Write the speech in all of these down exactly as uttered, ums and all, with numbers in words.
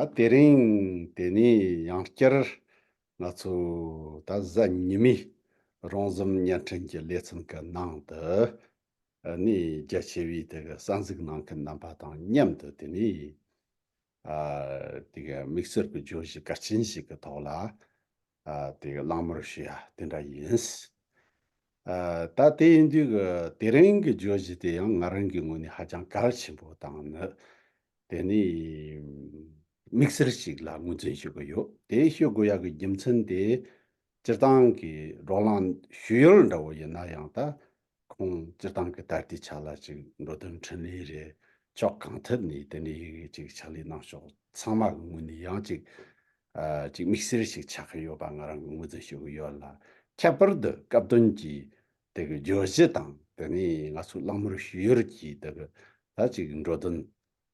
ད་དེ་རིང་དེ་ནས་ཡང་བསྐྱར་ང་ཚོ་ད་གཟའ་ཉི་མའི་རོང་ཟོམ་བརྙན་འཕྲིན་གྱི་ལེ་ཚན་གྱི་ནང་དུ་ནས་རྒྱ་ཆེ་བའི་དེ་གི་གསན་གཟིགས་གནང་མཁན་རྣམ་པ་དང་མཉམ་དུ་དེ་ནས་ཨ་དེ་གི་དམིགས་བསལ་གྱི་བརྗོད་གཞི་གལ་ཆེན་ཞིག་གི་ཐོག་ལ་ཨ་དེ་གི་གླེང་མོལ་ཞུ་ཡ་དེ་འདྲ་ཡིན། ཨ་ད་དེ་ཡིན་དུས་ཀྱི་དེ་རིང་གི་བརྗོད་གཞི་དེ་ཡང་ང་རང་གི་ངོས་ནས་ཧ་ཅང་གལ་ཆེན་པོ་དང་ནི། དེ་ནས་དམིགས་བསལ་ཞིག་ལ་ངོས་འཛིན་ཞུ་གི་ཡོད། དེ་ཞུ་དགོས་ཡག་གི་རྒྱུ་མཚན་དེ་སྤྱིར་བཏང་གི་བགྲོ་གླེང་ཞུ་ཡུལ་འདྲ་བོ་ཡིན་ན་ཡང་ད་ཁོང་སྤྱིར་བཏང་གི་ད་ལྟའི་ཆ་ལ་ཅིག་འགྲོ་དོན་འཕྲིན་ལས་རེད། ཕྱོགས་གང་ཐད་ནས་དེ་ནས་ཅིག་ཕྱག་ལས་གནང་ཕྱོགས་ཚང་མ་གི་ངོས་ནས་ཡང་ཅིག་ཨ་ཅིག་དམིགས་བསལ་ཞིག་ཆགས་ཀྱི་ཡོད་པ་ང་རང་གི་ངོས་འཛིན་ཞུ་གི་ཡོད་ལ། ཁྱད་པར་དུ་སྐབས་དོན་གྱི་དེ་གི་བརྗོད་གཞི་དང་དེ་ནས་ང་ཚོ་གླེང་མོལ་ཞུ་ཡུལ་གྱི་དེ་གི་ད་ཅིག་འགྲོ་དོན་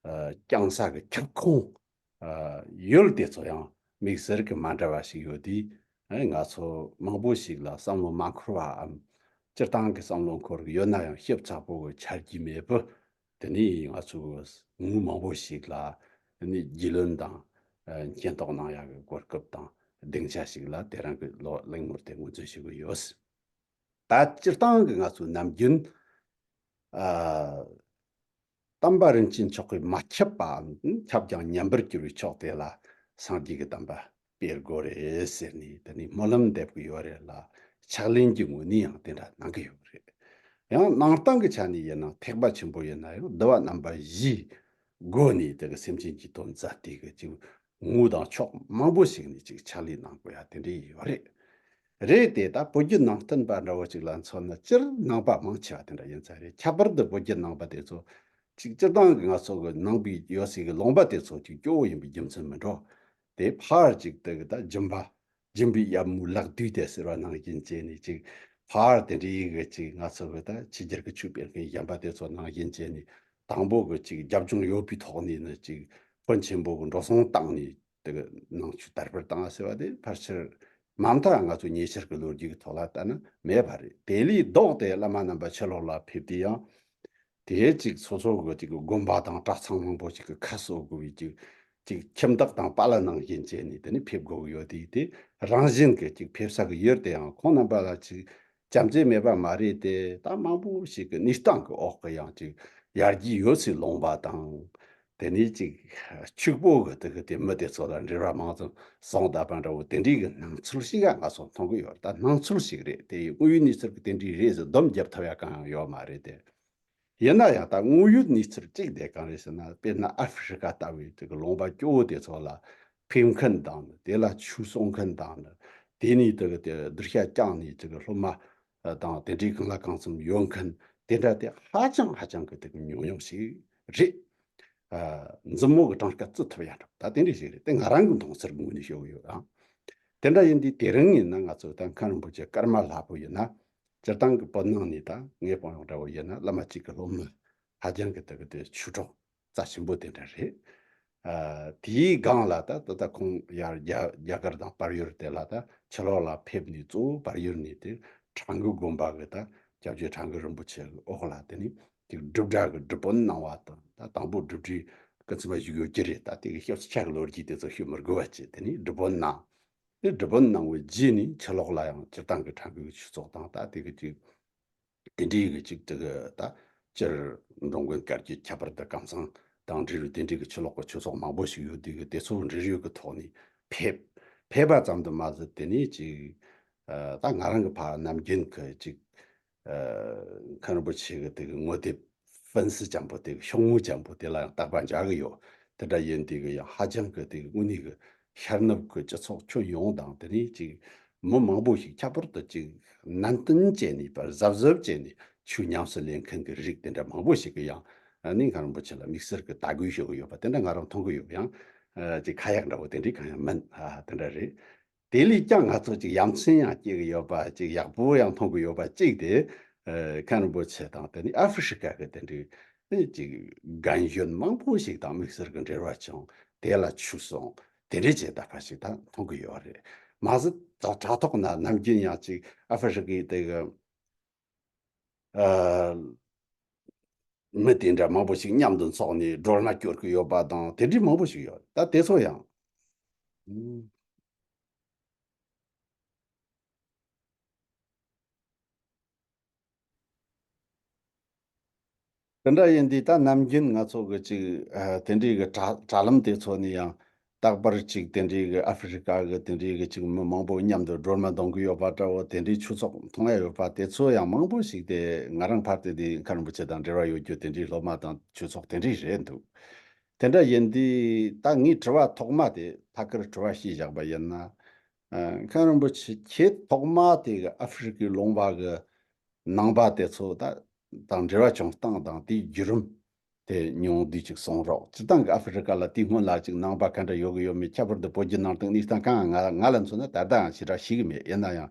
ཨ་བསྐྱངས་ས་གི་ཁྱབ་ཁོངས་ཨ་ཡུལ་དེ་ཚོ་ཡང་དམིགས་བསལ་གྱི་མ་འདྲ་བ་ཞིག་ཡོད་དུས། ཨ་ང་ཚོ་མང་པོ་ཞིག་ལ་བསམ་བློ་མ་འཁོར་བའམ་སྤྱིར་བཏང་གི་བསམ་བློ་འཁོར་གི་ཡོད་ན་ཡང་ཞིབ་ཚགས་པོ་གི་ཆ་རྒྱུས་མེད་པ། དེ་ནས་ང་ཚོ་ངོས་མང་པོ་ཞིག་ལ་དེ་ནས་རྒྱུས་ལོན་དང་ཨ་མཁྱེན་རྟོགས་གནང་ཡག་གི་གོ་སྐབས་དང་སྡིངས་ཆ་ཞིག་ལ་དེ་རིང་གི་ལོ་གླེང་མོལ་དེ་ངོས་འཛིན་ཞུ་གི་ཡོད། ད་སྤྱིར་བཏང་གི་ང་ཚོའི་ནམ་རྒྱུན་ཨ་དམ་པ་རིན་ཆེན་མཆོག་གིས་མ་ཁྱབ་པའམ་ཁྱབ་ཀྱང་ཉམས་པར་གྱུར་པའི་ཕྱོགས་དེ་ལ་སངས་རྒྱས་ཀྱི་བསྟན་པ་སྤེལ་དགོས་རེད་ཟེར་ནས་དེ་ནས་སྨོན་ལམ་འདེབས་ཀྱི་ཡོད་རེད་ལ། ཕྱག་ལེན་གྱི་ངོས་ནས་ཡང་དེ་འདྲ་གནང་གི་ཡོད་རེད། ཡང་ནང་བསྟན་གྱི་ཆ་ནས་ཡིན་ན་ཐེག་པ་ཆེན་པོ་ཡིན་ན་ཡང་འདུལ་བ་རྣམ་པ་བཞིའི་སྒོ་ནས་དེ་གི་སེམས་ཅན་གྱི་དོན་མཛད་དེ་གི་ཅིག་ངོས་དང་ཕྱོགས་མང་པོ་ཞིག་ནས་ཅིག་ཕྱག་ལས་གནང་དགོས་ཡ་དེ་འདྲ་ཡོད་རེད། རེད་དེ་ད་བོད་བརྒྱུད་ནང་བསྟན་པ་འདྲ་བོ་ཅིག་ལ་མཚོན་ན་སྤྱིར་ནང་པ་མང་ཆེ་བ་དེ་འདྲ་ཡིན་ས་རེད། ཁྱད་པར་དུ་བོད་བརྒྱུད་ནང་པ་དེ་ཚོ་ཅིག་སྤྱིར་བཏང་གི་ང་ཚོ་གི་ནང་པའི་ཡོད་སའི་གི་ལུང་པ་དེ་ཚོ་ཅིག་སྐྱོ་བོ་ཡིན་པའི་རྒྱུ་མཚན་མི་འགྲོ། དེ་ཕར་ཅིག་དེ་གི་ད་སྦྱིན་པ་སྦྱིན་པའི་ཡབ་མོའི་ལག་བསྡུས་ཏེ་ཟེར་བ་ནང་བཞིན་བྱས་ནས་ཅིག་ཕར་དེ་འདྲའི་གི་ཅིག་ང་ཚོ་གི་ད་ཕྱི་རྒྱལ་གི་ཆོས་སྤེལ་མཁན་གཞན་པ་དེ་ཚོ་ནང་བཞིན་བྱས་ནས་དང་པོ་གི་ཅིག་རྒྱབ་ལྗོངས་ཡོད་པའི་ཐོག་ནས་ནི་ཅིག་དཔོན་ཆེན་པོ་གི་འགྲོ་སོང་བཏང་ནས། དེ་གི་ནང་ཆོས་དར་སྤེལ་བཏང་ཟེར་བ་དེ་ཕལ་ཆེར་མ་མཐའ་ང་ཚོ་ཉེ་ཆར་གི་ལོ་རྒྱུས་ཀྱི་ཐོག་ལ་ལྟ་ན་མེད་པ་རེད། དེ་ལས་ལྡོག་སྟེ་བླ་མ་རྣམ་པ་ཕྱི་ལོགས་ལ་ཕེབས་དུས་ཡང་དེ་ཅིག་སོ་སོ་གི་ཅིག་དགོན་པ་དང་གྲྭ་ཚང་མང་པོ་ཅིག་གི་ཁ་གསོ་དགོས་པའི་ཅིག་ཅིག་ཁྱིམ་བདག་དང་པཱ་ལགས་ནང་བཞིན་བྱས་ནས་དེ་ནི་ཕེབས་དགོས་ཀྱི་ཡོད་དུས། དེ་རང་བཞིན་གྱི་ཅིག་ཕེབས་ས་གི་ཡུལ་དེ་ཡང་ཁོང་རྣམ་པ་ལ་ཅིག་བྱམས་བརྩེ་མེད་པ་མ་རེད་དེ། ད་མང་པོ་ཞིག་གི་གནས་སྟངས་ཀྱི་འོག་གི་ཡང་ཅིག་ཡར་རྒྱས་ཡོད་སའི་ལུང་པ་དང་། དེ་ནས་ཅིག་ཕྱུག་པོ་གི་དེ་གི་དེ་མི་དེ་ཚོ་ལ་འབྲེལ་བ་མང་ཙམ་བཟུང་བསྡད་པ་འདྲ་བོ་དེ་འདྲའི་གི་སྣང་ཚུལ་ཞིག་ང་ཚོ་མཐོང་གི་ཡོད། ད་སྣང་ཚུལ་ཞིག་རེད། དེ་དངོས་ཡོད་གནས་ཚུལ་གི་དེ་འདྲའི་རེད་ཟེར་སྡོམ་རྒྱབ་ཐུབ་ཡ་གང་ཡང་ཡོད་མ་རེད་དེ། ཡིན་ན་ཡང་ད་དངོས་ཡོད་གནས་ཚུལ་གཅིག་དེ་གང་རེད་ཟེར་ན། དཔེར་ན་ཨ་ཧྥེ་རི་ཀ་ལྟ་བུའི་དེ་གི་ལུང་པ་སྐྱོ་བོ་དེ་ཚོ་ལ་ཕེབས་མཁན་དང་ནི། དེ་ལ་ཆོས་གསུང་མཁན་དང་ནི། དེ་ནས་དེ་གི་དེ་གདུལ་བྱ་བསྐྱངས་ནས་དེ་གི་སློབ་མ་དང་དེ་འདྲའི་གང་ལ་གང་འཚམ་ཡོད་མཁན་དེ་འདྲ་དེ་ཧ་ཅང་ཧ་ཅང་གི་དེ་གི་ཉུང་ཉུང་ཞིག་རེད། ཨ་མཛུབ་མོ་གི་གྲངས་ཀ་བརྩི་ཐུབ་ཡ་འདྲ་ད་དེ་འདྲ་ཞིག་རེད། དེ་ང་རང་གི་མཐོང་ཚུལ་ངོས་ནས་ཤོད་གི་ཡོད་ཨང་། དེ་འདྲ་ཡིན་དུས་དེ་རིང་ཡིན་ན་ང་ཚོ་ད་མཁན་རིན་པོ་ཆེ་ཀརྨ་ལྷ་བུ་ཡིན་ན། སྤྱིར་བཏང་གི་བོད་ནང་ནས་ད་ངའི་དཔོན་གཡོག་འདྲ་བོ་ཡིན་ན་བླ་མ་གཅིག་གི་སློབ་མ་ཧ་ཅང་གི་དེ་གི་དེ་ཆོས་གྲོགས་རྩ་ཆེན་པོ་དེ་འདྲ་རེད། ཨ་དེའི་སྒང་ལ་ད་ད་ལྟ་ཁོང་ཡར་རྒྱ་རྒྱ་གར་དང་བལ་ཡུལ་དེ་ལ་ད་ཕྱི་ལོགས་ལ་ཕེབས་ནས་གཙོ་བོ་བལ་ཡུལ་ནས་དེ་ཁྲ་འགུ་དགོན་པ་གི་ད་སྐྱབས་རྗེ་ཁྲ་འགུ་རིན་པོ་ཆེ་གི་འོག་ལ་དེ་ནས་དེ་སྒྲུབ་གྲྭ་གི་སྒྲུབ་དཔོན་གནང་བ་དང་། ད་དང་པོ་སྒྲུབ་གྲྭའི་སྐུ་ཚབ་པ་ཞིག་ཡོད་ཀྱི་རེད། ད་དེ་གི་སྐྱབས་ཆ་གི་ལོ་རྒྱུས་དེ་ཚོ་ཞུ་མི་དགོས་པ་བྱས། དེ་ནས་སྒྲུབ་དཔོན་གནང་། དེ་སྒྲུབ་དཔོན་གནང་བའི་རྗེས་ནས་ཕྱི་ལོགས་ལ་ཡང་སྤྱིར་བཏང་གི་ཁྲ་འགུའི་ཆོས་ཚོགས་དང་། ད་དེ་གི་ཅིག་དེ་འདྲའི་གི་ཅིག་དེ་གི་ད་སྤྱིར་འགྲོ་མགོན་བཀའ་བརྒྱུད་ཁྱད་པར་དུ་ཀམ་ཚང་དང་འབྲེལ་བའི་དེ་འདྲའི་གི་ཆོས་ལོག་གི་ཆོས་ཚོགས་མང་པོ་ཞིག་ཡོད་དུས་གི་དེ་ཚོ་འབྲེལ་ཡོད་གི་ཐོག་ནས་ཕེབས། ཕེབས་པ་ཙམ་དུ་མ་ཟད་དེ་ནས་ཅིག་ཨ་ད་ང་རང་གི་ཕ་ནམ་རྒྱུན་གི་ཅིག་ཨ་མཁན་རིན་པོ་ཆེ་གི་དེ་གི་ངོ་དེབ་ཧྥན་སི་ཅན་པོ་དེ་གི་ཤོག་ངོས་ཅན་པོ་དེ་ལ་ཡང་བརྟག་པ་འཇལ་གི་ཡོད། དེ་འདྲ་ཡིན་དུས་གི་ཡང་ཧ་ཅང་གི་དེ་གི་དངོས་གནས་གི་ཤར་ནུབ་ཀྱི་སྤྱི་ཚོགས་ཁྱོན་ཡོངས་དང་། དེ་ནས་ཅིག་མི་མང་པོ་ཞིག་ཁྱད་པར་དུ་ཅིག་ནན་ཏན་བྱས་ནས་པར་གཟབ་གཟབ་བྱས་ནས་ཆོས་ཉམས་སུ་ལེན་མཁན་གྱི་རིགས་དེ་འདྲ་མང་པོ་ཞིག་གིས་ཡང་ཨ་ནི་མཁན་རིན་པོ་ཆེ་ལ་དམིགས་བསལ་གྱི་དད་གུས་ཞུ་གི་ཡོད་པ་དེ་འདྲ་ང་རང་མཐོང་གི་ཡོད། ཡང་ཨ་ཅིག་ཁ་ཡག་འདྲ་བོ་དེ་འདྲའི་གང་ཡང་མིན། ཨ་དེ་འདྲ་རེད། དེ་ལས་ཀྱང་ང་ཚོ་ཅིག་ཡ་མཚན་ཡང་སྐྱེ་གི་ཡོད་པ། ཅིག་ཡག་པོ་ཡང་མཐོང་གི་ཡོད་པ་གཅིག་དེ་ཨ་མཁན་རིན་པོ་ཆེ་དང་དེ་ནི་ཨ་ཧྥེ་ཧྲི་ཀ་གི་དེ་འདྲའི་ཨེ་ཅིག་རྒན་གཞོན་མང་པོ་ཞིག་དང་དམིགས་བསལ་གྱི་འབྲེལ་བ་བྱུང་། དེ་ལ་ཆོས་གསུངས། དེ་འདྲའི་བྱེད་ཐབས་ཤིག་ད་མཐོང་གི་ཡོད་རེད། མ་ཟད་ད་དྲ་ཐོག་ན་ནམ་རྒྱུན་ཡང་ཅིག་ཨ་ཧྥེ་ཧྲི་ཀའི་དེ་གི་ཨ་ མི་དེ་འདྲ་མང་པོ་ཞིག་མཉམ་དུ་འཚོགས་ནས་སྒྲོལ་མ་སྐྱོར་གྱི་ཡོད་པ་དང་དེ་འདྲའི་མང་པོ་ཞིག་ཡོད། ད་དེ་ཚོ་ཡང་། ཨུམ། དེ་འདྲ་ཡིན་དུས་ད་ནམ་རྒྱུན་ང་ཚོ་གི་ཅིག་ཨ་དེ་འདྲའི་གི་དྲ་དྲ་ལམ་དེ་ཚོ་ནས་ཡང་རྟག་པར་ཅིག་དེ་འདྲའི་གི་ཨ་ཧྥེ་རི་ཀ་གི་དེ་འདྲའི་གི་ཅིག་མི་མང་པོ་མཉམ་དུ་སྒྲོལ་མ་འདོན་གི་ཡོད་པ་འདྲ་བོ། དེ་འདྲའི་ཆོས་ཚོགས་མཐོང་ཡ་ཡོད་པ་དེ་ཚོ་ཡང་མང་པོ་ཞིག་དེ་ང་རང་ཕར་དེ་དེ་མཁན་རིན་པོ་ཆེ་དང་འབྲེལ་བ་ཡོད་རྒྱུ་དེ་འདྲའི་སློབ་མ་དང་ཆོས་ཚོགས་དེ་འདྲའི་རེད་འདུག་དེ་འདྲ་ཡིན་དུས་ད་ངའི་དྲི་བ་ཐོག་མ་དེ་ཐད་ཀར་དྲི་བ་ཞུས་བཞག་པ་ཡིན་ན། ཨ། མཁན་རིན་པོ་ཆེ་ཁྱེད་ཐོག་མ་དེ་གི་ཨ་ཧྥེ་རི་ཀའི་ལུང་པ་གི་ནང་པ་དེ་ཚོ་ད་དང་འབྲེལ་བ་བྱུང་སྟངས་དང་དེའི་བརྒྱུད་རིམ་དེ་ཉུང་བསྡུས་ཅིག་གསུང་རོགས། སྤྱིར་བཏང་གི་ཨ་ཧྥེ་རི་ཀ་ལ་དེའི་སྔོན་ལ་ཅིག་ནང་པ་ག་འདྲ་ཡོད་གི་ཡོད་མེད། ཁྱད་པར་དུ་བོད་བརྒྱུད་ནང་བསྟན་གནས་སྟངས་གང་། ང་ང་ལ་མཚོན་ན་ད་ལྟའང་ཞེ་དྲག་ཤེས་གི་མེད། ཡིན་ན་ཡང་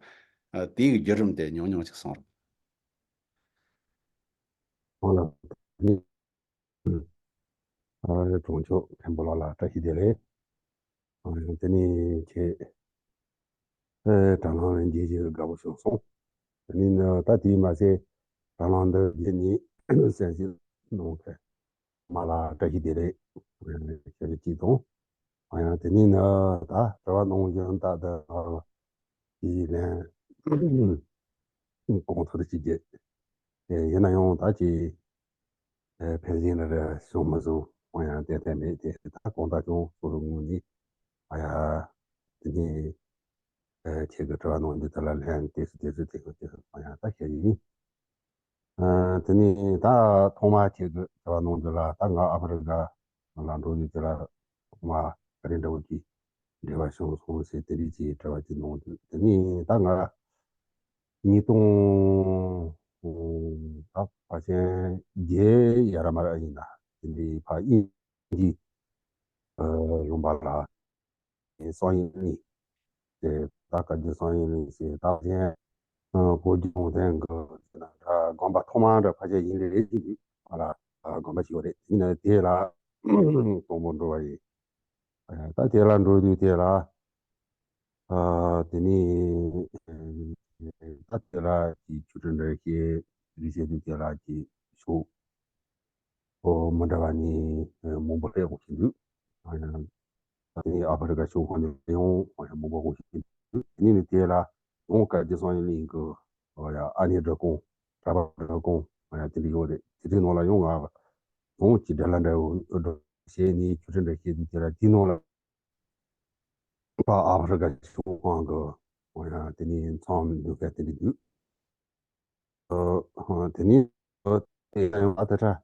ཨ་དེའི་བརྒྱུད་རིམ་དེ་ཉུང་ཉུང་ཅིག་གསུང་རོགས། ཨོ་ལགས། ཨ་ནི། ཨ་ནི་གྲོང་ཆོག་མཁན་པོ་ལགས་ལ་བཀྲ་ཤིས་བདེ་ལེགས། ཨ་ནི་དེ་ནས་ཁྱེད་ཨེ་དྲ་ལམ་ལ་མཇལ་རྒྱུ་དགའ་པོ་བྱུང་སོང་། དེ་ནས་ནི་ད་དེས་མ་ཟད་དྲ་ལམ་འདི་བརྒྱུད་ནས་གསན་བཞེས་གནང་མཁན་མ་ལ་བཀྲ་ཤིས་བདེ་ལེགས་ཞུ་རྒྱུ་གཅིག་དང་། ཨ་ཡང་དེ་ནས་ནི་ད་དྲི་བ་གནང་བཞིན་ད་ལྟ་དེའི་ལན་གོང་མཐོར་ཅིག་བརྒྱབ། ཡིན་ན་ཡང་ད་ཅིག་ཨེ་ཕན་ཚུན་ལ་རེ་བྱུང་མ་བྱུང་འོ་ཡང་ཏན་ཏན་མེད་དེ། ད་གང་ལྟར་ཀྱང་སོ་སོའི་ངོས་ནས་ཨ་ཡ་དེ་ནས་ཨེ་ཁྱེད་ཀྱི་དྲི་བ་གནང་རྒྱུ་དེ་ལ་ལན་དེ་སུ་དེ་སུ་དེ་སུ་དེ་སུ་འོ་ཡང་ད་བཤད་རྒྱུ་ཡིན། ཨ་དེ་ནས་ད་ཐོག་མ་ཁྱེད་ཀྱི་དྲི་བ་གནང་རྒྱུ་ལ་ད་ང་ཨ་ཧྥེ་རི་ཀ་ལ་འགྲོ་རྒྱུ་དེ་ལ་ཐོག་མ་ག་རེ་འདྲ་བོ་ཅིག་འབྲེལ་བ་བྱུང་སོང་ཟེར་དེ་རིགས་ཀྱི་དྲི་བ་ཅིག་གནང་འདུག་དེ་ནས་ད་ང་ཉིས་སྟོང་ད་ཕལ་ཆེར་བརྒྱད་ཡ་ར་མ་ར་ཡིན་ན་དེ་འདྲའི་ཕ་དབྱིན་ཇི་ལུང་པ་ལ་སང་ཉིན་གླིང་དེ་ད་བཀའ་བརྒྱུད་སང་ཉིན་གླིང་ཟེར། ད་གཞན་བོད་བརྒྱུད་ནང་བསྟན་གྱི་དགོན་པ་ཐོག་མ་འདྲ་ཕལ་ཆེར་ཡིན་རེད་རེད་ཅིག་འདུག་ང་ལ་དགོན་པ་ཞིག་ཡོད་རེད། ཡིན་ན་དེ་ལ་དང་པོ་འགྲོ་བ་ཡིན། ད་དེ་ལ་འགྲོ་དུས་དེ་ལ་ཨ་དེ་ནས་ད་དེ་ལ་ཀྱི་ཆོས་ཁྲིད་འགྲེལ་བཤད་རེ་བྱེད་དུས་དེ་ལ་ཀྱི་ཤོག་ཨོ་མི་འདྲ་བ་ནས་མང་པོ་སླེབས་དགོས་ཀྱི་འདུག་ཨ་ནི་ཨ་ཧྥེ་རི་ཀ་ཕྱོགས་ཁག་ནས་ཡང་མང་པོ་དགོས་ཀྱི་འདུག་དེ་ནས་དེ་ལ་ཡང་བཀའ་བརྒྱུད་སང་ཉིན་གླིང་གི་ཨ་ནེ་སྒྲ་སྐོང་གྲྭ་པ་སྒྲ་སྐོང་དེ་འདྲ་ཡོད་རེད། དེ་ཚོའི་ནང་ལ་ཡང་ང་ཡང་ཅིག་འདྲ་ལ་འདྲ་བོ་བྱས་ནས་ཆོས་ཁྲིད་འགྲེལ་བཤད་དུས་དེ་ལ་དེའི་ནང་ལ། པ་ཨ་ཧྥེ་རི་ཀ་ཕྱོགས་ཁག་གི་འོ་ཡ་དེ་ནས་མཚམས་འདུག་ག་དེ་འདྲ་འདུག་ཨ་དེ་ནས་དེ་ཡང་ཨ་ད་ཁྲ་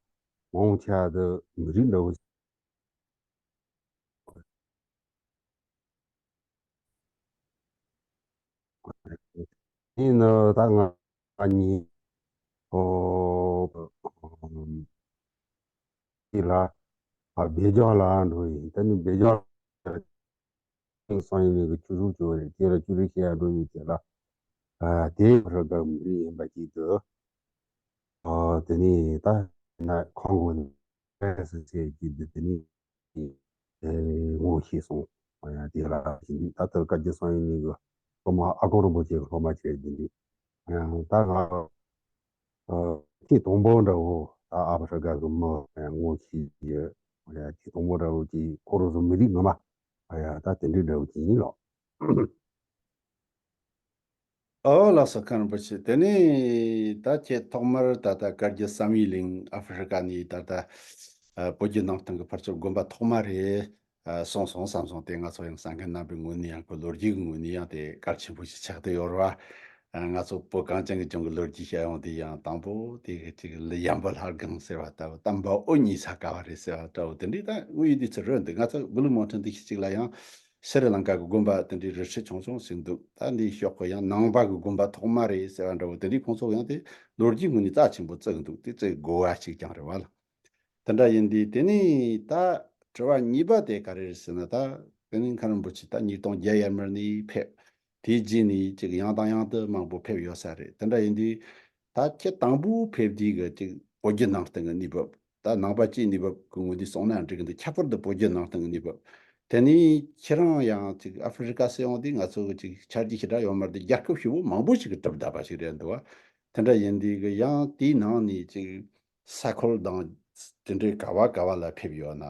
འོང་ཆ་དུ་མི་རིགས་འདྲ་བོ་ཡིན་ནི་ད་ང་གཉིས་ཨོ། དེ་ལ་ཨ་སྦེལ་ཇམ་ལ་འགྲོ་ཡིན། དེ་ནི་སྦེལ་ཇམ་ལ་སང་ཉིན་གི་ཆུ་ཚོད་བཅུ་རེད། དེ་ལ་ཆུ་ཚོད་བཤད་ཡ་འགྲོ་ཡིན། དེ་ལ་ཨ་དེ་རུ་ག་མི་རིགས་ཡིན་པ་ཅིག་ཏུ་ཨ་དེ་ནི་ད་ན་ཁོང་གོ་ནི་ཨེ་སི་ཅེ་ཀྱི་འདི་དེ་ནི་ཨེ་ངོ་ཤེས་སོང་། ཨ་ཡ་དེ་ལ་ཞིག་འདི་ད་ལྟ་བཀའ་བརྒྱུད་སང་ཉིན་གི་སློབ་མ་ཨ་དཀོན་རིན་པོ་ཆེ་གི་སློབ་མ་བྱས་འདི་འདི། ཡང་ད་ང་ཨ་ཐེངས་དང་པོ་འདྲ་བོ་ད་ཨ་ཕི་རི་ཀ་གི་མི་ཡང་ངོ་ཤེས་ཀྱི། ཡང་ཐེངས་དང་པོ་འདྲ་བོ་ཅིག་ཁོ་རང་ཚོ་མི་རིགས་ངོ་མ་ཨ་ཡ་ད་དེ་འདྲའི་འདྲ་བོ་ཅིག་ཡིན་ལགས། ཨོ་ལགས་སོ། མཁན་རིན་པོ་ཆེ། དེ་ནས་ད་ཁྱེད་ཐོག་མར་ད་ལྟ་བཀའ་བརྒྱུད་བསམ་ཡས་གླིང་ཨ་ཧྥེ་རི་ཀ་ནས་ད་ལྟ་ཨ་བོད་བརྒྱུད་ནང་བསྟན་གྱི་ཕར་ཚུར་དགོན་པ་ཐོག་མ་རེད། ཨ་སོང་སོང་བསམ་སོང་། དེ་ང་ཚོ་ཡང་གསན་མཁན་རྣམ་པའི་ངོས་ནས་ཡང་ཁོ་ལོ་རྒྱུས་ཀྱི་ངོས་ནས་ཡང་དེ་གལ་ཆེན་པོ་ཞིག་ཆགས་བསྡད་ཡོད་རེད་བ། ཨ་ང་ཚོ་བོད་གངས་ཅན་གྱི་ལྗོངས་ཀྱི་ལོ་རྒྱུས་བཤད་ཡོང་དུས་ཡང་དང་པོ་དེ་གི་ཅིག་ལི་ཡམ་བུ་ལྷ་སྒང་ཟེར་བ་ལྟ་བུ། དམ་པ་དབུ་བརྙེས་ས་ག་བ་རེད་ཟེར་བ་ལྟ་བུ། དེ་འདྲའི་ད་དངོས་ཡོད་དུས་ཚོད་རོལ་འདུག་ང་ཚོ་བུ་ལུ་མོ་ཁྲི་འདི་ཤི་ཅིག་ལ་ཡང་ཤྲི་ལང་ཀ་གི་དགོན་པ་དེ་འདྲའི་རི་ཁྲི་ཆུང་ཆུང་ཞིག་འདུག་ད་འདིའི་ཤོག་ཁོ་ཡང་ནང་པ་གི་དགོན་པ་ཐོག་མ་རེད་ཟེར་བ་འདྲ་བོ། དེ་འདྲའི་ཁོང་ཚོ་ཡང་དེ་ལོ་རྒྱུས་ངོས་ནས་རྩ་ཆེན་པོ་བརྩི་གི་འདུག་དེ་བརྩི་དགོས་བ་ཞིག་ཀྱང་རེད་བ་ལ། དེ་འདྲ་ཡིན་དུས་དེ་ནས་ད་དྲི་བ་གཉིས་པ་དེ་ག་རེ་རེད་ཟེར་ན། ད་དེ་ནས་མཁན་རིན་པོ་ཆེ་ད་ཉིས་སྟོང་བརྒྱད་ཡར་མར་ནས་ཕེབས། དེའི་རྗེས་ནས་ཅིག་ཡང་དང་ཡང་དུ་མང་པོ་ཕེབས་ཡོད་ས་རེད། དེ་འདྲ་ཡིན་དུས་ད་ཁྱེད་དང་པོ་ཕེབས་དུས་གི་ཅིག་བོད་བརྒྱུད་ནང་བསྟན་གྱི་གནས་བབ། ད་ནང་པ་སྤྱིའི་གནས་བབ་ཀྱི་ངོས་ནས་སོང་ན་འགྲིག་གི་འདུག་ཁྱད་པར་དུ་བོད་བརྒྱུད་ནང་བསྟན་གྱི་གནས་བབ། དེ་ནས་ཁྱེད་རང་ཡང་ཅིག་ཨ་ཧྥེ་རི་ཀ་ཟེར་ཡོང་དུས་ང་ཚོ་གི་ཅིག་ཆ་རྒྱུས་ཞེ་དྲག་ཡོད་མ་རེད་དེ། རྒྱལ་ཁབ་ཧྲིལ་བོ་མང་པོ་ཞིག་གི་གྲུབ་བསྡད་པ་ཞིག་རེད་འདུག་བ། དེ་འདྲ་ཡིན་དུས་གི་ཡང་དེའི་ནང་ནས་ཅིག་ ས་ཁུལ་དང་དེ་འདྲའི་ག་བ་ག་བ་ལ་ཕེབས་ཡོད་ན།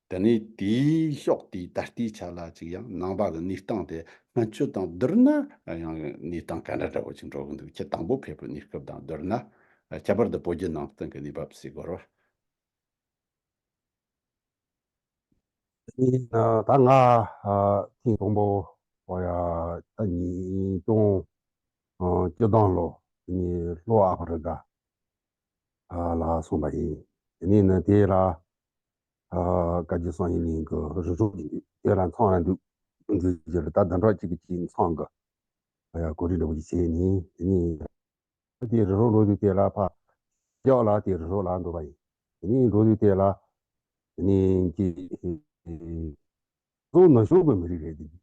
དེ་ནས་དེའི་ཕྱོགས་དེའི་ད་ལྟའི་ཆ་ལ་ཅིག་ཡང་ནང་པ་གི་གནས་སྟངས་དེ་སྔོན་ཆད་དང་བསྡུར་ན་ཡང་གནས་སྟངས་ག་འདྲ་འདྲ་བོ་ཅིག་འགྲོ་གི་འདུག་ཁྱེད་དང་པོ་ཕེབས་པའི་གནས་སྐབས་དང་བསྡུར་ན། ཁྱད་པར་དུ་བོད་བརྒྱུད་ནང་བསྟན་གྱི་གནས་བབ་ཟེར་དགོས་རེད་བ། ཨ་ནི་ད་ང་ཨ་ཐེངས་དང་པོ་ཨོ་ཡ་ད་ཉིས་སྟོང་ཨ་བཅུ་བདུན་ལོ་ནི་ལྷོ་ཨ་ཕི་རི་ཀ་ཨ་ལ་སོང་པ་ཡིན། དེ་ནས་ནི་དེ་ལ་ཨ་བཀའ་བརྒྱུད་གསན་ཡིག་གླིང་གི་རུ་ཚོགས་ཀྱི་འདུག་དེ་ལ་ཚང་ལ་འདུག་འདུག་རྒྱུ་ད་ཟླ་འགྲོ་གཅིག་གི་ཅིག་ཚང་གི་ཨ་ཡ་གོ་སྒྲིག་འདྲ་བོ་ཅིག་བྱས་ནས། དེ་ནས། དེ་རི་རོ་འགྲོ་དུས་དེ་ལ་ཕ་ཤག་ལ་དེ་རི་རོ་ལ་འགྲོ་བ་ཡིན། དེ་ནས་འགྲོ་དུས་དེ་ལ་དེ་ནས་ཀྱི་གཙོ་བོ་ནུབ་ཕྱོགས་ཀྱི་མི་རིགས་རེད་དེ། ད་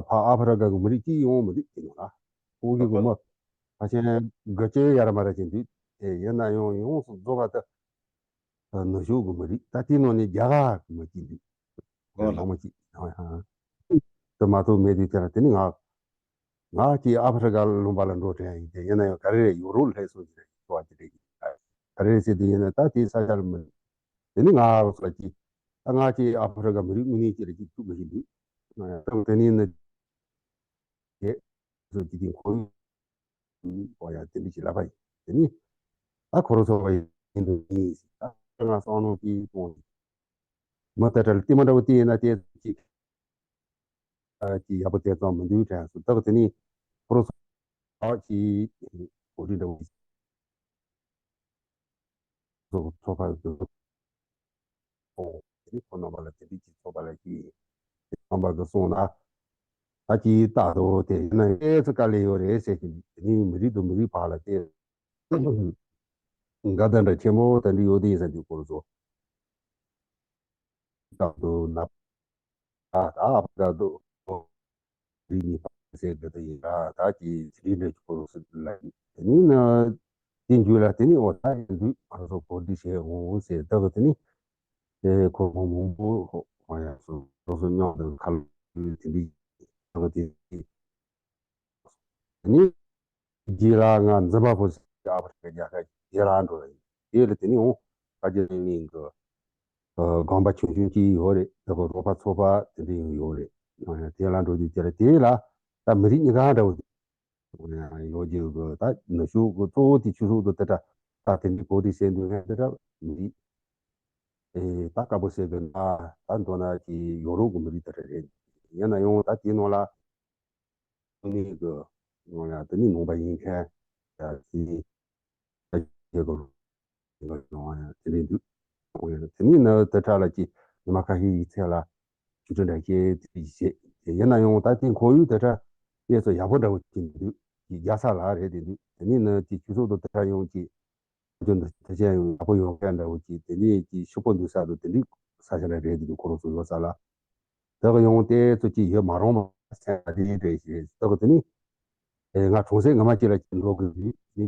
ཕ་ཨ་ཕི་རི་ཀ་གི་མི་རིགས་གཅིག་ཡོང་མི་འདུག་དེ་ནང་ལ་ཨོ་གི་གི་མི་ཕ་ཆེན་དགུ་བཅུ་ཡར་མར་ཅིག་འདུག་དེ་ཡིན་ན་ཡང་ཡོངས་སུ་རྫོགས་པ་དེ་ནུབ་ཕྱོགས་ཀྱི་མི་རིགས། ད་དེ་ནང་ནས་རྒྱ་གར་གྱི་མི་གཅིག་འདུག་ཨོ་ལ། ལོང་མ་གཅིག་དེ་མ་གཏོགས་མེད་དུས་དེ་ལ་དེ་ནི་ང་། ང་ཅིག་ཨ་ཕི་རི་ཀ་ལུང་པ་ལ་འགྲོ་དྲན་ཡིན་ཏེ། ཡིན་ན་ཡང་ག་རེ་རེད། ཡོ་རོབ་ལ་སླེབས་སོང་ཅི་རེད། ཚོར་བ་ཅི་རེད། ག་རེ་རེད་ཟེར་དུས་ཡིན་ན་ད་དེའི་ས་ཆར་མི། དེ་ནི་ང་རོ་སོ་ཅི། ད་ང་ཅིག་ཨ་ཕི་རི་ཀ་མི་རིགས་དངོས་གནས་ཅི་རེད་ཅིག་ཐུག་མི་ཤེས་འདུག་དེ་ནི་ནི། དེ་སོ་ཅི་དེ་ཁོ་བོ་ཡ་དེ་འདྲ་ཞིག་ལབ་པ་ཡིན། དེ་ནི་ད་ཁོ་རོ་ཚོར་བ་ཡིན་འདུག་ཡིན་ཟེར། ད་ང་བསམ་བློ་ཅིག་གཏོང་། མི་དེ་འདྲ་ལ་ལྟད་མོ་འདྲ་བོ་བལྟས་ཡིན་ན་དེ་ཅིག་ཨ་ཅིག་ཡག་པོ་དེ་ཙམ་མི་འདུག་དྲན་སོང་། ད་གི་དེ་ནི་ཁོ་རོ་སོ་ཨ་ཅིག་གོ་སྒྲིག་འདྲ་བོ་ཚོགས་པ་འདུག་ཨོ་དེ་ནི་ཁོ་རྣམ་པ་ལ་དེ་འདྲ་ཅིག་ཚོགས་པ་ལ་ཅིག་རྣམ་པ་གི་གསུངས་ན། ད་ཅིག་རྟག་ཏུ་དེ་ཡིན་ན་ཨེ་ཙི་དཀའ་ལས་ཡོད་རེད་ཟེར་གྱི་འདུག་དེ་ནི་མི་རིགས་དང་མི་རིགས་བར་ལ་དེ་འགལ་ཟླ་འདྲ་ཆེན་པོ་དེ་འདྲ་ཡོད་དེ་ཟེར་འདུག་ཁོ་རོ་སོ། རྟག་ཏུ་ནབ། ད་ད་ཨ་ཕ་ད་དུ་རིག་གནས་པ་ཟེར་གི་དུ་ཡིན་ར། ད་ཀྱི་རིག་གནས་ཀྱི་སྐོར་སུ་ལ་དེ་ནི་ན་དེ་འཇུ་ལ་དེ་ནི་འོ་ད་ཡིན་དུས་ང་ཚོ་གོ་སྒྲིག་བྱེད་འོང་ཟེར། ད་གི་དེ་ནི་དེ་ཁོ་ཁོང་མང་པོ་ཧོ་ཧོ་ཡ་སོ་སོ་སོ་མཉམ་དུ་ཁ་ལོ་དེ་འདྲི་ད་གི་དེ་ནི། རྗེས་ལ་ང་འཛིན་པ་པོ་ཟེར་ཨ་ཕ་རི་ཀ་རྒྱལ་ཁབ་རྗེས་ལ་འགྲོ་བ་ཡིན། དེ་ལ་དེ་ནི་འོང་བཀའ་བརྒྱུད་གླིང་གི་དགོན་པ་ཆུང་ཆུང་གཅིག་ཡོད་རེད། དེ་གི་རོགས་པ་ཚོགས་པ་དེ་འདྲ་ཡང་ཡོད་རེད། དེ་ལ་འགྲོ་དུས་དེ་ལ་དེ་ལ་ད་མི་རིགས་གཉིས་ཀ་འདྲ་བོ་ཡོད་རྒྱུ་གི། ད་ནུབ་ཕྱོགས་གི་གཙོ་བོ་དེ་ཆུ་ཚོད་དུ་དེ་འདྲ་ད་དེ་འདྲའི་གོ་སྒྲིག་བྱས་འདུག་ན་དེ་འདྲ་མི་རིགས་ཨེ་ད་དཀར་པོ་ཟེར་གི་ན་ད་མདོར་ན་གི་ཡོ་རོབ་གི་མི་རིགས་དེ་འདྲ་རེད། ཡིན་ན་ཡང་ད་དེའི་ནང་ལ། ནི་གི་ཡང་དེ་ནི་ནང་པ་ཡིན་མཁན་ཡ་དེ་ནི་ད་རྒྱལ་ཁབ་ཡིན་པ་ཡང་ཡང་དེ་འདྲ་འདུག་ཡང་དེ་ནི་ནི་དེ་འདྲ་ལ་ཀྱི་ཉི་མ་ཁ་ཤས་ཡིག་ཚད་ལ་ཆུ་ཚོད་འདྲ་བཤད་དེ་བྱེད་དེ་ཡིན་ན་ཡང་ད་དེ་ཁོར་ཡུག་དེ་འདྲ་དེ་ཚོ་ཡག་པོ་འདྲ་བོ་ཅིག་འདུག་ཀྱི་རྒྱལ་ས་ལ་རེད་དེ་འདུག་དེ་ནི་ནི་ཀྱི་ཆུ་ཚོད་དུ་དེ་འདྲ་ཡོང་ཀྱི་ཁོ་ཚོ་འདི་ཐ་ཆད་ཡང་ཡག་པོ་ཡོང་མཁན་འདྲ་བོ་ཅིག་དེ་ནས་ཀྱི་ཕྱུག་པོ་འདུག་ས་དང་དེ་འདྲའི་ས་ཆ་ར་རེད་འདུག་ཁོ་རང་ཚོ་ཡོད་ས་ལ། དེ་ག་ཡོང་དེ་ཚོ་ཅིག་ཡོད་མ་རུང་མ་སེམས་པ་དེ་རེད་ཞེས་དེ་ག་དེ་ནི་ཨེ་ང་གྲོང་གསེབ་ངོ་མ་ཅིག་ལ་ཅིག་འགྲོ་དགོས་ཀྱི་ནི་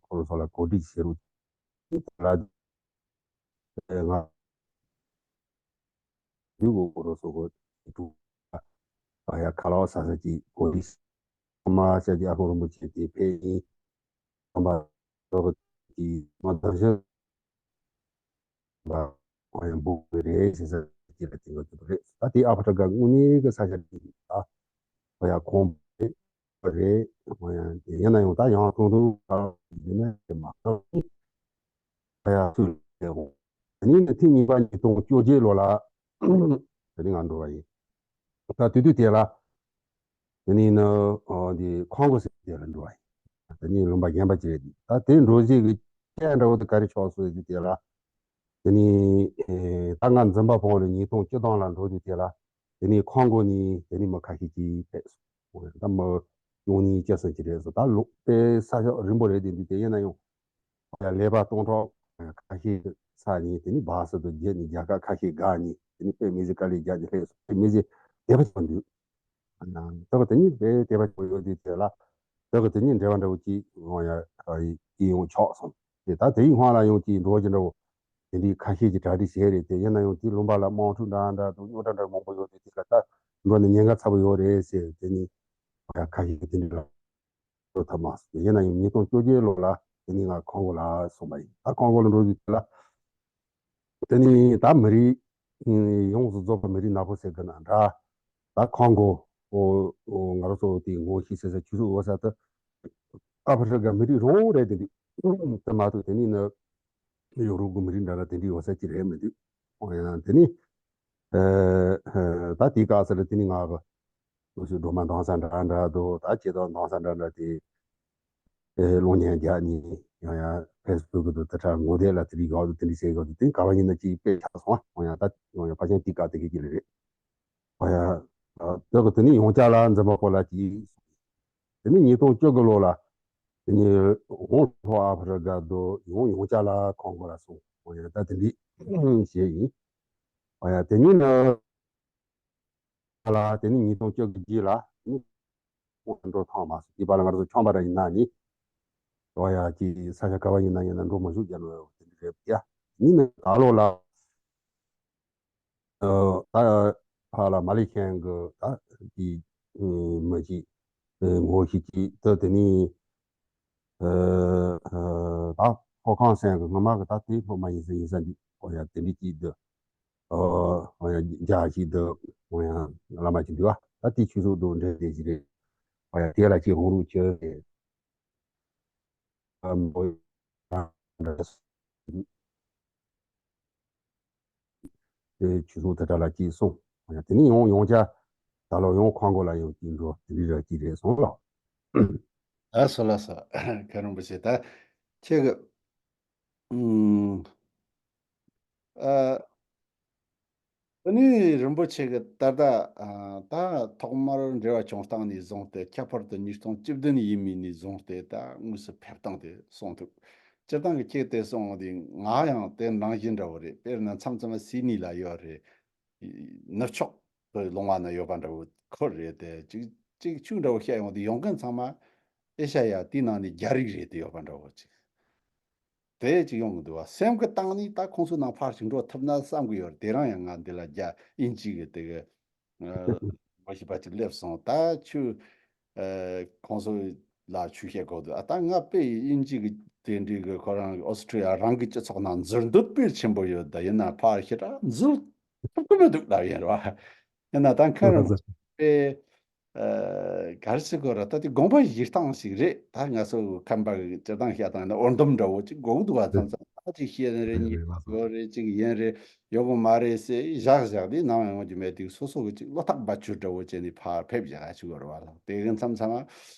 ཁོ་རང་ཚོ་ལ་གོ་སྒྲིག་བྱེད་རོགས་ཅིག་ལ་ཨེ་ང་འདུག་གོ་ཁོ་རང་ཚོ་གོ་ཏུ་ཨ་ཡ་ཁ་ལག་ཟ་ས་ཅིག་གོ་སྒྲིག་མ་བྱ་ཅིག་ཨ་ཁུ་རིན་པོ་ཆེ་དེ་ཕེབས་ཡིན། ཁམས་པ་ཚོ་གི་མ་དང་ཤ་བ་ཁོང་ཡང་འབུ་གི་རེད་ཟེར་ས་ཅིག་ལ་དེ་འགོ་ཚུགས་པ་རེད། ད་དེ་ཨ་ཕ་ཊ་ག་དངོས་གནས་གི་ས་ཆ་རེད། ད་ཁོ་ཡང་ཁོང་རེད་རེད། ཁོང་ཡང་དེ་ཡིན་ན་ཡང་ད་ཡང་ཐུང་ཐུང་ག་ཡིན་ན་དེ་མ་གཏོགས་ཁོ་ཡང་ཚུར་རེད། འོང་དེ་ནས་ནི་ཐེངས་གཉིས་པ་ཉིས་སྟོང་བཅོ་བརྒྱད་ལོ་ལ་དེ་ནས་ང་འགྲོ་བ་ཡིན། ད་དུས་དུས་དེ་ལ། དེ་ནས་ནི་ཨ་འདི་ཁོང་གོ་ཟེར་དེ་ལ་འགྲོ་བ་ཡིན། དེ་ནས་ལུང་པ་གཞན་པ་ཅིག་རེད། ད་དེ་འགྲོ་རྗེས་ཀྱི་སྐད་འདྲ་བོ་དེ་ག་རེ་ཆགས་སོང་ཟེར་དུས་དེ་ལ། དེ་ནས་ཨེ་ད་ང་འཛིན་པ་བོ་ལ་ཉིས་སྟོང་བཅུ་བདུན་ལ་འགྲོ་དུས་དེ་ལ། དེ་ནས་ཁོང་གོ་ནས་དེ་ནས་མི་ཁ་ཤས་ཅིག་ཕེབས་སོང་། ད་མི་བཅུ་གཉིས་བཅུ་གསུམ་ཅིག་རེད་སོང་། ད་ལོ་དཔེ་ས་ཕྱོགས་རིང་པོ་རེད། དེ་འདུག་དེ་ཡིན་ན་ཡང་། ཡ་ཀླད་པ་སྟོང་ཕྲག་ཁ་ཤས་ཚར་ནས་དེ་ནས་སྦག་སུ་དུ་བརྒྱབ་ནས་རྒྱལ་ཁབ་ཁ་ཤས་བརྒལ་ནས་དེ་ནས་དཔེ་མི་ཚེ་དཀའ་ལས་རྒྱག་ནས་སླེབས་སོང་། དཔེ་མི་ཚེ་དད་པ་ཆེན་པོ་འདུག་ད་བར་དེ་ནས་དཔེ་དད་པ་ཆེན་པོ་ཡོད་དུས་དེ་ལ་དེ་གི་དེ་ནས་འབྲེལ་བ་འདྲ་བོ་ཅིག་ཡོང་ཡ་ཡིན་ཡོང་ཆོག་སོང་། དེ་ད་དེའི་སྔོན་ལ་ཡང་ཅིག་འགྲོ་རྒྱུ་འདྲ་བོ་དེ་འདྲའི་ཁ་ཤས་ཀྱིས་གྲ་སྒྲིག་བྱས་རེད། དེ་ཡིན་ན་ཡང་དེའི་ལུང་པ་ལ་དམག་འཁྲུག་འདྲ་འདྲ་དང་རྙོག་དྲ་འདྲ་མང་པོ་ཡོད་དུས་དེ་ལ་ད་འགྲོ་ནས་ཉེན་ཁ་ཚ་པོ་ཡོད་རེད་ཟེར། དེ་ནས་ཁ་ཤས་ཀྱིས་དེ་འདྲ་ལ། འགྲོ་ཐབས་མ་སོང་། ཡིན་ན་ཡང་ཉིས་སྟོང་བཅོ་བརྒྱད་ལོ་ལ་ དེ་ནས་ང་ཁོང་གོ་ལ་སོང་པ་ཡིན། ད་ཁོང་གོ་ལ་འགྲོ་དུས་དེ་ལ། དེ་ནས་ད་མི་རིགས་ཡོངས་སུ་རྫོགས་པ་མི་རིགས་ནག་པོ་ཟེར་གི་ན་འདྲ། ད་ཁོང་གོ་ཨོ་ང་རང་ཚོ་དེ་ངོ་ཤེས་ཟེར་ས་ཆུ་ཚོད་འོ་ས་དུ་ཨ་ཕ་རི་ཀ་མི་རིགས་རང་རེད། དེ་འདྲ་དེ་མ་གཏོགས་དེ་ནས་ནི་ཡོ་རོབ་གི་མི་རིགས་འདྲ་ལ་དེ་འདྲའི་འོ་ས་ཅི་རེད་མི་འདུག་ཨོ་ཡང་དེ་ནས་ཨ་ད་དེའི་སྐབས་སུ་ལ་དེ་ནས་ང་གི་ལོ་ཤུ་སྒྲོལ་མ་འདང་ས་འདྲ་འདྲ་འདུག་ད་ཁྱེད་དང་འདང་ས་འདྲ་འདྲ་དེ། ཨེ་གློག་བརྙན་རྒྱག་ནས་ཡང་ཡང་ཕེ་སི་བུག་གི་དུ་དེ་འདྲ་ངོ་དེབ་ལ་དེ་རིགས་ཡག་དུ་དེ་འདྲ་བྱེད་དགོས་དུ་དེ་ག་བ་ཡིན་ན་ཅིག་དཔེ་ཆགས་སོང་ཨ། ཡང་ཡང་ད་ཡང་ཡང་ཕལ་ཆེར་དེ་ག་དེ་གི་ཅིག་རེད། ཨོ་ཡང་དེ་གི་དེ་ནི་ཡང་བསྐྱར་ལ་འཛིན་པ་པོ་ལ་ཅིག་དེ་ནི་ཉིས་སྟོང་བཅུ་དགུ་ལོ་ལ་དེ་ནི་འོང་ལྷོ་ཨ་ཕི་རི་ཀ་དུ་ཡང་ཡང་བསྐྱར་ལ་ཁོང་གོ་ལ་སོང་། ཨོ་ཡང་ད་དེ་འདྲ་བྱས་ཡིན། ཨོ་ཡང་དེ་ཉིན་ནི། ལ་དེ་ནི་ཉིས་སྟོང་བཅུ་དགུ་རྗེས་ལ་ནི་འགྲོ་ཐང་མ་སོང་། དེ་བར་ལ་ང་ཚོ་ཆོམ་པ་ར་ཡིན་ན་ནི་རོ་ཡ་གི་ས་ཆ་ག་བ་ཡིན་ན་ཡིན་ན་འགྲོ་མ་བཅུག་རྒྱ་ནོ་དེ་འདྲ་རེད་ཡ། ཡིན་ནི་ད་ལོ་ལ་ད་ཕ་ལ་མ་ལི་ཁན་གི་ད་གི་མི་གཅིག་ངོ་ཤེས་གཅིག་ད་དེ་ནི་ད་ཕོ་ཁང་སེང་གི་སྔ་མ་གི་ད་དེ་སློབ་མ་ཡིན་ས་ཡིན་ས་འདི་ཨོ་ཡ་དེ་འདྲ་གཅིག་འདི། ཨོ་ཡ་རྒྱ་ཞིག་འདུག་ཨོ་ཡ་བླ་མ་ཞིག་འདུག་ཨ་ད་དེ་ཆོས་ཚོགས་འདུག་འདྲ་དེ་ཞིག་རེད། ཨོ་ཡ་དེ་ལ་ཅིག་འོང་རུ་ཆོས་རེད། ཨ་མོ་དེ་ཆོས་ཚོགས་དེ་དག་ལ་ཅིག་སོང་། ཨོ་ཡ་དེ་ནས་ཡང་ཡང་བསྐྱར་ད་ལོ་ཡང་ཁང་གོ་ལ་ཡང་ཅིག་འགྲོ་དེ་རིགས་ར་ཅིག་རེད་སོང་ལ། ཨ་སོ་ལ་སོ་ཁ་རིན་པོ་ཆེ་ད་ཁྱེད་ཀྱི་ཨ། ཨ་ནི་རིན་པོ་ཆེ་གི་ད་ལྟ་ཨ་ད་ཐོག་མར་འབྲེལ་བ་བྱུང་སྟངས་ནས་བཟུང་སྟེ་ཁྱད་པར་དུ་ཉིས་སྟོང་བཅུ་བདུན་ཡིན་མིན་ནས་བཟུང་སྟེ་ད་དངོས་སུ་ཕེབས་སྟངས་དེ་གསུང་ཐུབ། སྤྱིར་བཏང་གི་ཁྱེད་དེ་གསུང་དེ་ང་ཡང་དེ་ནང་བཞིན་འདྲ་བོ་རེད། དཔེར་ན་མཚམས་མཚམས་སིད་ནི་ལ་ཡོད་རེད། ནུབ་ཕྱོགས་ཀྱི་ལུང་བ་ན་ཡོད་པ་འདྲ་བོ་ཁོ་རེད་དེ་ཅིག་ཅིག་ཆུ་འདྲ་བོ་བཤད་ཡོང་དུས་ཡོང་མཁན་ཚང་མ་ཨེ་ཤ་ཡ་དེའི་ནང་ནས་རྒྱ་རིགས་རེད་དེ་ཡོད་པ་འདྲ་བོ་ཅིག་དེ་ཅིག་ཡོང་གི་འདུག་བ། སེམས་ཀྱི་སྟེང་ནས་ད་ཁོང་ཚོའི་ནང་ཕར་ཞིག་འགྲོ་ཐུབ་ན་བསམ་གི་ཡོད་རེད། དེ་རིང་ཡང་ང་འདི་ལ་རྒྱ་དབྱིན་ཇི་གི་དེ་གི་ཨ་མ་ཤི་པ་ཅིག་སླེབས་སོང་། ད་ཆུ་ཨ་ཁོང་ཚོ་ལ་ཆུ་བཤད་དགོས་འདུག་ཨ་ད་ང་དཔེ་དབྱིན་ཇི་གི་དེ་འདྲའི་གི་ཁོ་རང་གི་ཨོ་སི་ཁྲུ་ལི་ཡ་རང་གི་སྤྱི་ཚོགས་ནང་འཛུལ་འདོད་དཔེ་ཆེན་པོ་ཡོད། ད་ཡིན་ན་ཕར་ཞེ་དྲག་འཛུལ་ཐུབ་ཀྱི་མི་འདུག་ལབ་ཡིན་རེད་བ། ཡིན་ན་ད་ཁ་རང་དཔེ། ཨ་ག་རེ་ཟེར་དགོས་རེད། ད་དེ་དགོངས་པ་བཞེས་སྟངས་ཤིག་རེད། ད་ང་ཚོ་ཁམས་པ་གི་སྤྱིར་བཏང་བཤད་སྟངས་ནི་འོར་འདུམ་འདྲ་བོ་ཅིག་དགོས་ཀྱི་འདུག་བ། མཚམས་མཚམས་ད་ཅིག་བཤད་ནི་རེད། གཉིས་ཡོད་རེད། ཅིག་ཡིན་རེད། ཡོད་གི་མ་རེད་ཟེར་བཞག་བཞག་དེ་ནང་ཡོང་རྒྱུ་མེད་དུས་སོ་སོ་གི་ཅིག་བློ་ཐག་རྦད་ཆོད་འདྲ་བོ་བྱས་ནས་ཕར་ཕེབས་བཞག་ཡ་ཅིག་ཡོད་རེད་བ་ལགས། དེ་གི་མཚམས་མཚམས་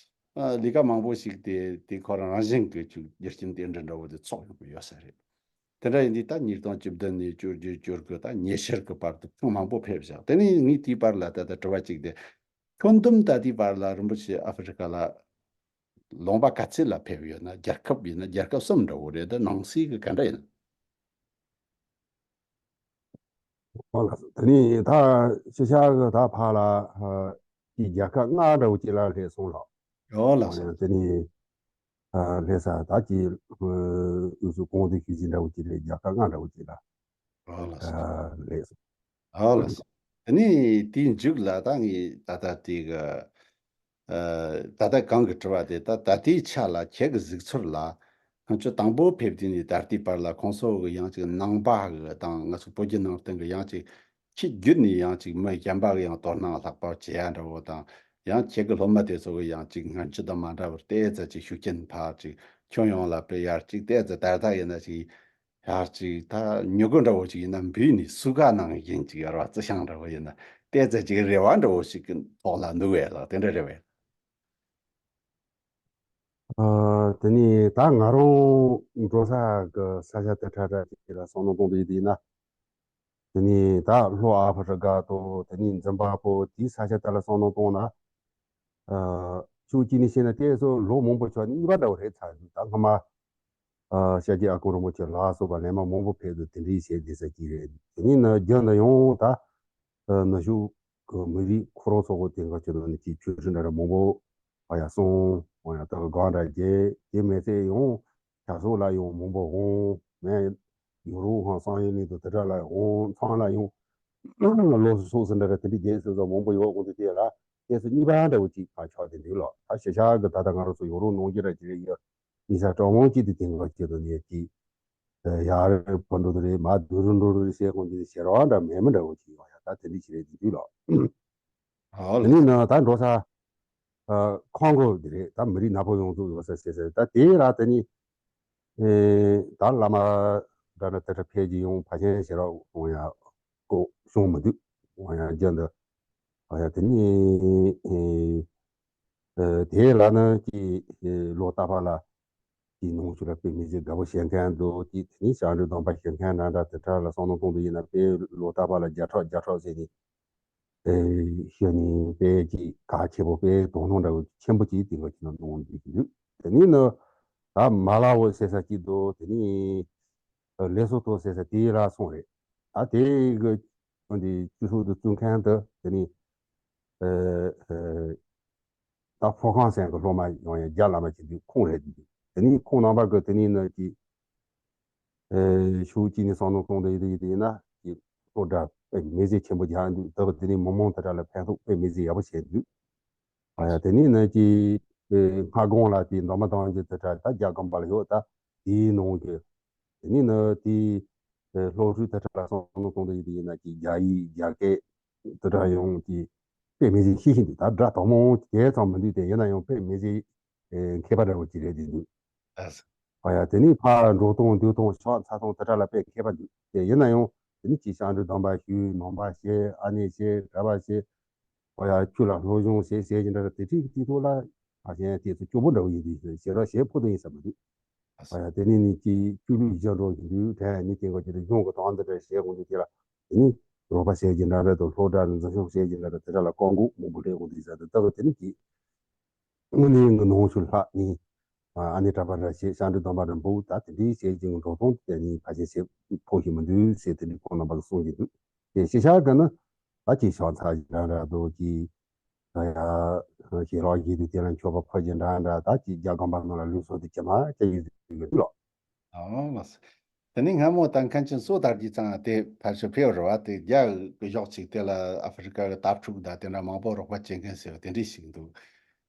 ཨ་ལས་ཀ་མང་པོ་ཞིག་དེ་དེ་ཁོ་རང་རང་བཞིན་གི་ཅིག་རྒྱུ་རྐྱེན་དེ་འདྲ་འདྲ་བོ་དེ་ཚོགས་ཡོང་གི་ཡོད་ས་རེད། དེ་འདྲ་ཡིན་དུས་ད་ཉིས་སྟོང་བཅུ་བདུན་ནས་བཅུ་བརྒྱད་བཅུ་དགུ་ད་ཉི་ཤུ་གི་བར་དུ་ཐེངས་མང་པོ་ཕེབས་བཞག་དེ་ནས་ངས་དེའི་བར་ལ་ད་ལྟ་དྲི་བ་གཅིག་དེ། ཁྱོན་བསྡོམས་ད་ལྟའི་བར་ལ་རིན་པོ་ཆེ་ཨ་ཧྥེ་རི་ཁ་ལ་ལུང་པ་ག་ཚད་ལ་ཕེབས་ཡོད་ན། རྒྱལ་ཁབ་ཡིན་ན་རྒྱལ་ཁབ་གསུམ་འདྲ་བོ་རེད། ད་ནང་སྲིད་གི་ག་འདྲ་ཡིན། ཨོ་ལགས་སོ། དེ་ནས་ད་ཤི་ཤ་གི་ད་ཕ་ལ་ཨ་གི་རྒྱལ་ཁབ་ལྔ་འདྲ་བོ་ཅིག་ལ་སླེབས་སོང་ལགས། ཨོ་ལགས་སོ། དེ་ནས་ཨ་སླེབས་ས་ད་ཅིག་ཨུ་ཚུགས་གོང་དུ་ཞུས་ཅིག་འདྲ་བོ་ཅིག་རེད། རྒྱལ་ཁབ་ལྔ་འདྲ་བོ་ཅིག་ལ་ཨོ་ལགས་སོ། ཨ་སླེབས་སོང་། ཨོ་ལགས་སོ། དེ་ནས་དེའི་མཇུག་ལ་ད་ངས་ད་ལྟ་དེ་གི་ཨ་ད་ལྟ་གོང་གི་དྲི་བ་དེ་ད་ད་ལྟའི་ཆ་ལ་ཁྱེད་ཀྱི་གཟིགས་ཚུལ་ལ། ང་ཚོ་དང་པོ་ཕེབས་དུས་ནས་ད་ལྟའི་བར་ལ་ཁོང་ཚོ་གི་ཡང་ཅིག་ནང་པ་གི་དང་ང་ཚོ་བོད་བརྒྱུད་ནང་བསྟན་གི་ཡང་ཅིག་ཁྱི་བརྒྱུད་ནས་ཡང་ཅིག་མི་གཞན་པ་གི་ཡང་དོ་སྣང་ལྷག་པར་བྱེད་ཡ་འདྲ་བོ་དང་། ཡང་ཁྱེད་ཀྱི་སློབ་མ་དེ་ཚོ་གི་ཡང་ཅིག་སྔ་ཕྱི་དང་མ་འདྲ་བར་ཏོག་ཙམ་ཅིག་ཤུགས་རྐྱེན་ཕར་ཅིག་ཁྱོན་ཡོངས་ལ་དཔེ་ཡར་ཅིག་ཏོག་ཙམ་ད་ལྟ་ཡིན་ན་ཅིག་ཡར་ཅིག་ད་མྱུ་གུ་འདྲ་བོ་ཅིག་ཡིན་ན་འབུས་ནས་སུ་ག་ནང་བཞིན་ཅིག་ཡར་བ་རྩི་ཤིང་འདྲ་བོ་ཡིན་ན་ཏོག་ཙམ་ཅིག་རེ་བ་འདྲ་བོ་ཞིག་གི་ཐོག་ལ་འདུག་བས་ལགས། དེ་འདྲ་རེད་བས། ཨ་དེ་ནས་ད་ང་རང་འགྲོ་ས་གི་ས་ཆ་དེ་ཁྲ་ཁྲ་ཅིག་ལ་བསམ་བློ་གཏོང་དུས་དེ་ཡིན་ན། དེ་ནས་ད་ལྷོ་ཨ་ཕི་རི་ཀ་དང་དེ་ནས་ཛིམ་བྷ་བྷེ་དེའི་ས་ཆ་དེ་ལ་བསམ་བློ་གཏོང་ན། ཨ་ཕྱོགས་གཅིག་ནས་བཤད་ན་ཏོག་ཙམ་ལོ་མང་པོ་ཆགས་ནས་གཉིས་པ་འདྲ་བོ་རེད་ཚར་འདུག་ད་སྔ་མ་ཨ་ཤཱཀྱའི་ཨ་དཀོན་རིན་པོ་ཆེ་ལ་སོགས་པ་ལན་མ་མང་པོ་ཕེབས་འདུག་དེ་འདྲའི་བཤད་བསྡད་ས་གཅིག་རེད། དེ་ནས་ནི་རྒྱུན་དུ་ཡང་ད་ཨ་ནུབ་ཕྱོགས་ཀྱི་མི་རིགས་ཁོ་རང་ཚོ་གི་དེ་འགའ་ཁྱོད་ནང་ནས་ཀྱི་ཆོས་སྲིད་འདྲ་འདྲ་མང་པོ་ཨ་ཡ་སོང་། ཨ་ཡ་ད་གི་སྒང་འདྲ་རྒྱས་དེ་མེད་ཚེ་ཡང་ཆབ་སྲིད་ལ་ཡང་མང་པོ་འོང་མེད། ཡུ་རོབ་ཧང་སང་ཡིན་ལི་དུ་དེ་འདྲ་ལ་འོང་ཚང་ལ་ཡང་ལོ་སོ་སོ་འདྲ་ར་དེ་འདྲའི་རྒྱས་སོ་སོ་མང་པོ་ཡོད་འོང་དུས་དེ་ལ་རྒྱས་སུ་གཉིས་པ་འདྲ་བོ་ཅིག་ཕར་ཆགས་དེ་འདུག་ལོ། ད་ཤ་ཤ་གི་ད་ལྟ་ང་རང་ཚོ་ཡུ་རོབ་ནང་གི་ར་ཅི་རེད་ཡོད། ཡིན་ས་གྲངས་མང་ཅིག་དེ་དེང་ག་ཅིག་ཏུ་ནས་ཀྱི་ཡར་འཕུར་འགྲོ་དུ་རེད། མར་སྡོད་རུ་འགྲོ་རུ་རེད་ཟེར་གོང་ཅིག་ཞེ་རོགས་འདྲ་མེད་མི་འདྲ་བོ་ཅིག་ཡོང་ཡ། ད་དེ་འདྲ་ཞིག་རེད་དེ་དུས་ལ། ཨོ་ལ། དེ་ནས་ན་ད་འགྲོ་ས་ཁོང་གོ་དེ་རེད། ད་མི་རིགས་ནག་པོ་ཡོངས་རྫོགས་ཡོད་ས་ཟེར་ཟེར། ད་དེ་ལ་དེ་ནས་ད་བླ་མ་འདྲ་འདྲ་དེ་འདྲ་ཕེབས་ཀྱི་ཡོང་ཕལ་ཆེར་ཞེ་རོགས་ཡོང་ཡ་ཀོ་བྱུང་མི་འདུག། ཡང་རྒྱུན་དུ་ཡང་དེ་ནས་དེའི་ལ་ནི་ཀྱི་ལོ་རྟག་པ་ལ་ཀྱི་ནང་ཆོས་ལ་དཔེ་མི་སྲིད་དགའ་པོ་བྱེད་མཁན་འདུག། ཀྱི་དེ་ནས་ཞང་འབྲུག་སྡོམ་པ་ཞུ་མཁན་འདྲ་འདྲ་དེ་འདྲ་ལ་བསམ་བློ་གཏོང་དུ་ཡིན་ན། དཔེ་ལོ་རྟག་པ་ལ་བརྒྱ་ཕྲག་བརྒྱ་ཕྲག་ཟེར་ནས་ཞུ་ནས་དཔེ་ཀྱི་གལ་ཆེ་པོ་དཔེ་དོ་སྣང་འདྲ་བོ་ཆེན་པོ་ཅིག་དེ་འདྲ་ཅིག་ལ་གནང་འདུག་ཀྱི་འདུག། དེ་ནས་ནི་ད་མ་ལ་འོ་ཟེར་ས་ཅིག་འདུག། དེ་ནས་ལེ་སོ་ཐོ་ཟེར་ས་དེའི་ལ་སོང་རེད། ད་དེ་གི་འདི་སྤྱི་ཚོགས་དུ་བཙུན་མཁན་དུ་དེ་ནི་ད་ཕོ་ཁང་སེང་གི་སློབ་མ་ཡོང་ཡ་རྒྱ་བླ་མ་ཅིག་འདུག། ཁོང་རེད་འདུག། དེ་ནི་ཁོང་རྣམ་པ་གི་དེ་ནི་ནི་ཀྱི་ཤུགས་ཀྱིས་ནི་བསམ་བློ་གཏོང་དུ་ཡིན་དུ་ཡིན་དུ་ཡིན་ན་ཀྱི་སློབ་གྲྭ་དཔེ་མི་སྲིད་ཆེན་པོ་རྒྱག་འདུག། ད་གི་དེ་ནི་མི་མང་དེ་དག་ལ་ཕན་ཐོགས་དཔེ་མི་སྲིད་ཡག་པོ་བྱས་འདུག། ཨ་ཡ་དེ་ནི་ནི་ཀྱི་སྔ་དགོང་ལ་དེ་མདོ་མ་དང་གི་དེ་དག་ད་རྒྱ་སྒམ་པ་ལ་ཡོད། ད་དེའི་ནང་གི་དེ་ནི་ནི་དེའི་སློབ་ཕྲུག་དེ་དག་ལ་བསམ་བློ་གཏོང་དུ་ཡིན་དུ་ཡིན་ན་ཀྱི་རྒྱ་ཡིག་རྒྱ་སྐད་དེ་དག་ཡང་ཀྱི་དཔེ་མི་སྲིད་ཤེས་བཞིན་འདུག། ད་སྒྲ་དག་མང་དེ་ཙམ་མི་འདུག། དེ་ཡིན་ན་ཡང་དཔེ་མི་སྲིད་མཁས་པ་འདྲ་བོ་ཅིག་རེད་དེ་འདུག། ཨ་ཡ་དེ་ནི་ཕར་འགྲོ་སྟངས་འདུག་སྟངས་ཕྱག་འཚལ་སྟངས་དེ་དག་ལ་དཔེ་མཁས་པ་འདུག། དེ་ཡིན་ན་ཡང་དེ་ནི་ཅིག་ཞང་འབྲུག་སྡོམ་པ་ཞུས། ནང་པ་བྱས། ཨ་ནེ་བྱས། གྲྭ་པ་བྱས། ཨོ་ཡ་ཁྱོད་ལ་སློབ་སྦྱོང་བྱེད་ཟེར་གྱི་འདྲ་དེ་འདྲའི་དུས་ཐོག་ལ་ཕ་གཞན་དེ་ཚོ་སྐྱོ་པོ་འདྲ་བོ་ཡིན་དུས་ཞེ་དྲག་བྱེད་ཕོད་དུ་ཡིན་ས་མི་འདུག། ཨོ་ཡ་དེ་ནས་ནི་ཅིག་སྐྱོ་ལུས་བཞག་འགྲོ་གི་འདུག། དྲན་ནི་དེ་འགོ་ཅིག་ལ་གཞུང་གི་དོན་འདི་འདྲ་བྱེད་དགོས་འདུག། དེ་ལ་དེ་ནི་རོགས་པ་བྱེད་ཀྱི་འདྲ་འདྲ་དང་སློབ་གྲྭ་འཛིན་སྐྱོང་བྱེད་ཀྱི་འདྲ་འདྲ་དེ་འདྲ་ལ་བཀག་འགོག་མང་པོ་སྤྲད་དགོས་འདུག་ཟེར་དུས། ད་གི་དེ་ནི་ཅིག་དངོས་གནས་ངའི་ནང་ཆོས་ལྷག་ནི་ཨ་ནེ་གྲྭ་པ་འདྲ་བྱེད། ཞང་འབྲུག་སྡོམ་པ་འདྲ་འབུག། ད་དེ་འདྲའི་བྱེད་ཀྱི་འགྲོ་སྟངས་དེ་ནི་ཕལ་ཆེར་བྱེད་ཕོད་ཀྱི་མི་འདུག་ཟེར་དེ་འདྲའི་ཁོང་རྣམ་པ་གིས་གསུང་གི་འདུག། དེ་ཤེས་བྱ་གི་ནི་ད་ཅིག་ཕྱག་འཚལ་གྱི་འདྲ་འདྲ་འདུག། ཅིག་ད་ཡ་ཞལ་ལག་བཞེས་དུས་དེ་ལ་མཆོད་པ་ཕུལ་གྱི་འདྲ་འདྲ། ད་ཅིག་རྒྱ་སྒམ་པ་རྣམས་ལ་ལུགས་སྲོལ་དེ་ཇི་མ་ཇི་བཞིན་དུ་ཡོད་འདུག་ལགས། ཨོ་ལགས་སོ། དེ་ནས་སྔ་མོ་ད་མཁན་ཆེན་བསོད་དར་རྒྱས་ཚང་དེ་ཕལ་ཆེར་ཕེབས་རེད་བ། དེ་རྒྱ་གི་གཞོགས་ཅིག་དེ་ལ་ཨ་ཧྥེ་རི་ཀ་གི་དྭ་ཕྲུག་དང་དེ་འདྲ་མང་པོ་རོགས་པ་བྱེད་མཁན་ཟེར་བ་དེ་འདྲས་ཞིག་འདུག།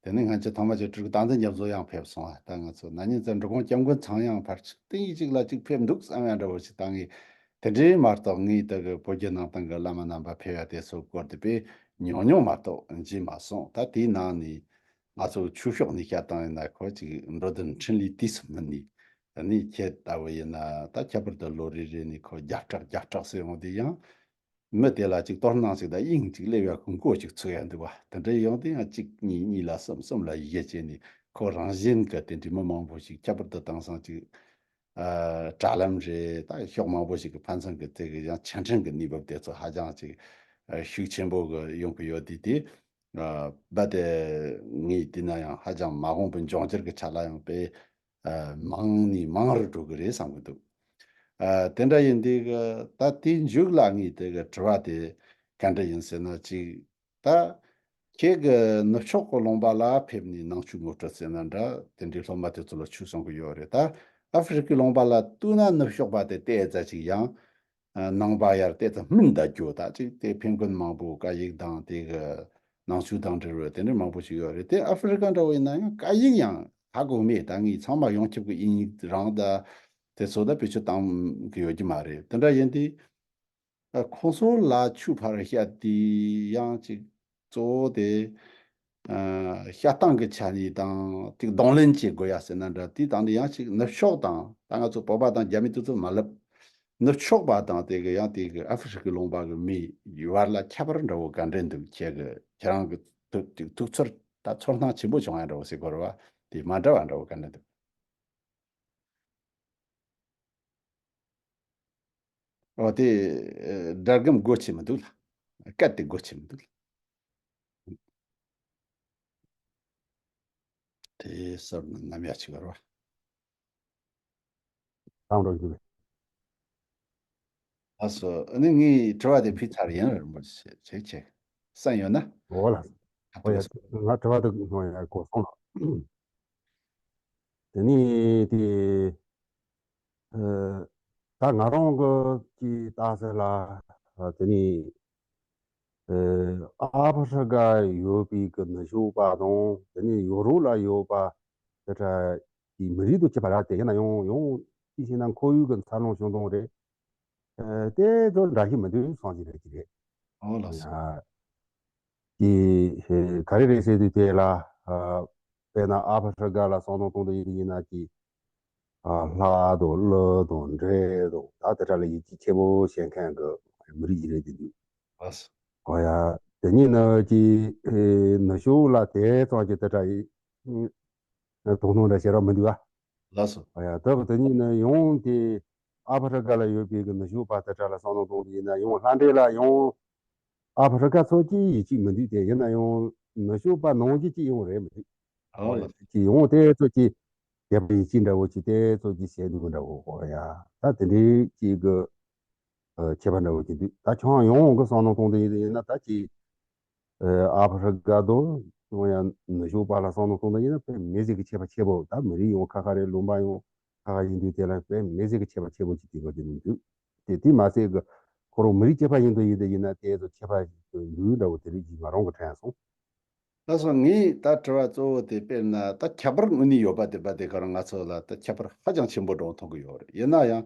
དེ་ནས་སྔ་ཕྱི་ཐོག་མ་ཅིག་སྤྲུལ་སྐུ་དྭངས་བསྟན་རྒྱ་མཚོ་ཡང་ཕེབས་སོང་བ། ད་ང་ཚོ་ན་ནིང་ཙམ་འབྲི་གུང་སྐྱབས་མགོན་ཚང་ཡང་ཕལ་ཆེར་དེ་ཡིན་གཅིག་ལ་གཅིག་ཕེབས་འདུག་བསམ་ཡ་འདྲ་བོ་ཞིག་བཏང་ངེས། དེ་འདྲའི་མ་གཏོགས་ངས་དེ་གི་བོད་བརྒྱུད་ནང་བསྟན་གི་བླ་མ་རྣམ་པ་ཕེབས་ཡ་དེ་ཚོ་སྐོར་དེ་དཔེ་ཉུང་ཉུང་མ་གཏོགས་མཇལ་མ་སོང་། ད་དེའི་ནང་ནས་ང་ཚོ་ཆོས་ཕྱོགས་ནས་བཤད་སྟངས་ཡིན་ན་ཁོ་ཅིག་འགྲོ་དོན་འཕྲིན་ལས་དུས་སུ་སྨིན་ནས། ད་ནི་ཁྱེད་ལྟ་བུ་ཡིན་ན་ད་ཁྱད་པར་དུ་ལོ་རེ་རེ་ནས་ཁོ་བརྒྱ་ཕྲག་བརྒྱ་ཕྲག་ཟེར་འོང་དུས་ཡང་མི་དེ་ལ་ཅིག་དོ་སྣང་ཞིག་དང་དབྱིངས་ཅིག་སླེབས་ཡ་གི་མགོ་ཅིག་ཚོས་ཡ་འདུག་བ། དེ་འདྲ་ཡོང་དུས་ཡང་གཅིག་གཉིས་གཉིས་ལ་གསུམ་གསུམ་ལ་བཞི་བྱས་ནས་ཁོ་རང་བཞིན་གི་དེ་འདྲའི་མི་མང་པོ་ཞིག་ཁྱད་པར་དུ་དེང་སང་ཅིག་ཨ་དྲ་ལམ་རེད། ད་ཕྱོགས་མང་པོ་ཞིག་གི་ཕན་ཚུན་གི་དེ་གི་ཡང་ཆ་འཕྲིན་གི་གནས་བབ་དེ་ཚོ་ཧ་ཅང་ཅིག་ཨ་ཤུགས་ཆེན་པོ་གི་ཡོང་གི་ཡོད་དུས་དེ། ཨ་རྦད་དེ་ངས་བལྟས་ན་ཡང་ཧ་ཅང་མ་འོངས་པའི་འབྱུང་འགྱུར་གི་ཆ་ལ་ཡང་དཔེ་ཨ་མང་ནས་མང་རུ་འགྲོ་གི་རེད་བསམ་གི་འདུག། ཨ་དེ་འདྲ་ཡིན་དུས་གི་ད་དེའི་མཇུག་ལ་ངས་དེ་གི་དྲི་བ་དེ་ག་འདྲ་ཡིན་ཟེར་ན། ཅིག་ད་ཁྱེད་ཀྱི་ནུབ་ཕྱོགས་ཀྱི་ལུང་པ་ལ་ཕེབས་ནས་ནང་ཆོས་ངོ་སྤྲོད་ཟེར་ན་འདྲ། དེ་འདྲའི་སློབ་མ་དེ་ཚོ་ལ་ཆོས་གསུང་གི་ཡོད་རེད། ད་ཨ་ཧྥེ་རི་ཀའི་ལུང་པ་ལ་ལྟོས་ན་ནུབ་ཕྱོགས་པ་དེ་ཏོག་ཙམ་ཅིག་ཡང་ནང་པ་ཡར་ཏོག་ཙམ་སྨིན་བསྡད་རྒྱུ། ད་ཅིག་དེ་ཕན་ཀུན་མང་པོ་སྐད་ཡིག་དང་དེ་གི་ནང་ཆོས་དང་འབྲེལ་བའི་དེ་འདྲའི་མང་པོ་ཞིག་ཡོད་རེད། དེ་ཨ་ཧྥེ་རི་ཀ་འདྲ་བོ་ཡིན་ན་ཡང་སྐད་ཡིག་ཡང་ཧ་གོ་མེད། ད་ངས་ཚང་མ་ཡོངས་ཁྱབ་ཀྱི་དབྱིན་ཡིག་རང་ད་དེ་ཚོ་ད་བེད་སྤྱོད་བཏང་གི་ཡོད་ཀྱི་མ་རེད། དེ་འདྲ་ཡིན་དུས་ཨ་ཁོང་ཚོ་ལ་ཆོས་ཕར་བཤད་དེ་ཡང་ཅིག་གཙོ་བོ་དེ་ཨ་བཤད་སྟངས་ཀྱི་ཆ་ནས་དང་ཅིག་གདོང་ལེན་བྱེད་དགོས་ཡ་ཟེར་ན་འདྲ། དེ་དང་དེ་ཡང་ཅིག་ནུབ་ཕྱོགས་དང་ད་ང་ཚོ་བོད་པ་དང་རྒྱ་མི་དེ་ཚོ་མ་ལབ། ནུབ་ཕྱོགས་པ་དང་དེ་གི་ཡང་དེ་གི་ཨ་ཧྥེ་རི་ཀའི་ལུང་པ་གི་མི་བར་ལ་ཁྱད་པར་འདྲ་བོ་ག་འདྲ་འདུག། ཁྱེད་གི་ཁྱེད་རང་གི་ཐུགས་ཐུགས་ཚོར་ད་ཚོར་སྣང་ཆེན་པོ་བྱུང་ཡ་འདྲ་བོ་ཟེར་དགོས་རེད་བ། དེ་མ་འདྲ་བ་འདྲ་བོ་ག་འདྲ་འདུག། ཨོ་དེ་ཨེ་སྒྲ་སྒམ་སྒོ་ཕྱེ་མི་འདུག་ལ། སྐད་དེ་སྒོ་ཕྱེ་མི་འདུག་ལ། དེ་ཟུར་ན་ནམ་ཡ་ཆེ་བ་རེད་བ། དང་འགྲོ་རྒྱུ་རེད། ལགས་སོ། ཨ་ནི་ངའི་དྲི་བ་དེ་ཕུལ་ཚར་ཡིན་རེད་མོ། ཆེ་ཆེ་ཆེ་བསམ་ཡོད་ན། འོ་ལགས། ཨ་འོ་ཡ། ང་དྲི་བ་དེ་ཡ་གོ་སོང་ལགས། དེ་ནི་དེ་ཨ་ད་ང་རང་གི་ཅིག་ལྟ་ས་ལ་ཨ་དེ་ནི་ཨ་ཨ་ཧྥེ་རི་ཀ་ཡོད་པའི་གི་ནུབ་ཕྱོགས་པ་དང་དེ་ནི་ཡོ་རོབ་ལ་ཡོད་པ་དེ་འདྲ་ གི་མི་རིགས་དང་ཁྱད་པར་ར་དེ་ཡིན་ན་ཡང་ཡང་ཅི་ཞིག་ན་ཁོར་ཡུག་གི་འཚར་ལོངས་བྱུང་དང་རེད། ཨ་དེ་ཚོ་འདྲ་ཞིག་མི་འདུག་སོང་ཞིག་རེད་ཀྱི་རེད། ཨོ་ལགས་སོ། ཡ། གི་ཧེ་ག་རེ་རེད་ཟེར་དུས་དེ་ལ་ཨ་དཔེར་ན་ཨ་ཕ་ཧྲི་ཀ་ལ་བསམ་བློ་གཏོང་དུ་ཡིན་ཡིན་ན་གི་ཨ་ལྷ་དང་ཀླུ་དང་འདྲེ་དང་ད་དེ་འདྲ་ལ་ཡིད་ཆེས་ཆེན་པོ་བྱེད་མཁན་གི་མི་རིགས་ཡིན་རེད་དེ་འདུག་ཨ་སོ། ཨོ་ཡ། དེ་ཉིད་ནི་གི་ཨེ་ནུབ་ཕྱོགས་ལ་དེ་ཙམ་གྱི་དེ་འདྲ་ཡི་ཨ་དོ་སྣང་འདྲ་བྱེད་རོགས་མི་འདུག་ཨ། ལགས་སོ། ཨ་ཡ། ད་གི་དེ་ཉིད་ནི་ཡང་དེ་ཨ་ཕ་ཧྲི་ཀ་ལ་ཡོད་པའི་གི་ནུབ་ཕྱོགས་པ་དེ་འདྲ་ལ་བསམ་བློ་གཏོང་དུ་ཡིན་ན་ཡང་ལྷ་འདྲེ་ལ་ཡང་ཨ་ཕ་ཧྲི་ཀ་ཚོ་གི་ཡིད་ཆེས་མི་འདུག་དེ་ཡིན་ན་ཡང་ནུབ་ཕྱོགས་པ་ནང་བཞིན་གྱི་ཡོང་རེད་མི་འདུག་ཨོ་ལགས། ཀྱི་ཡོང་དེ་ཚོ་གི་དད་པ་ཡིད་ཆེས་འདྲ་བོ་ཅིག་དེ་ཚོ་གི་བྱེད་འདུག་འདྲ་བོ་ཧོ་ཡ། ད་དེ་འདྲའི་ཅིག་གི་ཨ་ཁྱད་པར་འདྲ་བོ་ཅིག་འདུག་ད་ཁྱོད་ཡོང་གི་བསམ་བློ་གཏོང་དེ་ཡིན་ན་ད་ཅིག་ཨ་ཨ་ཕ་ཧྲི་ཀ་དང་ཡང་ནུབ་ཕྱོགས་པ་ལ་བསམ་བློ་གཏོང་དེ་ཡིན་ན་དཔེ་མི་སྲིད་ཀྱི་ཁྱད་པར་ཆེ་བོ། ད་མི་རིགས་ཡོང་ཁ་ཁ་རེད། ལུང་པ་ཡོང་ཁ་ཁ་ཡིན་དུས་དེ་ལ་དཔེ་མི་སྲིད་ཀྱི་ཁྱད་པར་ཆེ་བོ་ཅིག་དེ་ག་ཅིག་འདུག་དེ་དེ་མ་ཟད་གི་ཁོ་རང་མི་རིགས་གཅིག་པ་ཡིན་དུ་ཡིན་དུ་ཡིན་ན་དེ་ཚོ་ཁྱད་པར་འདུག་འདྲ་བོ་དེ་རིགས་ཀྱི་ང་རང་གི་དྲན་སོང་། ལགས་སོ། ངས་ད་དྲི་བ་གཙོ་བོ་དེ་དཔེར་ན་ད་ཁྱད་པར་དངོས་གནས་ཡོད་པ་དེ་པ་དེ་ག་རང་ང་ཚོ་ལ་ད་ཁྱད་པར་ཧ་ཅང་ཆེན་པོ་འགྲོ་མཐོང་གི་ཡོད་རེད། ཡིན་ན་ཡང་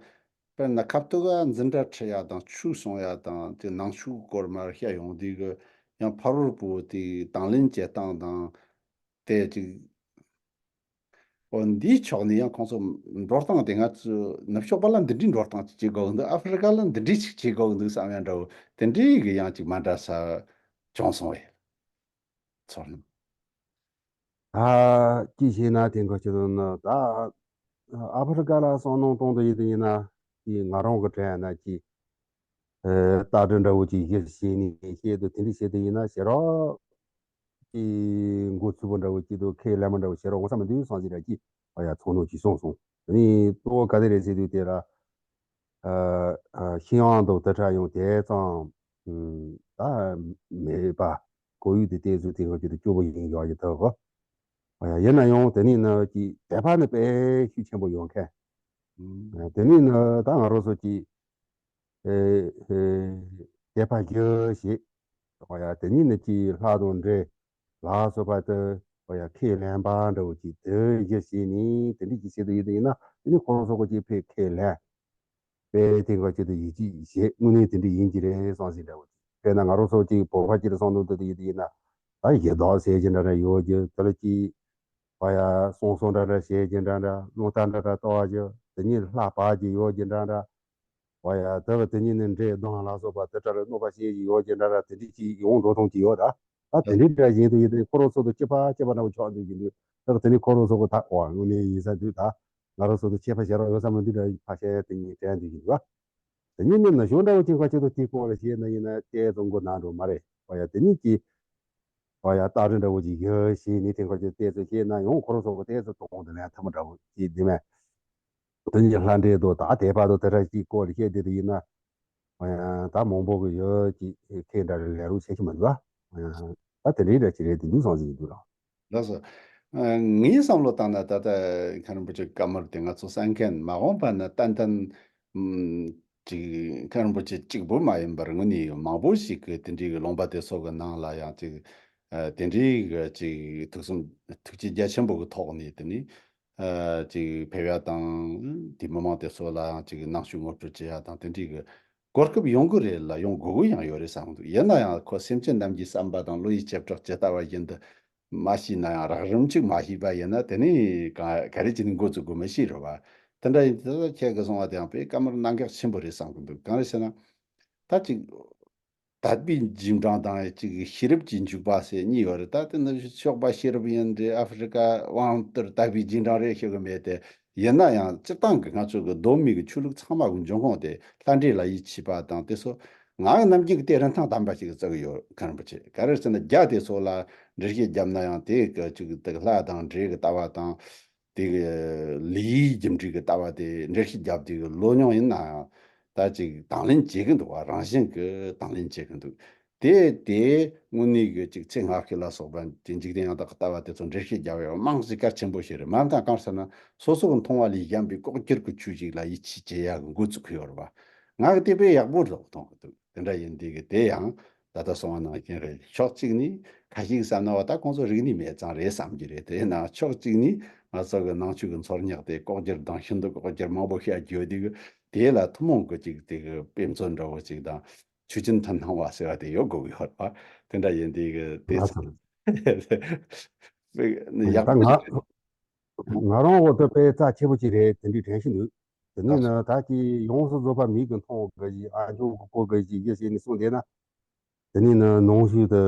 དཔེར་ན་ཁ་ཐུག་ག་འཛིན་གྲྭ་ཁྲིད་ཡ་དང་ཆོས་གསུང་ཡ་དང་དེ་ནང་ཆོས་སྐོར་མར་བཤད་ཡོང་དུས་གི་ཡང་ཕ་རོལ་པོ་དེ་དང་ལེན་བྱེད་སྟངས་དང་དེ་ཅིག་ཨོ་འདིའི་ཕྱོགས་ནས་ཡང་ཁོང་ཚོ་འགྲོ་སྟངས་དེ་ང་ཚོ་ནུབ་ཕྱོགས་པ་ལ་འདི་འདྲའི་འགྲོ་སྟངས་ཅིག་བྱེད་དགོས་འདུག་ཨ་ཧྥེ་རི་ཀ་ལ་འདི་འདྲའི་ཅིག་བྱེད་དགོས་འདུག་བསམ་ཡ་འདྲ་བོ་དེ་འདྲའི་གི་ཡང་ཅིག་མ་འདྲ་ས་བྱུང་སོང་བས། ཚོར་སྣང་། ད་ཅི་ཞེ་ན་དེ་འགོ་ཅི་དང་ནི་ད་ཨ་ཧྥེ་རི་ཀ་ལ་བསམ་བློ་གཏོང་དུ་ཡིན་དུ་ཡིན་ན་ཀྱི་ང་རང་གི་དྲན་ན་ཀྱི་ཨེ་རྟ་དྲེལ་འདྲ་བོ་ཅིག་གཞི་བྱས་ནས་བཤད་དུ་དེ་འདྲ་བཤད་དུ་ཡིན་ན་ཞེ་རོགས་ཀྱི་མགོ་ཚུད་པོ་འདྲ་བོ་ཅིག་དང་ཁས་ལེན་པ་འདྲ་བོ་ཞེ་རོགས་ངོ་ཚ་མི་འདུག་སང་ཞིག་ར་ཀྱི་ཨ་ཡ་ཚོགས་ནོ་ཅིག་སོང་སོང་། དེ་ནི་ཏོ་ག་དེ་རེད་ཟེར་དུས་དེ་ལ། ཨ་ཨ་ཤི་ཡང་དང་དེ་འདྲ་ཡང་དེ་ཙམ་ཨ་ད་མེད་པ། ཁོར་ཡུག་དེ་དེ་ཚོ་དེ་ག་ཅིག་ཏུ་སྐྱོ་པོ་ཡིན་ཡོད་ཀྱི་ཐོག་གོ། ཨ་ཡ་ཡིན་ན་ཡང་དེ་ནི་ནི་ཀྱི་དད་པ་ནི་དཔེ་ཤུགས་ཆེན་པོ་ཡོད་མཁན། ཨ་དེ་ནི་ནི་ད་ང་རང་ཚོ་ཀྱི་ཨེ་ཨེ་དད་པ་རྒྱུ་ཞེས། ཨ་ཡ་དེ་ནི་ནི་ཀྱི་ལྷ་དང་འདྲེ་ལ་སོགས་པ་དེ་ཨ་ཡ་ཁས་ལེན་པ་འདྲ་བོ་ཀྱི་དེ་རྒྱུ་ཞེས་ནི་དེ་འདྲ་ཀྱི་བྱེད་དུ་ཡིན་དུ་ཡིན་ན་དེ་ནི་ཁོ་རང་ཚོ་ག་ཅིག་ཕེ་ཁས་ལེན། དཔེ་དེ་འགའ་ཅིག་ཏུ་ཡིད་ཆེས་བྱེད་དངོས་གནས་དེ་འདྲ་ཡིན་གྱི་རེད་བསམ་སྲིད་འདྲ་བོ་དེ། དཔེར་ན་ང་རང་ཚོ་གཅིག་བོད་པ་གཅིག་ལ་བསམ་བློ་གཏོང་དུ་ཡིན་དུ་ཡིན་ན་ད་ཡི་དྭགས་ཟེར་གྱི་འདྲ་འདྲ་ཡོད་ཀྱི་དེ་ལ་གཅིག་བ་ཡ་སོང་སོང་འདྲ་འདྲ་བྱེད་ཀྱི་འདྲ་འདྲ་རླུང་རྟ་འདྲ་འདྲ་ལྟ་བ་ཀྱི་དེ་ཉིད་ལྷ་བག་ཀྱི་ཡོད་ཀྱི་འདྲ་འདྲ་བ་ཡ་དེ་བ་དེ་ཉིད་ནི་འདྲེ་གདོང་ལ་སོགས་པ་དེ་འདྲ་ལ་གནོད་པ་བྱེད་ཀྱི་ཡོད་ཀྱི་འདྲ་འདྲ་དེ་འདྲ་གཅིག་ཡོང་འགྲོ་གཏོང་གྱི་ཡོད་ད། ད་དེ་འདྲའི་འདྲ་བཞིན་དུ་ཡིན་དུས་ཁོ་རང་ཚོ་དང་གཅིག་པ་གཅིག་པ་འདྲ་བོ་ཆགས་འདུག་གི་འདུག་ད་དེ་ནི་ཁོ་རང་ཚོ་གི་ད་ཨོ་དངོས་གནས་ཡིན་ས་འདུག་ད་ང་རང་ཚོ་དང་ཁྱད་པར་བྱེད་རོགས་ཡོད་ས་མི་འདུག་ད་ཕ་ཤ་དེ་ཉིད་དྲན་འདུག་གི་འདུག་དེ་ཉིད་ནི་ན་གཞོན་འདྲ་བོ་ཅིག་ཁ་ཆེ་དུ་དེའི་སྐོར་ལ་བཤད་ན་ཡིན་ན་དེ་ཚོ་མགོ་ནག་འགྲོ་མ་རེད་བ་ཡ། དེ་ཉིད་ཀྱི་བ་ཡ་སྟག་རི་འདྲ་བོ་ཅིག་ཡོད་ཞེས་ནི་དེ་ཁ་ཆེ་དེ་ཚོ་བཤད་ན་ཡང་ཁོ་རང་ཚོ་གི་དེ་ཚོ་དོང་དུ་ལན་ཐ་མ་འདྲ་བོ་ཅིག་འདི་མེད། དེ་ཉིད་ལྷ་འདྲེ་དང་ད་དད་པ་དང་དེ་འདྲ་ཅིག་སྐོར་ལ་བཤད་དེ་དུ་ཡིན་ན། ད་མང་པོ་གི་ཡོད་ཀྱི་ཁེ་འདྲ་རེ་ལས་རོགས་བྱེད་ཀྱི་མི་འདུག་ཨ། ད་དེ་འདྲའི་འདྲ་ཅིག་རེད་དེ་འདུག་སང་ཟིག་འདུག་ར། ལགས་སོ། ངའི་བསམ་བློ་བཏང་ན་ད་ལྟ་མཁན་རིན་པོ་ཆེ་བཀའ་མོལ་དེ་ང་ཚོ་གསན་མཁན་མ་འོངས་པ་ན་ཏན་ཏན་ཅིག་མཁན་རིན་པོ་ཆེ་གཅིག་པུ་མ་ཡིན་པར་དངོས་གནས་མང་པོ་ཞིག་གི་དེ་འདྲའི་གི་ལུང་པ་དེ་ཚོ་གི་ནང་ལ་ཡང་ཅིག་དེ་འདྲའི་གི་ཅིག་ཐུགས་བསམ་ཐུགས་རྗེ་རྒྱ་ཆེན་པོ་གི་ཐོག་ནས་དེ་ནི། ཨ་ཅིག་ཕེབས་ཡ་དང་དེ་མི་མང་དེ་ཚོ་ལ་ཡང་ཅིག་ནང་ཆོས་ངོ་སྤྲོད་བྱེད་ཡ་དང་དེ་འདྲའི་གི་གོ་སྐབས་ཡོང་གི་རེད་ལ་ཡོང་དགོས་ཀྱི་ཡང་ཡོད་རེད་བསམ་འདུག་ཡིན་ན་ཡང་ཁོ་སེམས་ཅན་རྣམས་ཀྱི་བསམ་པ་དང་བློ་ཡི་བྱེ་བྲག་ཇི་ལྟ་བ་བཞིན་དུ་མ་ཤེས་ན་ཡང་རགས་རིམ་ཅིག་མ་ཤེས་པ་ཡིན་ན་དེ་ནི་ག་ག་རེ་བྱས་ནས་འགོ་བཙུགས་དགོས་མི་ཤེས་རེད་བ། དེ་འདྲ་ཡིན་དུས་ད་ཁྱེད་ཀྱིས་གསུངས་པ་དེ་ཡང་དཔེ་བཀའ་མོལ་གནད་འགག་ཆེན་པོ་རེད་བསམ་གི་འདུག་གང་རེད་ཟེར་ན། ད་ཅིག་དད་པའི་རྗེས་འབྲང་དང་ཅིག་ཤེས་རབ་ཀྱི་འཇུག་པ་ཟེར་གཉིས་ཡོད་རེད། ད་དེ་ནི་ཕྱོགས་པ་ཤེས་རབ་ཡིན་རེད། ཨ་ཧྥེ་རི་ཀ་དབང་བསྟུད་དད་པའི་རྗེས་འབྲང་རེད་ཤེས་གི་མེད་དེ། ཡིན་ན་ཡང་སྤྱིར་བཏང་གི་ང་ཚོ་གི་གདོད་མའི་གི་ཆོས་ལུགས་ཚང་མ་གི་འབྱུང་ཁུངས་དེ་ལྷ་འདྲེ་ལ་ཡིད་ཆེས་པ་དང་དེ་ཚོ་ང་གི་ནམ་རྒྱུན་གི་དེ་རིན་ཐང་ལྡན་པ་ཞིག་བརྩི་གི་ཡོད། མཁན་རིན་པོ་ཆེ་ག་རེ་ཟེར་ན་རྒྱ་དེ་ཚོ་ལ་འགྲེལ་བཤད་བརྒྱབ་ན་ཡང་དེ་གི་ཅིག་དེ་གི་ལྷ་དང་འདྲེ་གི་ལྟ་བ་དང་། དེ་གི་ལས་ཡིག་རྒྱུ་འབྲས་ཀྱི་ལྟ་བ་དེ་འགྲེལ་བཤད་བརྒྱབ་དུས་ཀྱི་ལོ་ཉུང་ཡིན་ན་ཡང་ད་ཅིག་དང་ལེན་བྱེད་ཀྱི་འདུག་བ། རང་བཞིན་གྱི་དང་ལེན་བྱེད་ཀྱི་འདུག་དེ་དེ་དངོས་གནས་ཀྱི་ཅིག་ཚེ་སྔ་ཤོས་ལ་སོགས་པ་དེ་འཇིག་རྟེན་ཡང་དག་གི་ལྟ་བ་དེ་ཚོ་འགྲེལ་བཤད་བརྒྱབ་ཡོད་མང་ཞིག་གལ་ཆེན་པོ་ཞིག་རེད། མ་མཐའ་གང་ཟེར་ན་སོ་སོ་གི་མཐོང་བ་ལས་གཞན་པའི་ལྐོག་གྱུར་གྱི་ཆོས་ཤིག་ལ་ཡིད་ཆེས་བྱེད་ཡག་གི་འགོ་བཙུགས་ཀྱི་ཡོད་རེད་བ། ང་གི་དེ་དཔེ་ཡག་པོ་རེད་མཐོང་གི་འདུག་དེ་འདྲ་ཡིན་དུས་ཀྱི་དེ་ཡང་ད་ལྟ་སོང་བ་ནང་བཞིན་རེད། ཕྱོགས་གཅིག་ནས་ཁ་ཤས་བསམ་ན་བ་ད་ཁོང་ཚོ་རིག་གནས་མེད་ཙང་རེད་བསམ་གྱི་རེད། དེ་ཡིན་ན་ཕྱོགས་གཅིག་ནས་ ང་ཚོ་གི་ནང་ཆོས་ཀྱི་འཚོལ་སྙེག་དེ་ལྐོག་གྱུར་དང་ཤིན་ཏུ་ལྐོག་གྱུར་མང་པོ་ཤེས་རྒྱུ་དེ་གི་དེ་ལ་ཐུན་མོང་གི་ཅིག་དེ་གི་དཔེ་མཚོན་འདྲ་བོ་ཅིག་དང་ཆོས་ཅན་མཐུན་སྣང་བ་ཟེར་བ་དེ་ཡོད་དགོས་ཀྱི་ཡོད་པ། དེ་འདྲ་ཡིན་དེ་གི་དེ་ང་ཚོ་ཚོ་ཡག་ད་པོ་ང་ཞིག་རེད། ང་རང་འོ་ད་དཔེ་རྩ་ཆེ་པོ་ཅིག་རེད། དེ་འདྲའི་དྲན་ཤེས་འདུག་དེ་ནས་ལགས་ནི་ད་ཀྱི་ཡོངས་སུ་རྫོགས་པ་མིག་གིས་མཐོང་དགོས་ཀྱི། ཨ་ཇོ་གི་གོ་དགོས་ཀྱི་ཡེ་ཟེར་ནས་གསུངས་བསྡད་ན། དེ་ནས་ནི་ནང་ཆོས་དེ་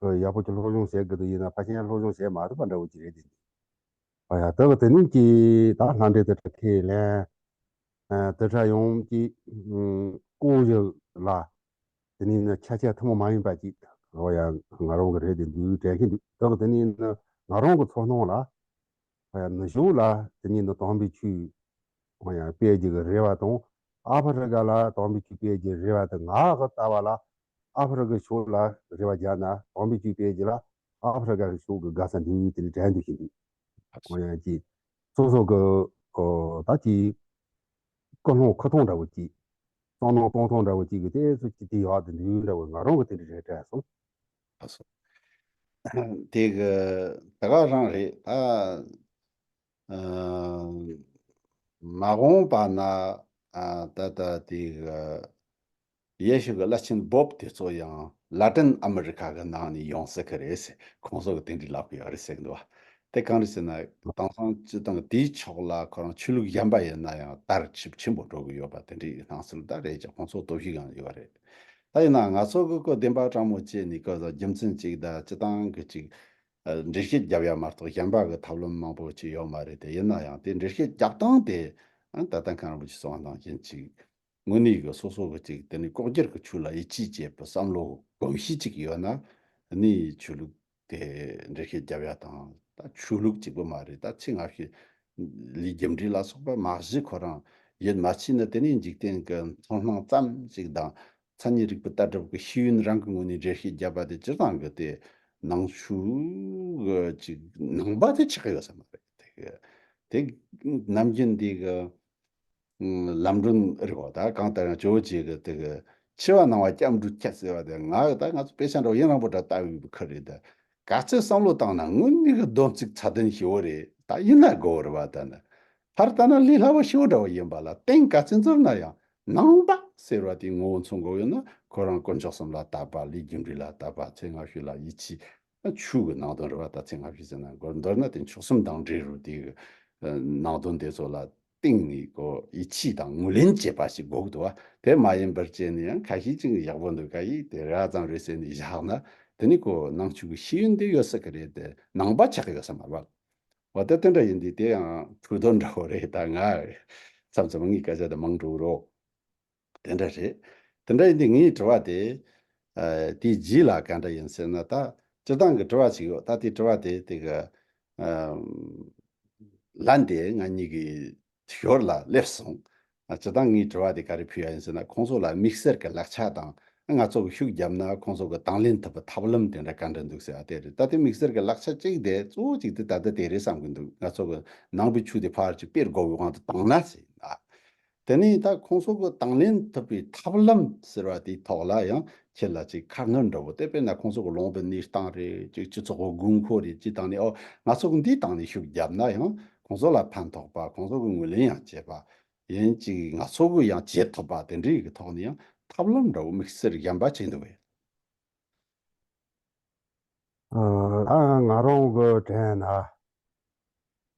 ཡག་པོ་ཅིག་སློབ་སྦྱོང་བྱེད་དགོས་དེ་ཡིན་ན་ཕལ་ཆེར་སློབ་སྦྱོང་བྱེད་མ་ཐུབ་པ་འདྲ་བོ་ཅིག་རེད་དེ། ཨ་ཡ་ད་གི་དེ་ནས་ཀྱི་ད་ལྷ་འདྲེ་དེ་ཁས་ལེན། ཨ་དེ་འདྲ་ཡོང་གི་ཨུམ་ལྐོག་ཞུགས་ལ། དེ་ནས་ནི་ཆ་ཆ་ཐུན་མོང་མ་ཡིན་པ་ཅིག་འོ་ཡ་ང་རང་གི་རེད་དེ་འདུག་དྲན་གྱི་འདུག་ད་གི་དེ་ནས་ནི་ང་རང་གི་ཚོར་སྣང་ལ། ཨ་ཡ་ནུབ་ཕྱོགས་ལ་དེ་ནས་ནི་དམ་པའི་ཆོས་འོ་ཡ་སྤེལ་རྒྱུ་གི་རེ་བ་དང་། ཨ་ཕ་རི་ཀ་ལ་དམ་པའི་ཆོས་སྤེལ་རྒྱུ་རེ་བ་དང་། ང་གི་ལྟ་བ་ལ་ཨ་ཕ་རི་ཀའི་ཕྱོགས་ལ་རེ་བ་བརྒྱབ་ན་དམ་པའི་ཆོས་སྤེལ་རྒྱུ་ལ་ཨ་ཕ་རི་ཀ་གི་ཕྱོགས་ཀྱི་དགའ་ས་འདུག་དེ་ནས་དྲན་འདུག་བཞིན་འདུག་འོ་ཡ་ཅིག་སོ་སོ་གི་ཨོ་ད་ཅིག་ཀུན་སློང་ཁུ་ཐོང་འདྲ་བོ་ཅིག་བསམ་བློ་གཏོང་སྟངས་འདྲ་བོ་ཅིག་གི་དེ་ཚོ་ཅིག་དེ་ཡག་དེ་འདུག་འདྲ་བོ་ང་རང་གི་དེ་འདྲ་རེད་དྲན་སོང་། ཨ་སོ། དེ་གི་ད་ག་རང་རེད་ད། ཨ་མ་འོངས་པ་ན་ཨ་ད་ལྟ་དེ་གི་ཡེ་ཤུ་གི་བླ་ཆེན་བོབ་དེ་ཚོ་ཡང་ལ་ཏིན་ཨ་མི་རི་ཁ་གི་ནང་ནས་ཡོང་སྲིད་གི་རེད་ཟེར། ཁོང་ཚོ་གི་དེ་འདྲའི་ལབ་གི་ཡོད་རེད་ཟེར་གི་འདུག་བ། དེ་གང་རེད་ཟེར་ན་དེང་སང་སྤྱི་བཏང་དེའི་ཕྱོགས་ལ་ཁོ་རང་ཆོས་ལུགས་གཞན་པ་ཡིན་ན་ཡང་དར་ཁྱབ་ཆེན་པོ་འགྲོ་གི་ཡོད་པ་དེ་འདྲའི་སྣང་ཚུལ་ད་རེད་ཀྱང་ཁོང་ཚོ་སྟོབས་ཤུགས་ཡང་ཡོད་རེད། ད་ཡིན་ན་ང་ཚོ་གི་ཀོ་བདེན་པ་དྲང་མོ་བྱས་ནས་ཀོ་རྒྱུ་མཚན་གཅིག་དང་སྤྱི་བཏང་གི་གཅིག་ཨ་འགྲེལ་བཤད་རྒྱབ་ཡ་མ་གཏོགས་གཞན་པ་གི་ཐབས་ལམ་མང་པོ་ཅིག་ཡོད་མ་རེད་དེ། ཡིན་ན་ཡང་དེ་འགྲེལ་བཤད་རྒྱབ་སྟངས་དེ་ཨ་ད་ལྟ་མཁན་རིན་པོ་ཆེ་གསུངས་པ་ནང་བཞིན་ཅིག་དངོས་གནས་གི་སོ་སོ་གི་ཅིག་དེ་ནི་ལྐོག་གྱུར་གི་ཆོས་ལ་ཡིད་ཆེས་བྱེད་པའི་བསམ་བློ་གོམས་གཤིས་ཅིག་ཡོད་ན་ནི་ཆོས་ལུགས་དེ་འགྲེལ་བཤད་རྒྱབ་ཡ་དང་ད་ཆོས་ལུགས་གཅིག་པུ་མ་རེད། ད་ཚེ་སྔ་ཕྱི་ལས་རྒྱུ་འབྲས་ལ་སོགས་པ་མ་གཞི་ཁོ་རང་ཡིད་མ་ཆེས་ན་དེ་ནི་འཇིག་རྟེན་གི་མཐོང་སྣང་ཙམ་ཞིག་དང་མཚན་ཉིད་རིག་པའི་ལྟ་གྲུབ་ཀྱི་ཤེས་ཡོན་རང་གི་ངོས་ནས་འགྲེལ་བཤད་བརྒྱབ་པ་དེ་སྤྱིར་བཏང་གི་དེ་ནང་ཆོས་གི་ཅིག་ནང་པ་དེ་ཆགས་ཡོད་ས་མ་རེད། དེ་གི་དེ་ནམ་རྒྱུན་འདི་གི་ལམ་སྒྲོན་རེད་བ། ད་གང་ལྟར་ཡང་ཇོ་བོ་རྗེ་གི་དེ་གི་འཆི་བ་སྣང་བ་སྐྱབས་འགྲོ་ཁྱད་ཟེར་བ་དེ་ང་གི་ད་ང་ཚོ་དཔེ་ཆ་འདྲ་བོ་ཡུན་རིང་པོ་འདྲ་ལྟ་ཡོད་པའི་ཁུལ་རེད། ད་ག་ཚོད་བསམ་བློ་བཏང་ན་དངོས་གནས་གི་སྡོམ་ཚིག་ཚད་ལྡན་ཞེ་བོ་རེད། ད་ཡིན་ན་དགོས་རེད་བ། ད་ནི་ཕར་ལྟ་ན་ལས་སླ་བོ་ཞེ་བོ་འདྲ་བོ་ཡིན་པ་ལ་གཏན་ག་ཚོད་འཛོམས་ན་ཡང་ནང་པ་ཟེར་བ་དེའི་ངོ་བོ་མཚོན་དགོས་ཡོད་ན་ཁོ་རང་དཀོན་མཆོག་གསུམ་ལ་དད་པ། ལས་རྒྱུ་འབྲས་ལ་དད་པ། ཚེ་སྔ་ཕྱི་ལ་ཡིད་ཆེས། ཆོས་ཀྱི་ནང་དོན་རེད་བ། ད་ཚེ་སྔ་ཕྱི་ཟེར་ན་མདོར་མདོར་ན་དེ་མཆོག་གསུམ་དང་འབྲེལ་རུ་དེའི་ནང་དོན་དེ་ཚོ་ལ་གཏིང་ནས་ཀོ་ཡིད་ཆེས་དང་ངོས་ལེན་བྱེད་པ་ཞིག་དགོས་འདུག་བ། དེ་མ་ཡིན་པར་བྱས་ནས་ཡང་ཁ་ཤས་ཅིག་ཡག་པོ་འདུག་ག་ཡིས་དེ་ར་ཙམ་རེད་ཟེར་ནས་བཞག་ན་དེ་ནི་ཀོ་ནང་ཆོས་ཀྱི་ཤེས་ཡོན་དེ་ཡོད་ས་གི་རེད་དེ་ནང་པ་ཆགས་ཡོད་ས་མ་རེད་བ། འོ་དེ་དེ་འདྲ་ཡིན་དུས་དེ་ཡང་འཕྲོས་དོན་འདྲ་བོ་རེད། ད་ང་མཚམས་མཚམས་ངའི་སྐད་ཆ་དེ་མང་འགྲོ་རོགས། དེ་འདྲ་རེད། དེ་འདྲ་ཡིན་དུས་ངའི་དྲི་བ་དེ། ཨ་དེའི་རྗེས་ལ་ག་འདྲ་ཡིན་ཟེར་ན་ད་སྤྱིར་བཏང་གི་དྲི་བ་ཅིག་ཡོད། ད་དེའི་དྲི་བ་དེ་དེ་གི་ཨ་ལན་དེ་ང་གཉིས་ཀྱི་ཞོར་ལ་སླེབས་སོང་། ཨ་སྤྱིར་བཏང་ངའི་དྲི་བ་དེ་ག་རེ་ཕུལ་ཡ་ཡིན་ཟེར་ན་ཁོང་ཚོ་ལ་དམིགས་བསལ་གྱི་ལག་ཆ་དང་ང་ཚོ་གི་ཤུགས་བརྒྱབ་ན་ཁོང་ཚོ་གི་དང་ལེན་ཐུབ་པའི་ཐབས་ལམ་དེ་འདྲ་ག་འདྲ་འདུག་ཟེར་བ་དེ་རེད། ད་དེ་དམིགས་བསལ་གྱི་ལག་ཆ་གཅིག་དེ་གཙོ་བོ་གཅིག་དེ་ད་ལྟ་དེ་རེད་བསམ་གི་འདུག་ང་ཚོ་གི་ནང་པའི་ཆོས་དེ་ཕར་ཅིག་སྤེལ་དགོས་པའི་དབང་དུ་བཏང་ན་ཟེར་ན། དེ་ནས་ད་ཁོང་ཚོ་གི་དང་ལེན་ཐུབ་པའི་ཐབས་ལམ་ཟེར་བ་དེའི་ཐོག་ལ་ཡང་ཁྱེད་ལ་ཅིག་ཁ་སྣོན་འདྲ་བོ་དེ་དཔེར་ན་ཁོང་ཚོ་གི་ལུང་པའི་གནས་སྟངས་རེད། ཅིག་སྤྱི་ཚོགས་ཀྱི་དགོས་མཁོ་རེད། ཅིག་དང་ནས་ཨོ་ང་ཚོ་གི་འདིའི་སྟེང་ནས་ཤུགས་བརྒྱབ་ན་ཡང་ཁོང་ཚོ་ལ་ཕན་ཐོགས་པ། ཁོང་ཚོ་གི་ངོས་ལེན་ཡང་བྱེད་པ་ཡིན། ཅིག་ང་ཚོ་གི་ཡང་བྱེད་ཐུབ་པ་དེ་འདྲའི་གི་ཐོག་ནས་ཡང་ཐབས་ལམ་འདྲ་བོ་དམིགས་བསལ་གཞན་པ་བྱེད་འདུག་གས། ཨ་ང་རང་གི་དྲན་ན།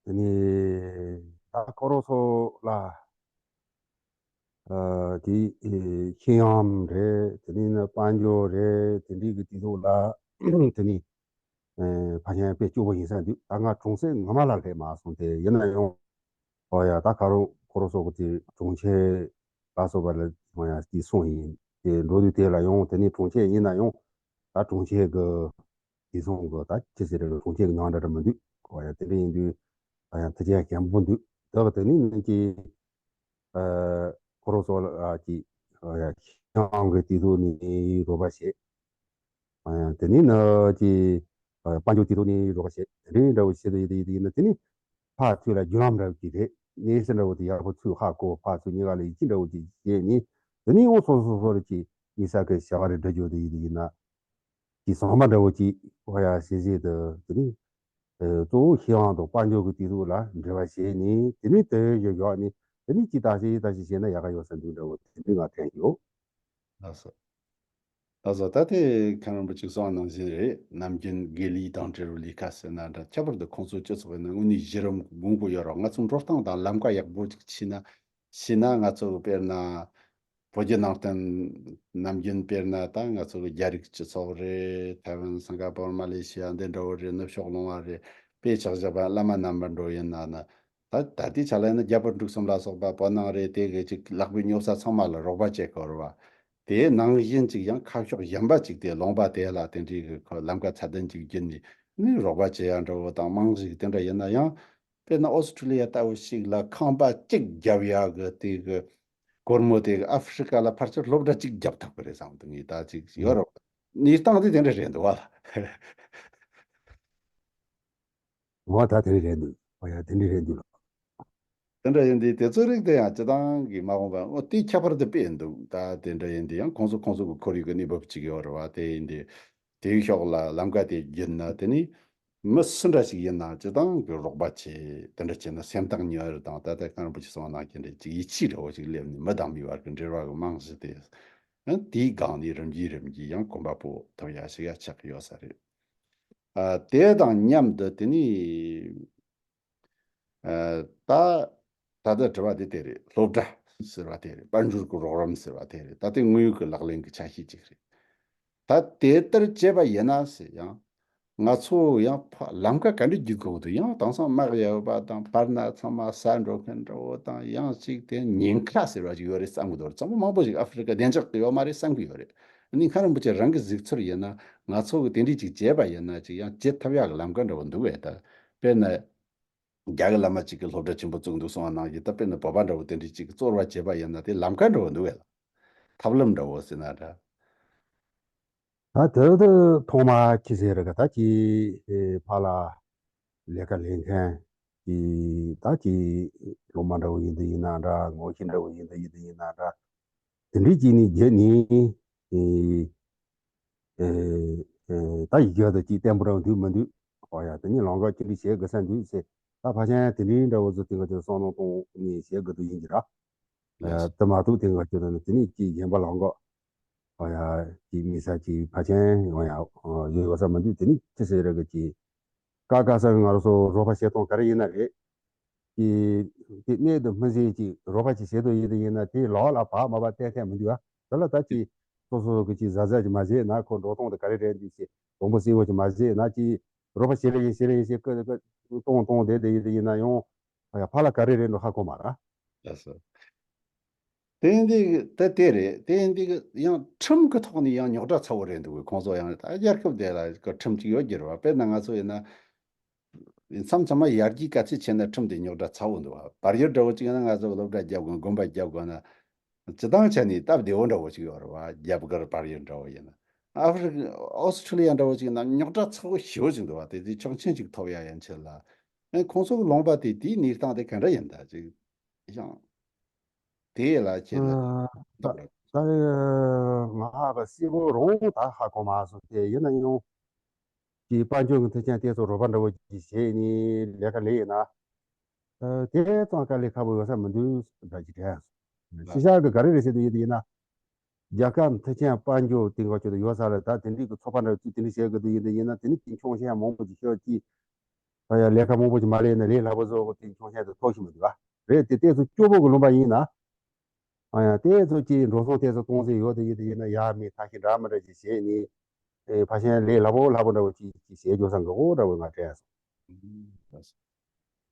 དེ་ནས་ད་ཁོ་རང་ཚོ་ལ་ཨ་དེ་ཨེ་ཤིན་ཡམ་རེད། དེ་ནས་ནི་དཔལ་འབྱོར་རེད། དེ་འདྲའི་གི་དུས་ཚོད་ལ་དེ་ནས་ཨེ་ཕལ་ཆེར་དཔེ་སྐྱོ་པོ་ཡིན་ས་འདུག་ད་ང་གྲོང་གསེབ་ངོ་མ་ལ་སླེབས་མ་སོང་སྟེ། ཡིན་ན་ཡང་ཨོ་ཡ་ད་ཁ་རོ་ཁོ་རང་ཚོ་གི་དེ་གྲོང་ཁྱེར་ལ་སོགས་པ་ལ་ཨོ་ཡ་དེ་སོང་ཡིན། དེ་འགྲོ་དུས་དེ་ལ་ཡང་དེ་ནས་གྲོང་ཁྱེར་ཡིན་ན་ཡང་ད་གྲོང་ཁྱེར་གི་དེ་སོང་གི་ད་ཅི་ཟེར་རེད། གྲོང་ཁྱེར་གི་ཉམས་འདྲ་འདྲ་མི་འདུག་ཨོ་ཡ་དེ་འདྲ་ཡིན་དུས་ཨོ་ཡ་ཐུགས་རྗེ་ཞེ་པོ་འདུག་ད་གི་དེ་ནས་ནི་ཀྱི་ཨ་ཁོ་རང་ཚོ་ལ་ཨ་ཀྱི་ཨོ་ཡ་ཁྱེད་རང་གི་དུས་ཚོད་ནས་རོགས་པ་བྱེད། ཨ་དེ་ནས་ནི་ཀྱི་ཨ་དཔལ་འབྱོར་དུས་ཚོད་ནས་རོགས་པ་བྱེད། དེ་འདྲའི་འདྲ་བོ་བྱེད་དུ་ཡིན་དུ་ཡིན་དུ་ཡིན་ན་དེ་ནས་ཕར་ཚུར་ལ་བརྒྱུད་ལམ་འདྲ་བོ་ཅིག་རེད། གནས་ཚུལ་འདྲ་བོ་དེ་ཡག་པོ་ཚུར་ཧ་གོ། ཕར་ཚུར་གཉིས་ཀ་ལ་ཡིད་ཆེས་འདྲ་བོ་ཅིག་བྱས་ནས་དེ་ནས་འོ་སོ་སོ་སོ་རེ་ཅིག་དམིགས་བསལ་གྱི་བྱ་བ་རེ་སྒྲུབ་རྒྱུ་དེ་ཡིན་དུ་ཡིན་ན། ཀྱི་ཟང་མ་འདྲ་བོ་ཅིག་ཨོ་ཡ་ཞེ་ཞེ་དུ་དེ་ནི་ གཙོ་བོ་ཤེས་དབང་དང་དཔལ་འབྱོར་གྱི་དུས་ཚོད་ལ་འབྲེལ་བ་བྱས་ནས་དེ་ནས་དེ་ཡོད་ཡོད་ནས་དེ་ནས་ཅི་ལྟ་ཞིག་ཅི་ལྟ་ཞིག་བྱས་ན་ཡག་ག་ཡོད་ས་འདུག་འདྲ་བོ་དེ་འདྲ་ང་དྲན་ཡོད། ལགས་སོ། ལགས་སོ། ད་ལྟའི་མཁན་རིན་པོ་ཆེས་གསུངས་པ་ནང་བཞིན་རེད། ནམ་རྒྱུན་དགེ་ལས་དང་འབྲེལ་བའི་ལས་ཀ་ཟེར་ན་འདྲ། ཁྱད་པར་དུ་ཁོང་ཚོ་སྤྱི་ཚོགས་ནང་དངོས་གནས་གཞི་རིམ་དགོངས་པ་ཡོད་རེད། ང་ཚོ་འགྲོ་སྟངས་དང་ལམ་ཀ་ཡག་པོ་ཅིག་ཕྱེ་ན་ཕྱེ་ན་ང་ཚོ་དཔེར་ན་བོད་བརྒྱུད་ནང་བསྟན་ནམ་རྒྱུན་དཔེར་ན་ད་ང་ཚོ་གི་རྒྱ་རིགས་སྤྱི་ཚོགས་རེད། ཐའེ་ཝན། སིང་ག་པོར། མ་ལེ་ཤི་ཡ་འདི་འདྲ་བོ་རེད། ནུབ་ཕྱོགས་ལུང་པ་རེད། དཔེ་ཆ་བཞག་པ་བླ་མ་རྣམ་པ་འགྲོ་ཡིན་ན་ན། ད་ད་ལྟའི་ཆ་ལ་ཡིན་ན་རྒྱ་བོད་འབྲུག་གསུམ་ལ་སོགས་པ་བོད་ནང་རེད། དེ་གི་ཅིག་ལག་པའི་སྨྱོ་ས་ཚང་མ་ལ་རོགས་པ་བྱེད་དགོས་རེད་བ། དེའི་ནང་བཞིན་ཅིག་ཡང་ཁ་ཕྱོགས་གཞན་པ་ཅིག་དེ་ལུང་པ་དེ་ལ་དེ་འདྲའི་གི་ཁོ་ལམ་ཀ་ཚད་ལྡན་ཅིག་བརྒྱུད་ནས་ནི་རོགས་པ་བྱེད་ཡ་འདྲ་བོ་དང་རྨང་གཞི་དེ་འདྲ་ཡིན་ན་ཡང་། དཔེར་ན་ཨོ་སི་ཁྲུ་ལི་ཡ་ལྟ་བུ་ཞིག་ལ་ཁང་པ་གཅིག་བརྒྱབ་ཡ་གི་དེ་གི་སྒོར་མོ་དེ་གི་ཨ་ཧྥེ་རི་ཀ་ལ་ཕལ་ཆེར་སློབ་གྲྭ་གཅིག་བརྒྱབ་ཐུབ་གི་རེད་བསམ་གི་འདུག་ངས་ད་ཅིག་ཡོད་རེད། གནས་སྟངས་དེ་དེ་འདྲ་རེད་འདུག་བ་ལ། འོ་ད་དེ་རེད་འདུག་འོ་ཡ་དེ་འདྲ་རེད་འདུག་ལགས། དེ་འདྲ་ཡིན་དུས་དེ་ཚོ་རིགས་དེ་ཡང་སྤྱི་བཏང་གི་མ་འོངས་པ་འོ་དེ་ཁྱད་པར་དུ་དཔེ་འདུག་ད་དེ་འདྲ་ཡིན་དུས་ཡང་ཁོང་ཚོ་ཁོང་ཚོ་གི་ཁོར་ཡུག་གི་གནས་བབ་ཅིག་ཡོད་རེད་བ། དེ་ཡིན་དུས་དེའི་ཕྱོགས་ལ་ལམ་ཀ་དེ་བརྒྱུད་ན་དེ་ནི་མི་སུ་འདྲ་ཞིག་ཡིན་ན་སྤྱི་བཏང་གི་རོགས་པ་བྱེད། དེ་འདྲ་བྱས་ན་སེམས་ཐག་ཉེ་བ་རེད། དང་ད་ལྟ་མཁན་རིན་པོ་ཆེ་གསུངས་པ་ནང་བཞིན་རེད། ཅིག་ཡིད་ཆེས་འདྲ་བོ་ཞིག་སླེབས་ནས་མི་དང་མི་བར་གྱི་འབྲེལ་བ་གི་རྨང་གཞི་དེ་ཡང་དེའི་སྒང་ནས་རིམ་གྱིས་རིམ་གྱིས་ཡང་གོམ་པ་སྤོ་ཐུབ་ཡ་ཞིག་ཡ་ཆགས་ཀྱི་ཡོད་ས་རེད། ཨ། དེ་དང་མཉམ་དུ་དེ་ནི། ཨ། ད་ད་ལྟ་དྲི་བ་དེ་དེ་རེད། སློབ་གྲྭ་ཟེར་བ་དེ་རེད། དཔལ་འབྱོར་གྱི་རོགས་རམ་ཟེར་བ་དེ་རེད། ད་དེ་དངོས་ཡོད་ཀྱི་ལག་ལེན་གྱི་ཆ་ཤས་ཅིག་རེད། ད་དེ་ལྟར་བྱས་པ་ཡིན་ན་ཟེར་ཡང་། ང་ཚོ་ཡང་ཕ་ལམ་ཀ་ག་འདྲ་བརྒྱུད་དགོས་འདུག་ཡང་དེང་སང་དམག་ཡོད་པ་དང་བར་ན་ཚང་མ་ཟ་འགྲོ་མཁན་འདྲ་བོ་དང་ཡང་ཅིག་དེ་ཉེན་ཁ་ཟེར་བ་ཅིག་ཡོད་རེད་བསམ་གི་འདུག་ཚང་མ་མང་པོ་ཞིག་ཨ་ཧྥེ་རི་ཀ་བདེ་འཇགས་ཡོད་མ་རེད་བསམ་གི་ཡོད་རེད། ཨ་ནི་མཁན་རིན་པོ་ཆེ་རང་གི་གཟིགས་ཚུལ་ཡིན་ན་ང་ཚོ་གི་དེ་འདྲས་ཅིག་བྱས་པ་ཡིན་ན་ཅིག་ཡང་བྱེད་ཐུབ་ཡག་གི་ལམ་ཀ་འདྲ་བོ་འདུག་བས། ད་དཔེར་ན། རྒྱ་གི་བླ་མ་གཅིག་གིས་སློབ་གྲྭ་ཆེན་པོ་བཙུགས་འདུག་གསུངས་པ་ནང་བཞིན་ད་དཔེར་ན་བོད་པ་འདྲ་བོ་དེ་འདྲས་ཅིག་གིས་གཙོ་བོར་བྱས་པ་ཡིན་ན་དེ་ལམ་ཀ་འདྲ་བོ་འདུག་བས་ལ། ཐབས་ལམ་འདྲ་བོ་ཟེར་ན་འདྲ། ད་དེ་དུས་ཐོག་མ་ཅི་ཟེར་རེད་ག་ད་ཅི་ཨེ་ཕར་ལ་ལས་ཀ་ལས་མཁན་གྱི་ད་ཅི་སློབ་མ་འདྲ་བོ་ཡིན་དུས་ཡིན་ན་འདྲ། ངོ་ཤེས་འདྲ་བོ་ཡིན་དུས་ཡིན་དུས་ཡིན་ན་འདྲ། དེ་འདྲས་ཅིག་ནས་བརྒྱུད་ནས་ཨེ་ཨེ་ཨེ་ད་ཡི་གེ་དང་ཅིག་བརྟན་པོ་རང་འདུག་མི་འདུག་འོ་ཡ་དེ་ནས་ལང་ཀ་ཅི་འདྲ་བྱེད་དགོས་ས་འདུག་ཟེར། ད་ཕལ་ཆེར་དེ་འདྲའི་འདྲ་བོ་ཚོ་དེང་ག་ཚོད་བསམ་བློ་གཏོང་ནས་བྱེད་དགོས་འདུག་ཡིན་གྱི་ར། ལགས་སོ། དེ་མ་གཏོགས་དེང་ག་ཚོད་ནི་དེ་ནས་ཅིག་གཞན་པ་ལང་ཀ་འོ་ཡ་ཅིག་དམིགས་བསལ་ཅིག་ཕལ་ཆེར་འོ་ཡ་ཡོད་ས་མི་འདུག་དེ་ནས་ཅི་ཟེར་རེད་གི་ཅིག་ཀ་ཀ་ས་ང་རང་ཚོ་རོགས་པ་བྱེད་སྟངས་ག་རེ་ཡིན་ན་རེད། ཀྱི་དེ་གནད་དུ་སྨིན་སའི་ཀྱི་རོགས་པ་ཅིག་བྱེད་དུ་ཡིན་དུ་ཡིན་ན་དེ་ལག་ལ་བག་མ་བག་བལྟས་ཐལ་མི་འདུག་ཨ། དེ་ལ་ད་ཀྱི་སོ་སོ་གི་ཀྱི་གཟབ་གཟབ་ཅིག་མ་བྱས་ན་ཁོ་འགྲོ་སྟངས་དེ་ག་རེ་རེད་འདུག་ཅེས་དྲང་པོ་གསལ་བོ་ཅིག་མ་བྱས་ན་ཀྱི་རོགས་པ་བྱེད་ལེ་ཡིན་བྱེད་ལེ་ཡིན་ཅེས་ཀི་ཀི་གཏོང་གཏོང་བསྡད་དེ་ཡིན་དུ་ཡིན་ན་ཡང་ཕ་ལ་ག་རེ་རེད་འགྲོ་ཧ་གོ་མ་ར། ལགས་སོ། དེ་ཡིན་དུས་ད་དེ་རེད། དེ་ཡིན་དུས་ཡང་ཁྲིམས་ཀྱི་ཐོག་ནས་ཡང་རྙོག་དྲ་ཚ་བོ་རེད་འདུག་ཁོང་ཚོ་ཡང་ད་རྒྱལ་ཁབ་དེ་ལ་ཁྲིམས་ཅིག་ཡོད་ཀྱི་རེད་བ། དཔེར་ན་ང་ཚོ་ཡིན་ན། མཚམས་མཚམས་མ་ཡར་རྒྱས་ག་ཚོད་ཆེ་ན་ཁྲིམས་དེ་རྙོག་དྲ་ཚ་བོ་འདུག་བ། བར་ཡོད་འདྲ་བོ་ཅིག་ཡིན་ན་ང་ཚོ་སློབ་གྲྭ་རྒྱབ་དགོས་དགོན་པ་རྒྱབ་དགོས་ན། སྤྱི་བཏང་ཆ་ནས་སྟབས་བདེ་བོ་འདྲ་བོ་ཅིག་ཡོད་རེད་བ། རྒྱ་གར་བར་ཡོད་འདྲ་བོ་ཡིན་ན། ཨ་ཧྥེ་རི་ཀ་ཨོ་སི་ཁྲུ་ལི་ཡ་འདྲ་བོ་ཅིག་ཡིན་ན་རྙོག་དྲ་ཚ་བོ་ཞེ་བོ་ཅིག་འདུག་བ། དེ་དུས་ཆོག་མཆན་ཅིག་ཐོབ་ཡ་ཡན་ཆད་ལ། ཨེ་ཁོང་ཚོ་གི་ལུང་པ་དེ་དེའི་གནས་སྟངས་དེ་ག་འདྲ་ཡིན་ད་ཅིག་ཡང་། དེ་ལ་ཁྱེད་ལ། ཨ། ད་ད་ང་ཧ་ག་སྲིད་པོ་རང་ད་ཧ་གོ་མ་སོང་སྟེ་ཡིན་ན་ཡང་། ཀྱི་དཔལ་འབྱོར་གྱི་མཐུན་རྐྱེན་དེ་ཚོ་རོགས་པ་འདྲ་བོ་ཅིག་བྱས་ནས་ལས་ཀ་ལས་ཡིན་ན། ཨ། དེ་ཙང་དཀའ་ལས་ཁག་པོ་ཡོད་ས་མི་འདུག་འདྲ་ཅིག་དྲན་སོང་། ལགས། ཤི་ཤ་གི་ག་རེ་རེད་ཟེར་དུ་ཡིན་དུ་ཡིན་ན། རྒྱལ་ཁབ་མཐུན་རྐྱེན་དཔལ་འབྱོར་དེ་འགོ་ཁྱོད་དུ་ཡོད་ས་ལ་ད་དེ་འདྲའི་གི་ཚོགས་པ་འདྲ་བོ་ཅིག་དེ་འདྲ་བྱེད་དགོས་དུ་ཡིན་དུ་ཡིན་ན་དེ་ནི་དེ་ཁྱོང་ཤ་མང་པོ་ཅིག་ཤོད་ཅིག་ཨ་ཡ་ལས་ཀ་མང་པོ་ཅིག་མ་ལས་ན་ལས་སླ་པོ་བཟོ་དགོས་དེ་ཁྱོང་ཤ་དེ་ཐོག་ཤི་མི་འདུག་ཨ། རེད་དེ་ལྟས་སུ་སྐྱོ་པོ་གི་ལུང་པ་ཡིན་ན། ཨ་ཡ་དེ་ཚོ་ཀྱི་འགྲོ་སོང་དེ་ཚོ་གཏོང་ཟེར་ཡོད་དེ་ཡིན་དེ་ཡིན་ན་ཡ་མི་ཐ་ཤི་འདྲ་མི་འདྲ་ཅིག་བྱས་ནས། ཨེ་ཕ་ཤན་ལས་སླ་པོ་སླ་པོ་འདྲ་བོ་ཅིག་ཅིག་བྱས་རྒྱུ་སང་གི་འོ་འདྲ་བོ་ང་དྲན་སོང་།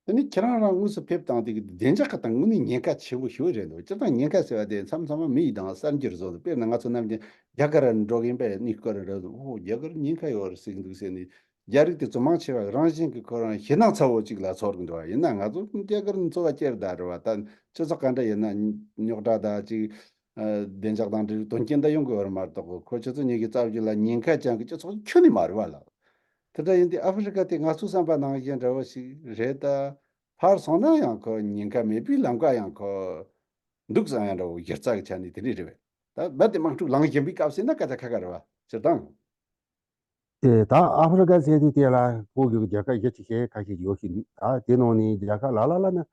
དེ་ནི་ཁྱེད་རང་རང་དངོས་སུ་ཕེབས་དང་དེ་གི་བདེ་འཇགས་ཀྱི་སྟེང་དངོས་གནས་ཉེན་ཁ་ཆེན་པོ་ཞེ་པོ་རེད་འདུག་སྤྱིར་བཏང་ཉེན་ཁ་ཟེར་བ་དེ་མཚམས་མཚམས་མ་མི་ཡི་དང་གསར་འགྱུར་བཟོ་འདུག་དཔེར་ན་ང་ཚོ་ནམ་རྒྱུན་རྒྱ་གར་འགྲོ་གིན་པས་གནས་སྐོར་རེ་འགྲོ་འདུག་ཨོ་རྒྱ་གར་ཉེན་ཁ་ཡོད་རེད་ཟེར་གི་འདུག་ཟེར་ནས། རྒྱ་རིགས་དེ་ཚོ་མང་ཆེ་བ་རང་བཞིན་གྱི་ཁོ་རང་ཞེད་སྣང་ཚ་བོ་ཅིག་ལ་ཚོར་གི་འདུག་བ། ཡིན་ན་ང་ཚོ་རྒྱ་གར་ནི་འཚོ་བ་སྐྱེལ་བསྡད་རེད་བ། ད་སྤྱི་ཚོགས་ག་འདྲ་ཡིན་ན་རྙོག་དྲ་དང་ཅིག་བདེ་འཇགས་དང་འབྲེལ་བའི་དོན་རྐྱེན་འདི་ཡོང་གི་ཡོད་རེད་མ་གཏོགས་ཁོ་ཁྱེད་ཚོ་གཉིས་ཀྱི་རྩ་བརྒྱུད་ལ་ཉེན་ཁ་ཅན་གྱི་སྤྱི་ཚོགས་ཁྱོན་ནས་མ་རེད་བ་ལགས། དེ་འདྲ་ཡིན་དུས་ཨ་ཧྥེ་རི་ཀ་དེ་ང་ཚོ་བསམ་པ་ནང་བཞིན་འདྲ་བོ་ཞིག་རེད་ད། ཕར་སོང་ན་ཡང་ཁོ་ཉེན་ཁ་མེད་པའི་ལམ་ཀ་ཡང་ཁོ་འདུག་བསམ་ཡང་འདྲ་བོ་གཞི་རྩ་གི་ཆ་ནས་དེ་འདྲ་རེད་བས། ད་རྦད་དེ་དམག་འཁྲུག་ལངས་བཞིན་པའི་སྐབས་ཟེར་ན་སྐད་ཆ་ཁ་ཁ་རེད་བ་སྤྱིར་བཏང་། དེ་ད་ཨ་ཧྥེ་རི་ཀ་ཟེར་དུས་དེ་ལ་བོད་ཀྱི་རྒྱལ་ཁབ་བཞི་ཅིག་ཤེས་ཁ་ཤས་ཡོད་ཤིག་འདུག་ད་དེ་ནང་ནས་རྒྱལ་ཁབ་ལ་ལ་ལ་ནི་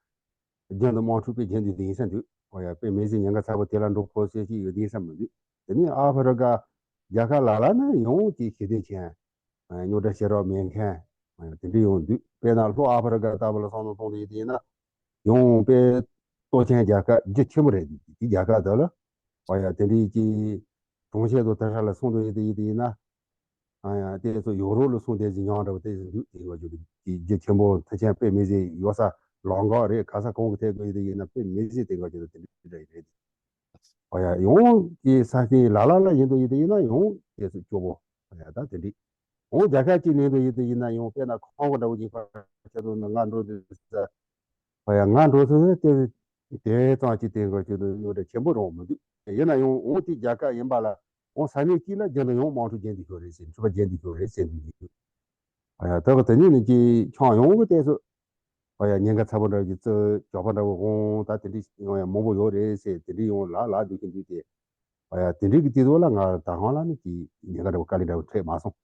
རྒྱུན་དུ་དམག་འཁྲུག་དཔེ་རྒྱུན་དུ་ཡིན་ས་འདུག་ཨོ་ཡ། དཔེ་མི་སྲིད་ཉེན་ཁ་ཚ་པོ་དེ་ལ་འགྲོ་ཁོ་ཟེར་ཞིག་ཡོད་དེ་ས་མི་འདུག་དེ་ནས་ཨ་ཧྥེ་རི་ཀ་རྒྱལ་ཁབ་ལ་ལ་ནི་ཡང་དེ་ཞི་བདེ་ཅན། རྙོག་དྲ་ཞེ་དྲག་མེད་མཁན་དེ་འདྲ་ཡོང་འདུག་དཔེར་ན་ལྷོ་ཨ་ཧྥེ་རི་ཀ་ལྟ་བུ་ལ་བསམ་བློ་གཏོང་དུ་ཡིན་དེ་ཡིན་ན། ཡང་དཔེ་སྟོབས་ཆེན་རྒྱལ་ཁབ་རྒྱ་ཆེན་པོ་རེད་འདུག་དེ་རྒྱལ་ཁབ་དེ་ལ་ཨ་ཡ་དེ་འདྲའི་ཀྱི་གྲོང་ཁྱེར་དང་དེ་འདྲ་ལ་སོང་དུ་ཡིན་དེ་ཡིན་དེ་ཡིན་ན། ཨ་ཡ་དེ་ཚོ་ཡོ་རོབ་ལ་སོང་དེ་ཟིན་ཡང་འདྲ་བོ་དེ་ཟིན་འདུག་དེ་འགའ་ཅིག་རྒྱ་ཆེན་པོ་མཐའ་ཅན་དཔེ་མི་སྲིད་ཡོད་ས་ལམ་ཁ་རེད། ག་ས་གང་གི་ཐད་དུ་ཡིན་དེ་ཡིན་ན་དཔེ་མི་སྲིད་དེ་འགའ་ཅིག་དེ་འདྲ་རེད། ཨོ་ཡ། ཡང་དེ་ས་སྟེང་ལ་ལ་ལ་ཡིན་དུ་ཡིན་དུ་ཡིན་ན་ཡང་དེ་ཚོ་སྐྱོ་པོ། ཨོ་ཡ། ད་དེ་འདྲ། འོ་རྒྱལ་ཁབ་ཅིག་ནས་དུ་ཡིན་དུ་ཡིན་ན་ཡང་དཔེར་ན་ཁང་པ་འདྲ་བོ་ཅིག་ཁ་ཆེ་དུ་ན་ང་འགྲོ་དུས་ས། ཨོ་ཡ། ང་འགྲོ་དུས་དེ་དེ་ཙམ་ཅིག་དེ་འགོ་ཅིག་དུ་ཡོད་དེ་ཆེན་པོ་རང་མི་འདུག་ཡིན་ན་ཡང་འོ་དེ་རྒྱལ་ཁབ་ཡིན་པ་ལ་འོ་ས་གནས་གཅིག་ལ་རྒྱུན་དུ་ཡང་དམག་འཁྲུག་རྒྱུན་དུ་ཤོར་རེད་ཟེར། འཁྲུག་པ་རྒྱུན་དུ་ཤོར་རེད་ཟེར་འདུག་ཨ་ཡ། ད་ག་དེ་ཉིད་ནས་ཀྱི་ཁྱོན་ཡོངས་ཀྱི་བལྟས་ཚོད། ཨ་ཡ། ཉེན་ཁ་ཚ་པོ་འདྲ་གི་རྩི་ཇག་པ་འདྲ་བོ་འོང་ད་དེ་འདྲ་ཡོང་ཡ་མང་པོ་ཡོད་རེད་ཟེར། དེ་འདྲ་ཡོང་ལ་ལ་འདུག་གི་འདུག་སྟེ། ཨ་ཡ། དེ་འདྲ་གི་དུས་ཚོད་ལ་ང་ད་གང་ལ་ནི་ཀྱི་ཉེན་ཁ་འདྲ་བོ་དཀའ་ལས་འདྲ་བོ་འཕྲད་མ་སོང་།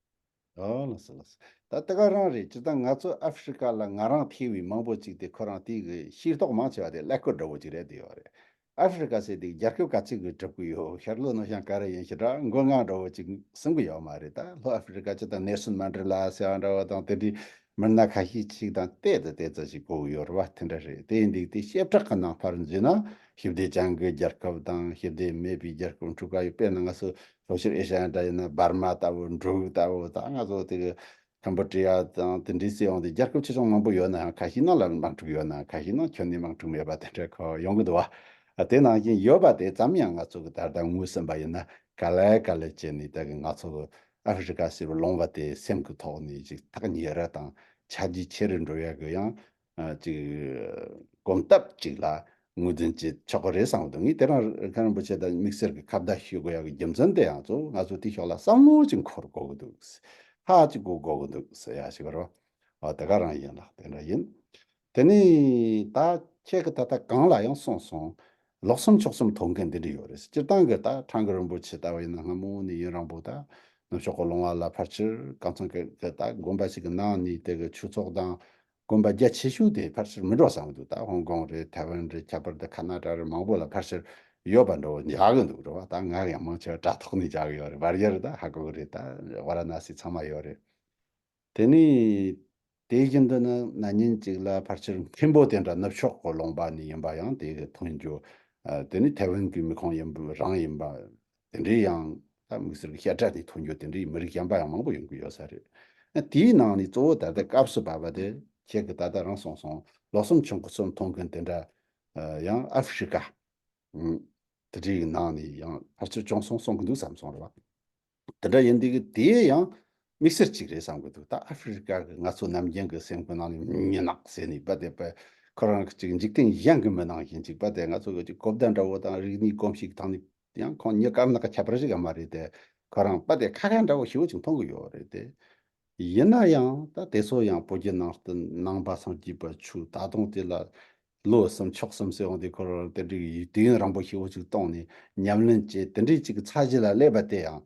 ཨོ་ལགས་སོ་ལགས་སོ། ད་དེ་ག་རང་རེད། སྤྱིར་བཏང་ང་ཚོ་ཨ་ཧྥེ་རི་ཀ་ལ་ང་རང་ཐེ་བའི་མང་པོ་ཅིག་དེ་ཁོ་རང་དེ་གི་ཤེས་རྟོགས་མང་ཆེ་བ་དེ་ཀླད་ཀོར་འདྲ་བོ་ཅིག་རེད་བསྡད་ཡོད་རེད། ཨ་ཧྥེ་རི་ཀ་ཟེར་དེ་རྒྱལ་ཁབ་ག་ཚོད་ཀྱིས་གྲུབ་ཀྱི་ཡོད། ཤར་ལྷོ་ནུབ་བྱང་ག་རེ་ཡིན་ཞེ་དྲག་མགོ་རྔ་འདྲ་བོ་ཅིག་གསུང་གི་ཡོད་མ་རེད། ད་ལྷོ་ཨ་ཧྥེ་རི་ཀ་སྤྱིར་བཏང་ནེལ་སོན་མན་ཌེ་ལ་ཟེར་བ་འདྲ་བོ་དང་དེ་འདྲའི་མི་སྣ་ཁ་ཤས་ཅིག་དང་བལྟས་ཏེ་བལྟས་ཙམ་ཞིག་གོ་གི་ཡོད་རེད་བ། དེ་འདྲ་རེད། དེ་ཡིན་དུས་དེ་བྱེ་བྲག་གི་ནང་ཕར་འཛུལ་ན་ཞི་བདེ་ཅན་གྱི་རྒྱལ་ཁབ་དང་ཞི་བདེ་མེད་པའི་རྒྱལ་ཁབ་འཁྲུག་ག་ཡོད། དཔེར་ན་ང་ཚོ་ལྷོ་ཤར་ཨེ་ཤ་ཡ་འདྲ་ཡིན་ན་འབར་མ་ལྟ་བུ། འབྲུག་ལྟ་བུ། ད་ང་ཚོ་དེ་གི་ཁམ་བོ་ཌི་ཡ་དང་དེ་འདྲའི་སྲིད་དབང་དེ་རྒྱལ་ཁབ་ཆེ་ཆུང་མང་པོ་ཡོད་ན་ཡང་ཁ་ཤས་ནང་ལ་དམག་འཁྲུག་ཡོད་ན་ཁ་ཤས་ནང་ཁྱོན་ནས་དམག་འཁྲུག་མེད་པ་དེ་འདྲ་ཁོ་ཡོང་གི་འདུག་བ། དེ་ནང་བཞིན་ཡོད་པ་དེ་ཙམ་ཡང་ང་ཚོ་གི་ད་ལྟ་ངོས་ཟིན་པ་ཡིན་ན་ག་ལེ་ག་ལེ་བྱས་ནས་ད་གི་ང་ཚོ་གི་ཨ་ཧྥེ་རི་ཀ་ཟེར་བའི་ལུང་པ་དེ་སེམས་ཀྱི་ཐོག་ནས་ཅིག་ཐག་ཉེ་ར་དང་ཆ་རྒྱུས་ཆེ་རུ་འགྲོ་ཡ་གི་ཡང་ཅིག་གོམ་སྟབས་ཅིག་ལ་ངོས་འཛིན་བྱེད་ཆོག་གི་རེད་བསམ་གི་འདུག་ངས་དེ་རིང་མཁན་རིན་པོ་ཆེ་དང་དམིགས་བསལ་གྱི་ཁ་བརྡ་ཞུ་དགོས་ཡག་གི་རྒྱུ་མཚན་དེ་ཡང་གཙོ་བོ་ང་ཚོ་དེའི་ཕྱོགས་ལ་བསམ་བློ་ཅིག་འཁོར་དགོས་ཀྱི་འདུག་ཧ་ཅིག་གོ་དགོས་ཀྱི་འདུག་ཟེར་ཡ་ཞིག་རེད་བ། དེ་ག་རང་ཡིན་ལགས། དེ་འདྲ་ཡིན། དེ་ནས་ད་ཁྱེད་ཀྱིས་ད་ལྟ་གོང་ལ་ཡང་གསུངས་སོང་། ལོ་གསུམ་ཕྱོགས་གསུམ་ཐོན་མཁན་དེ་འདྲ་ཡོད་རེད། སྤྱིར་བཏང་གི་ད་ཁྲང་ཀི་རིན་པོ་ཆེ་ལྟ་བུ་ཡིན་ན་སྔ་མོ་ནས་ཡུན་རིང་པོ་ད་ནུབ་ཕྱོགས་ཀྱི་ལུང་པ་ལ་ཕལ་ཆེར་གང་ཚང་གི་གི་ད་དགོན་པ་ཞིག་གི་ནང་ནས་དེ་གི་ཆོས་ཚོགས་དང་དགོན་པ་རྒྱ་ཆེ་ཤོས་དེ་ཕལ་ཆེར་མི་འགྲོ་བསམ་གི་འདུག་ད་ཧོང་ཀོང་རེད། ཐའེ་ཝན་རེད། ཁྱད་པར་དུ་ཁ་ན་ཌ་རེད། མང་པོ་ལ་ཕལ་ཆེར་ཡོད་པ་འདྲ་བོ་མཇལ་གི་འདུག་རེད་བ། ད་ང་ཡང་མང་ཆེ་བ་དྲ་ཐོག་ནས་མཇལ་གི་ཡོད་རེད། བར་ཡར་ད་ཧ་གོ་གི་རེད། ད་ཝ་ར་ཎ་སི་ཚང་མ་ཡོད་རེད། དེ་ནས་དེ་བཞིན་དུ་ནི་ན་ནིང་ཅིག་ལ་ཕལ་ཆེར་མཁན་པོ་དེ་འདྲ་ནུབ་ཕྱོགས་ཀྱི་ལུང་པ་ནས་ཡིན་པ་ཡང་དེ་གི་ཐོན་རྒྱུ། ཨ། དེ་ནི་ཐའེ་ཝན་གྱི་མི་ཁོངས་ཡིན་པ་རང་ཡིན་པ། དེ་འདྲའི་ཡང་ད་དམིགས་བསལ་གྱི་བཤད་གྲྭ་ནས་ཐོན་རྒྱུ་དེ་འདྲའི་མི་རིགས་གཞན་པ་ཡང་མང་པོ་ཡོང་གི་ཡོད་ས་རེད། ཨ། དེའི་ནང་ནས་གཙོ་བོ་ད་ལྟ་སྐབས་སུ་བབས་པ་དེ་ཁྱེད་ཀྱིས་ད་ལྟ་རང་གསུངས་སོང་། ལོ་གསུམ་ཆུང་ཀུ་ཙམ་ཐོན་མཁན་དེ་འདྲ། ཨ། ཡང་ཨ་ཧྥེ་རི་ཀ་ཨུམ། དེ་འདྲའི་ནང་ནས་ཡང་ཕལ་ཆེར་བྱུང་སོང་གསུང་གི་འདུག་བསམ་སོང་རེད་བ། དེ་འདྲ་ཡིན་དུས་ཀྱི་དེ་ཡང་དམིགས་བསལ་གཅིག་རེད་བསམ་གི་འདུག་ད་ཨ་ཧྥེ་རི་ཀ་གི་ང་ཚོ་ནམ་རྒྱུན་གྱི་སེམས་ཁོང་ནང་ནས་མྱི་ནག་ཟེར་ནས་པ་དེ་པ་ཁོ་རང་གཅིག་འཇིག་རྟེན་གཞན་གྱི་མི་ནང་བཞིན་གཅིག་པ་དེ་ང་ཚོ་གི་གཅིག་གོ་བརྡ་འདྲ་བོ་དང་རིག་གནས་གོམས་གཤིས་ཐང་ནས་ཡང་ཁོང་མྱི་དཀར་ནག་གི་ཁྱད་པར་ཞིག་ཡང་མ་རེད་དེ། ཁོ་རང་པ་དེ་ཁ་ཁ་འདྲ་བོ་ཞེ་པོ་ཅིག་མཐོང་གི་ཡོད་རེད་དེ། ཡིན་ན་ཡང་ད་དེ་ཚོ་ཡང་བོད་བརྒྱུད་ནང་བསྟན་ནང་པ་སངས་རྒྱས་པ་ཆོས་ད་དུང་དེ་ལ་ལོ་གསུམ་ཕྱོགས་གསུམ་ཟེར་འོང་དུས་ཁོ་རང་དེ་འདྲའི་དུས་ཡུན་རིང་པོ་ཞེ་པོ་ཅིག་བཏང་ནས་ཉམས་ལེན་བྱས་དེ་འདྲའི་ཅིག་གི་ཚད་གཞི་ལ་སླེབས་པ་དེ་ཡང་།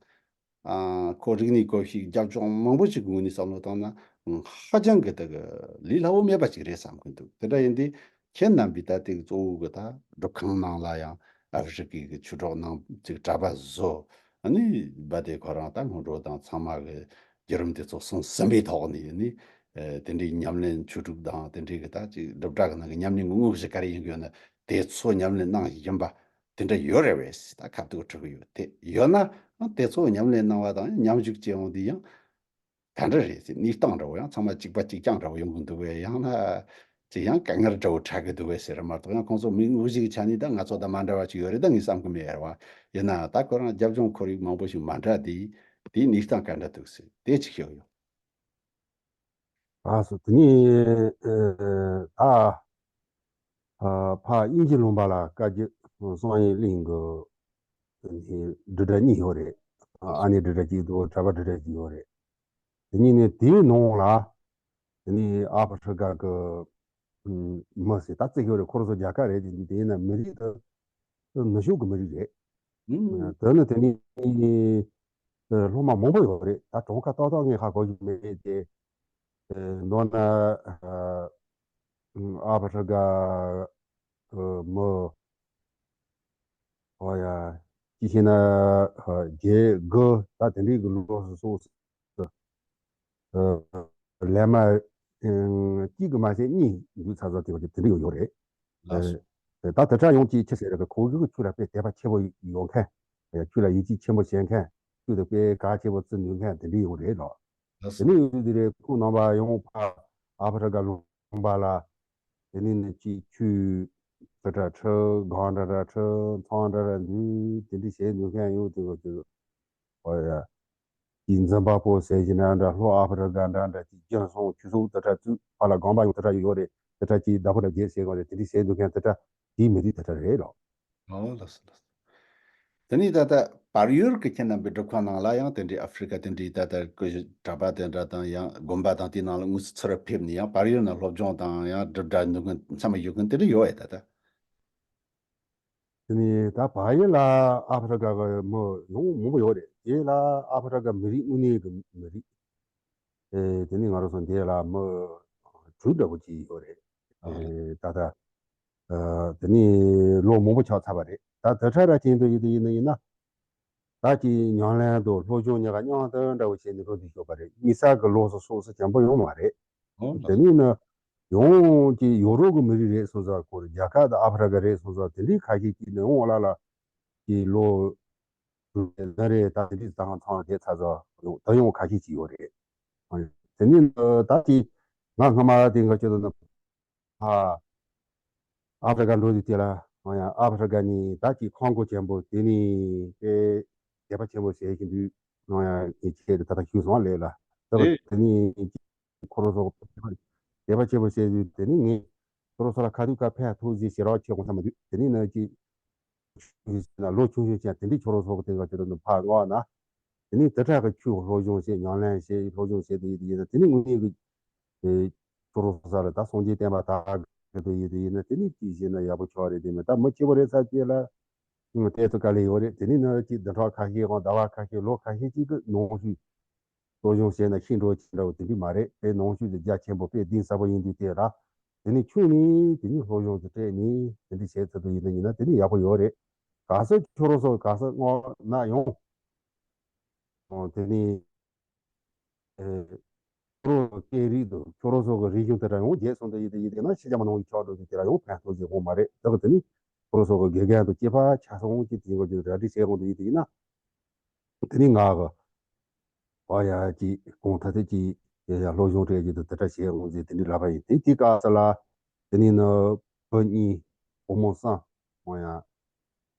ཨ། ཁོ་རིག་གནས་གོམས་གཤིས་རྒྱབ་ལྗོངས་མང་པོ་ཅིག་གི་ངོས་ནས་བསམ་བློ་བཏང་ན་ཧ་ཅང་གི་དེ་གི་ལས་སླ་བོ་མེད་པ་ཅིག་རེད་བསམ་གི་འདུག་དེ་འདྲ་ཡིན་དུས་ཁྱེད་རྣམ་པས་ད་དེ་གི་གཙོ་བོ་གི་ད་སྒྲུབ་ཁང་ནང་ལ་ཡང་ཨ་ཧྥེ་རི་ཀའི་གི་ཆོས་གྲོགས་ནང་ཅིག་གྲྭ་པ་བཟོ། ཨ་ནི་རྦད་དེ་ཁོ་རང་ད་སྔོན་འགྲོ་དང་ཚང་མ་གི་བརྒྱུད་རིམ་དེ་ཚོ་སོང་ཟིན་པའི་ཐོག་ནས་ནི། ཨེ། དེ་འདྲའི་ཉམས་ལེན་ཆོས་དྲུག་དང་དེ་འདྲའི་གི་ད་ཅིག་སྒྲུབ་གྲྭ་གི་ནང་གི་ཉམས་ལེན་གྱི་དངོས་གཞི་ག་རེ་ཡིན་གྱི་ཡོད་ན་དེ་ཚོ་ཉམས་ལེན་གནང་བཞིན་པ་དེ་འདྲ་ཡོད་རེད་པས་ད་ཁ་ཐུག་དྲི་གི་ཡོད། དེ་ཡོད་ན་དེ་ཚོ་ཉམས་ལེན་གནང་བ་དང་མཉམ་ཞུགས་བྱེད་ཡོང་དུས་ཡང་ག་འདྲ་རེད་ཟེར། གནས་སྟངས་འདྲ་བོ་ཡང་ཚང་མ་གཅིག་པ་གཅིག་རྐྱང་འདྲ་བོ་ཡོང་གི་འདུག་པས། ཡང་ན་ཅིག་ཡང་དཀའ་ངལ་འདྲ་བོ་འཕྲད་གི་འདུག་པས་ཟེར་མ་གཏོགས། ཡང་ཁོང་ཚོ་མི་དངོས་གཞི་གི་ཆ་ནས་ད་ང་ཚོ་དང་མ་འདྲ་བ་ཅིག་ཡོད་རེད་ད་ངས་བསམ་གི་མེད་རེད་བ། ཡིན་ན་ད་ཁོ་རང་རྒྱབ་ལྗོངས་ཁོར་ཡུག་མང་པོ་ཞིག་མ་འདྲ་དེ་དེའི་གནས་སྟངས་ག་འདྲ་འདུག་ཟེར་དེ་ཅིག་ཞུ་གི་ཡོད། ལགས་སོ། དེ་ནས་ཨ་ད་ཨ་ཕ་དབྱིན་ཇི་ལུང་པ་ལ་བཀའ་བརྒྱུད་བསམ་ཡས་གླིང་གི་སྒྲུབ་གྲྭ་གཉིས་ཡོད་རེད། ཨ་ནེ་སྒྲུབ་གྲྭ་གཅིག་འདུག་གྲྭ་པ་སྒྲུབ་གྲྭ་གཅིག་ཡོད་རེད། དེ་གཉིས་ནས་དེའི་ནང་ལ་དེ་ནས་ཨ་ཕ་ཧྲི་ཀ་གི་མི་ཟེར་ད་བརྩི་ཡོད་རེད། ཁོ་རང་ཚོ་རྒྱལ་ཁབ་རེད། དེ་འདི་དེ་ཡིན་ན་མི་རིགས་དེ་ནུབ་ཕྱོགས་ཀྱི་མི་རིགས་རེད། དེ་ནི་དེ་ནས་ སློབ་མ་མང་པོ་ཡོད་རེད། ད་གྲངས་ཀ་ཏག་ཏག་ངས་ཧ་གོ་གི་མེད་དེ། མདོར་ན་ཨ་ཨ་ཕྲི་ཀ་གི་མི། ཨོ་ཡ། ཅི་ཞེ་ན་བརྒྱད་དགུ་ད་དེ་འདྲའི་གི་ལོ་སོ་སོ། ལས་མ་གཅིག་གི་མ་ཟད་གཉིས་འདུག་ཚ་ཚ་དེ་བ་དེ་འདྲ་ཡོད་ཡོད་རེད། ལགས་སོ། ད་དེ་འདྲ་ཡོང་གི་ཆི་ཟེར་རེད། ཁོ་གི་ཆོས་ལ་དཔེ་དད་པ་ཆེན་པོ་ཡོད་མཁན། ཆོས་ལ་ཡིད་ཆེས་ཆེན་པོ་བྱེད་མཁན། ཆོས་དང་དཔེ་གལ་ཆེན་པོ་བརྩི་ནུས་མཁན་དེ་འདྲ་ཡོད་རེད་ལགས། ལགས་སོ། དེ་ནས་ཡོད་དེ་རེད། ཁོང་རྣམ་པ་ཡང་ཕ་ཨ་ཕ་རི་ཀ་ལུང་པ་ལ། དེ་ནས་ནི་ཅིག་ཆོས་དེ་འདྲ་ཁྲིད། སྒང་འདྲ་འདྲ་ཁྲིད། མཚམས་འདྲ་འདྲ་འདུས། དེ་འདྲ་བྱེད་ནུས་མཁན་ཡོད་དེ་བ་དེ། ཨོ་ཡ། དེ་འཛིན་པ་པོ་ཟེར་གྱི་འདྲ་འདྲ། ལྷོ་ཨ་ཕི་རི་ཀ་འདྲ་འདྲ། དེ་རྒྱུན་སོང་ཆོས་ཚོགས་དེ་འདྲ་བཙུགས། ཕར་ལ་སྒང་པ་ཡང་དེ་འདྲ་ཡོད་རེད། དེ་འདྲ་ཅིག་བདག་པོ་འདྲ་བརྒྱབ་ཟེར་གོ་རེད། དེ་འདྲ་བྱེད་འདུག་མཁན་དེ་འདྲ་དེའི་མི་རིགས་དེ་འདྲ་རེད་ལགས། ཨོ་ལགས་སོ་ལགས་སོ། དེ་ནས་ད་ལྟ་བལ་ཡུལ་གྱི་ཁྱེད་རྣམ་པའི་སྒྲུབ་ཁང་ནང་ལ་ཡང་དེ་འདྲའི་ཨ་ཧྥི་རི་ཀ་དེ་འདྲའི་ད་ལྟ་གྲྭ་པ་དེ་འདྲ་དང་ཡང་དགོན་པ་དང་དེའི་ནང་ལ་དངོས་སུ་ཚུར་ཕེབས་ནས་ཡང་བལ་ཡུལ་ནང་སློབ་སྦྱོང་དང་ཡང་སྒྲུབ་གྲྭ་འདུག་མཁན་མཚམས་ཡོད་མཁན་དེ་འདྲ་ཡོད་ཨེ་ད་ལྟ། དེ་ནས་ད་བལ་ཡུལ་ལ་ཨ་ཧྥི་རི་ཀ་གི་མི་ཡང་མང་པོ་ཡོད་རེད། དེ་ལ་ཨ་ཧྥི་རི་ཀ་མི་རིགས་དངོས་གནས་ཀྱི་མི་རིགས། ཨེ་དེ་ནས་ང་རང་ཚོ་འདི་ལ་མི་དྲུག་འདྲ་པོ་ཅིག་ཡོད་རེད། ཨེ་ད་ལྟ་ཨ་དེ་ནས་ལོ་མང་པོ་ཆགས་ཚར་བ་རེད། ད་དེ་འདྲ་ར་ཅན་དུ་ཡིན་དུ་ཡིན་ན་ཡིན་ན། ད་ཅིག་ཉམས་ལེན་དང་སློབ་སྦྱོང་གཉིས་ཀ་མཉམ་དུ་འདྲ་བོ་བྱས་ནས་འགྲོ་འདུག་ཤོག་པ་རེད། དམིགས་བསལ་གྱི་ལོ་སོ་སོ་སོ་ཅན་པོ་ཡོང་མ་རེད། ཨོ་དེ་ནས་ན་ཡང་ཅིག་ཡོ་རོབ་ཀྱི་མི་རིགས་རེད་སོང་ཙང་། ཁོ་རྒྱ་གར་དང་ཨ་ཧྥི་རི་ཀ་རེད་སོང་ཙང་། དེ་འདྲའི་ཁ་ཤས་ཅིག་ནས་ཡང་ལ་ལ་ཅིག་ལོ་ད་རེད། ད་དེ་འདྲའི་ད་ཚང་བསྡད་ཚར་ཙང་ད་ཡང་ཁ་ཤས་ཅིག་ཡོད་རེད། དེ་ནས་ད་ཅིག་ང་སྔ་མ་དེ་འགའ་ཁྱོད་ཚོ་ནི། ཨ་ཨ་ཧྥི་རི་ཀ་འགྲོ་དུས་དེ་ལ་ང་ཡང་ཨ་ཧྥི་རི་ཀ་ནས་ད་ཅིག་ཁང་བ་ཆེན་པོ་དེ་ནས་དཔེ་དད་པ་ཆེན་པོ་བྱེད་བཞིན་དུས། ང་ཡང་ངས་ཁྱེད་ད་ལྟ་ཞུས་སོང་ལས་ལ། ད་དེ་ནས་ཁོ་རང་ཚོ་དད་པ་ཆེན་པོ་བྱེད་དུས་དེ་ནས་ངས་ཁོ་རང་ཚོ་ལ་ཁ་ཐུག་ཁ་ཕན་ཐོགས་ཟིག་ཞེ་རག་ཆེ་དགོངས་བསམ་མ་འདུག་དེ་ནས་ན་ཅིག་ལོ་ཆུང་ཆུང་ཅན་དེ་འདྲའི་ཁྱོད་རང་ཚོ་གི་དེ་ག་ཁྱོད་ཚོ་ཕར་མངགས་ན། དེ་ནས་དེ་དྲག་གི་ཆོས་སློབ་སྦྱོང་བྱེད། ཉམས་ལེན་བྱེད། སློབ་སྦྱོང་བྱེད་དེ་ཡིན་དེ་ཡིན་ན། དེ་ནས་དངོས་གནས་ཀྱི་དེ་ཁྱོད་རང་ཚོ་ལ་ད་སངས་རྒྱས་བསྟན་པ་དར་གི་དེ་ཡིན་དེ་ཡིན་ན། དེ་ནས་ཅིག་བྱས་ན་ཡག་པོ་ཆགས་རེད། དེ་མིན་ད་མི་སྐྱེ་བོ་རེད་ཚ་དེ་ལ་ཨང་དེ་ཚོ་དཀའ་ལས་ཡོད་རེད། དེ་ནས་ན་ཅིག་བདུན་ཕྲག་ཁ་ཤས་དང་ཟླ་བ་ཁ་ཤས་ལོ་ཁ་ཤས་ཅིག་གི་ནང་བཞིན། སློབ་སྦྱོང་བྱས་ན་ཤེས་འགྲོ་ཅི་འདྲ་བོ་དེ་འདྲ་མ་རེད། དེ་ནང་ཆོས་དེ་རྒྱ་ཆེན་པོ་དཔེ་གཏིང་ཟབ་པོ་ཡིན་དུས་དེ་ར། དེ་ནས་ཁྱོད་ནས་དེ་ནས་སློབ་སྦྱོང་དེ་སྤྲད་ནས་དེ་འདྲ་བྱས་ཚར་དུས་ཡིན་ན་ཡིན་ན་དེ་ནས་ཡག་པོ་ཡོད་རེད། ག་ས་ཁྱོད་རང་ཚོ་ག་ས་མངགས་ན་ཡང་། ཨོ་དེ་ནས་ཨེ་ཁྱོད་རང་ཚོ་སྐད་རིགས་དང་ཁྱོད་རང་ཚོ་གི་རིག་གཞུང་དེ་འདྲ་ཡང་རྒྱས་སོང་དུས་ཡིན་དེ་ཡིན་དེ་ན་ཕྱི་རྒྱལ་མི་ནང་གི་ཆགས་འགྲོ་དུས་དེ་ལ་ཡང་ཕན་ཐོགས་ཅིག་ཡོང་མ་རེད། ད་གི་དེ་ནས་ཁྱོད་རང་ཚོ་གི་དགེ་རྒན་དང་སྐྱེས་པ་ཆ་ཚང་གཅིག་དེ་ཡིན་ག་ཅིག་གྲ་སྒྲིག་བྱས་ཡོང་དུས་ཡིན་དེ་ཡིན་ན། དེ་ནས་ང་གི་ཨ་ཡ་ཅིག་གོང་ཐ་ཐད་ཅིག་ཡ་ཡ་སློབ་སྦྱོང་སྤྲད་རྒྱུ་དང་དེ་འདྲ་བྱས་འོང་ཟེར་དེ་འདྲའི་ལབ་པ་ཡིན། དེ་དེ་སྐབས་སུ་ལ་དེ་ནས་ནི་བུ་གཉིས་བུ་མོ་གསུམ་འོང་ཡ།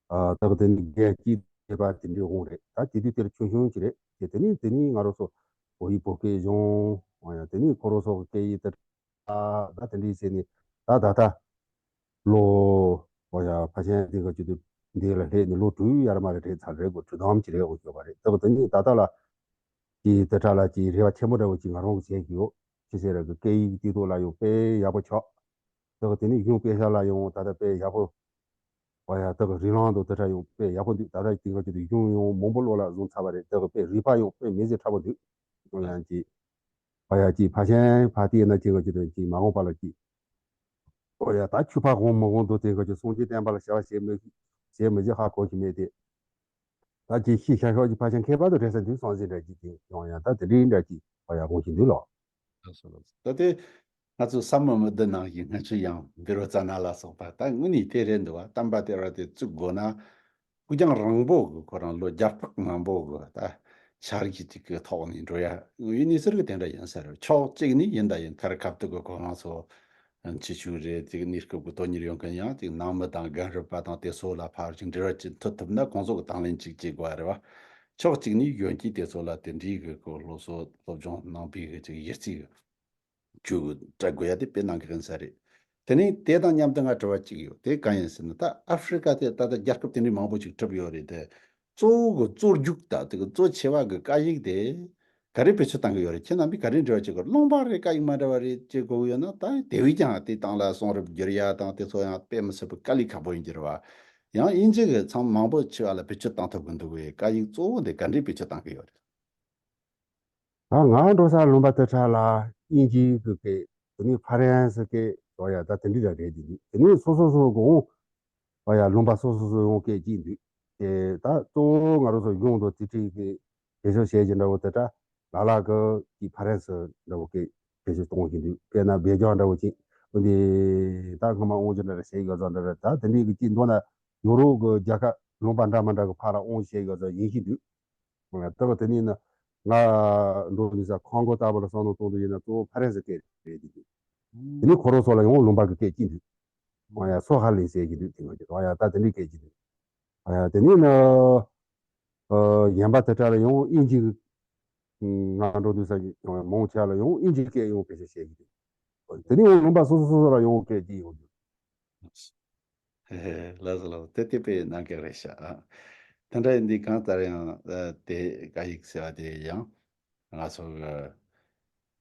ཨ་ད་གི་དེ་ནས་རྒན་གཅིག་བྱས་པ་དེ་འདྲའི་འོང་རེད། ད་དེ་དུས་དེར་ཆུང་ཆུང་ཅིག་རེད། དེ་དེ་ནས་དེ་ནས་ང་རང་ཚོ་བོད་ཡིག་བོད་སྐད་སྦྱོང་འོང་ཡ། དེ་ནས་ཁོ་རང་ཚོ་གི་སྐད་ཡིག་དེ། ད་དེ་འདྲའི་བྱས་ནས་ད་ད་ལྟ་ལོ་ཨོ་ཡ་ཕ་ཆེན་དེ་ག་ཅིག་ཏུ་འདི་ལ་སླེབས་ནས་ལོ་དྲུག་ཡར་མར་རེད་ཚར་རེད་གོ། དྲུག་དམ་ཅིག་རེད་འོ་ཞོག་པ་རེད། ད་གི་དེ་ནས་ད་ལྟ་ལ་ཀྱི་དེ་དྲ་ལ་ཀྱི་རེ་བ་ཆེན་པོ་འདྲ་བོ་ཅིག་ང་རང་གི་བྱས་ཀྱི་ཡོད། ཅི་ཟེར་ར་གི་སྐད་ཡིག་དེ་ཐོག་ལ་ཡང་དཔེ་ཡག་པོ་ཆགས། ད་གི་དེ་ནས་གཞུང་དཔེ་ཆ་ལ་ཡང་ད་ལྟ་དཔེ་ཡག་པོ། ཨོ་ཡ་ད་གི་རིགས་ལམ་དང་དེ་འདྲ་ཡང་དཔེ་ཡག་པོ་འདུག་ད་ལྟ་དེ་ག་ཅིག་ཏུ་གཞུང་ཡང་མང་པོ་བློ་ལ་བཟུང་ཚར་བ་རེད། ད་གི་དཔེ་རིག་པ་ཡང་དཔེ་མི་ཟད་ཕྲ་པོ་འདུག་ཨོ་ཡ་ཅིག་ཨོ་ཡ་ཅིག་ཕ་ཆེན་ཕ་དེ་ན་ཅིག་ག་ཅིག་ཏུ་ཅིག་མ་འོངས་པ་ལ་ཅིག་ཨོ་ཡ་ད་ཆོས་པ་གང་མི་གང་དང་དེ་ག་ཅིག་སངས་རྒྱས་བསྟན་པ་ལ་བྱ་བ་བྱེད་མི་བྱེད་མི་བྱེད་ཧ་གོ་གི་མེད་དེ། ད་ཅིག་ཤི་ཤ་ཤོག་ཅིག་ཕ་ཆེན་མཁས་པ་དང་འབྲེལ་ས་འདུག་སོང་ཟིན་འདྲ་ཅིག་དེ་ཡང་ཡང་ད་དེ་འདྲའི་འདྲ་ཅིག་ཨོ་ཡ་དགོངས་ཀྱི་འདུག་ལོ། ལགས་སོ་ལགས་སོ། ད་དེ་ང་ཚོ་ས་མོ་མི་བདུན་ནང་བཞིན་སྔ་ཕྱི་ཡང་འབུལ་བ་ཙ་ན་ལ་སོགས་པ་ད་དངོས་གནས་དེ་རེད་འདུག་བ། བསྟན་པ་དེ་ར་དེ་བཙུགས་དགོས་ན་སྐུ་རྐྱང་རིང་པོ་གི་ཁོ་རང་ལོ་བརྒྱ་ཕྲག་མང་པོ་གི་ད་ཆ་རྒྱུས་ཅིག་གི་ཐོག་ནས་འགྲོ་ཡ་དངོས་གནས་ཟེར་གི་དེ་འདྲ་ཡིན་ས་རེད། ཕྱོགས་གཅིག་ནས་ཡིན་ད་ཡིན་ཁ་ར་ཁ་ཐུག་གི་ཁོ་རང་ཚོ་ཕྱི་ཕྱོགས་རེད་ཅིག་གནས་སྐབས་ཀྱི་དོན་གཉེར་ཡོང་མཁན་ཡང་ཅིག་ནང་མི་དང་རྒན་རབས་པ་དང་དེ་ཚོ་ལ་ཕར་ཅིག་འབྲེལ་བ་ཅིག་མཐུད་ཐུབ་ན་ཁོང་ཚོ་གི་དང་ལེན་ཅིག་བྱེད་དགོས་རེད་བ། ཕྱོགས་གཅིག་ནས་གཞོན་སྐྱེས་དེ་ཚོ་ལ་དེ་འདྲའི་གི་ཁོ་སློབ་གསོ་སློབ་སྦྱོང་གནང་པའི་གི་ཅིག་གཞི་རྩའི་གི་ཇུས་སྤྲད་དགོས་ཡ་དེ་དཔེ་གནང་གི་ཡིན་ས་རེད། དེ་ནས་དེ་དང་མཉམ་དུ་ང་དྲི་བ་གཅིག་ཡོད། དེ་གང་ཡིན་ཟེར་ན་ད་ཨ་ཧྥི་རི་ཀ་དེ་ད་ལྟ་རྒྱལ་ཁབ་དེ་འདྲའི་མང་པོ་ཅིག་གྲུབ་ཡོད་རེད་དེ། གཙོ་བོ་གི་གཙོ་རྒྱུག་ད་དེ་གི་གཙོ་ཆེ་བ་གི་སྐད་ཡིག་དེ་ག་རེ་བེད་སྤྱོད་བཏང་གི་ཡོད་རེད། ཁྱེད་རྣམ་པས་ག་རེ་འདྲི་བ་བྱེད་དགོས། རླུང་འཕར་རེད། སྐད་ཡིག་མ་འདྲ་བ་རེད་ཅེས་གོ་གི་ཡོད་ན་ད་དེ་བས་ཀྱང་དེ་སྟེང་ལ་གསུང་རབ་བསྒྱུར་ཡ་དང་དེ་ཚོ་ཡང་དཔེ་མི་སྲིད་པའི་དཀའ་ལས་ཁག་པོ་ཡིན་གྱི་རེད་བ། ཡང་དབྱིན་ཇི་གི་ཚང་མང་པོ་ཆེ་བ་ལ་བེད་སྤྱོད་བཏང་ཐུབ་གི་འདུག་བས། སྐད་ཡིག་གཙོ་བོ་དེ་ག་འདྲས་བེད་སྤྱོད་བཏང་གི་ཡོད་རེད། ད་ང་འགྲོ་ས་ལུང་པ་དེ་གྲས་ལ་དབྱིན་ཇིའི་གི་སྐད། དེ་ནས་ཧྥ་རན་སི་སྐད། འོ་ཡ། ད་དེ་འདྲ་ར་རེད་དེ་འདུག་དེ་ནས་སོ་སོ་སོ་གི་འོང་། འོ་ཡ། ལུང་པ་སོ་སོ་སོ་ཡོང་སྐད་ཅིག་འདུག་དེ་ད་གཙོ་བོ་ང་རང་ཚོ་གཞུང་དང་དེ་འཁྲིས་ཀྱི་བེད་སྤྱོད་བྱེད་ཀྱི་འདྲ་བོ་དེ་གྲས་ལ་ལ་གི་ཅིག་ཧྥ་རན་སི་འདྲ་བོ་སྐད་བེད་སྤྱོད་གཏོང་བཞིན་འདུག་དཔེར་ན་སྦེལ་ཇམ་འདྲ་བོ་ཅིག་འོན་ཏེ་ད་སྔོན་མ་དབང་ཆ་འདྲ་ར་བྱས་ཡོད་ཙང་འདྲ་ར། ད་དེ་འདྲའི་གི་ཅིག་མདོར་ན་ཡོ་རོབ་གི་རྒྱལ་ཁབ་ལུང་པ་འདྲ་མི་འདྲ་གི་ཕར་ལ་དབང་ཆ་བྱས་ཡོད་ཙང་ཡིན་གྱི་འདུག་ད་གི་དེ་ནས་ནི་ང་འགྲོ་ནི་ས་ཁོང་གོ་ལྟ་བུ་ལ་བསམ་བློ་གཏོང་དུས་ཡིན་ན་གཙོ་བོ་ཧྥ་རན་སི་སྐད་རེད་འདུག་དེ་ནས་ཁོ་རང་ཚོ་ལ་ཡང་ལུང་པ་གི་སྐད་ཅིག་འདུག་ཨ་ཡ། སོ་ཧ་ལིན་ཟེར་གྱི་འདུག་དེ་ང་ཚོ། ཨ་ཡ། ད་དེ་འདྲའི་སྐད་ཅིག་འདུག་ཨ་ཡ། དེ་ནས་ནི་ཨ་གཞན་པ་དེ་གྲས་ལ་ཡང་དབྱིན་ཇི་གི་ང་འགྲོ་དུས་ས་མང་ཆེ་ལ་ཡང་དབྱིན་ཇི་སྐད་ཡང་བེད་སྤྱོད་བྱེད་ཀྱི་འདུག་དེ་ནས་ཡང་ལུང་པ་སོ་སོ་སོ་སོ་ལ་ཡང་སྐད་ཅིག་ཡོང་འདུག་ལགས་སོ། ལགས་སོ། དེ་དེ་དཔེ་གནད་འགག་རེད་ཤག་ཨ། དེ་འདྲ་ཡིན་དུས་གང་ལྟར་ཡང་ཨ་དེ་སྐད་ཡིག་ཟེར་བ་དེ་ཡང་ང་ཚོ་གི་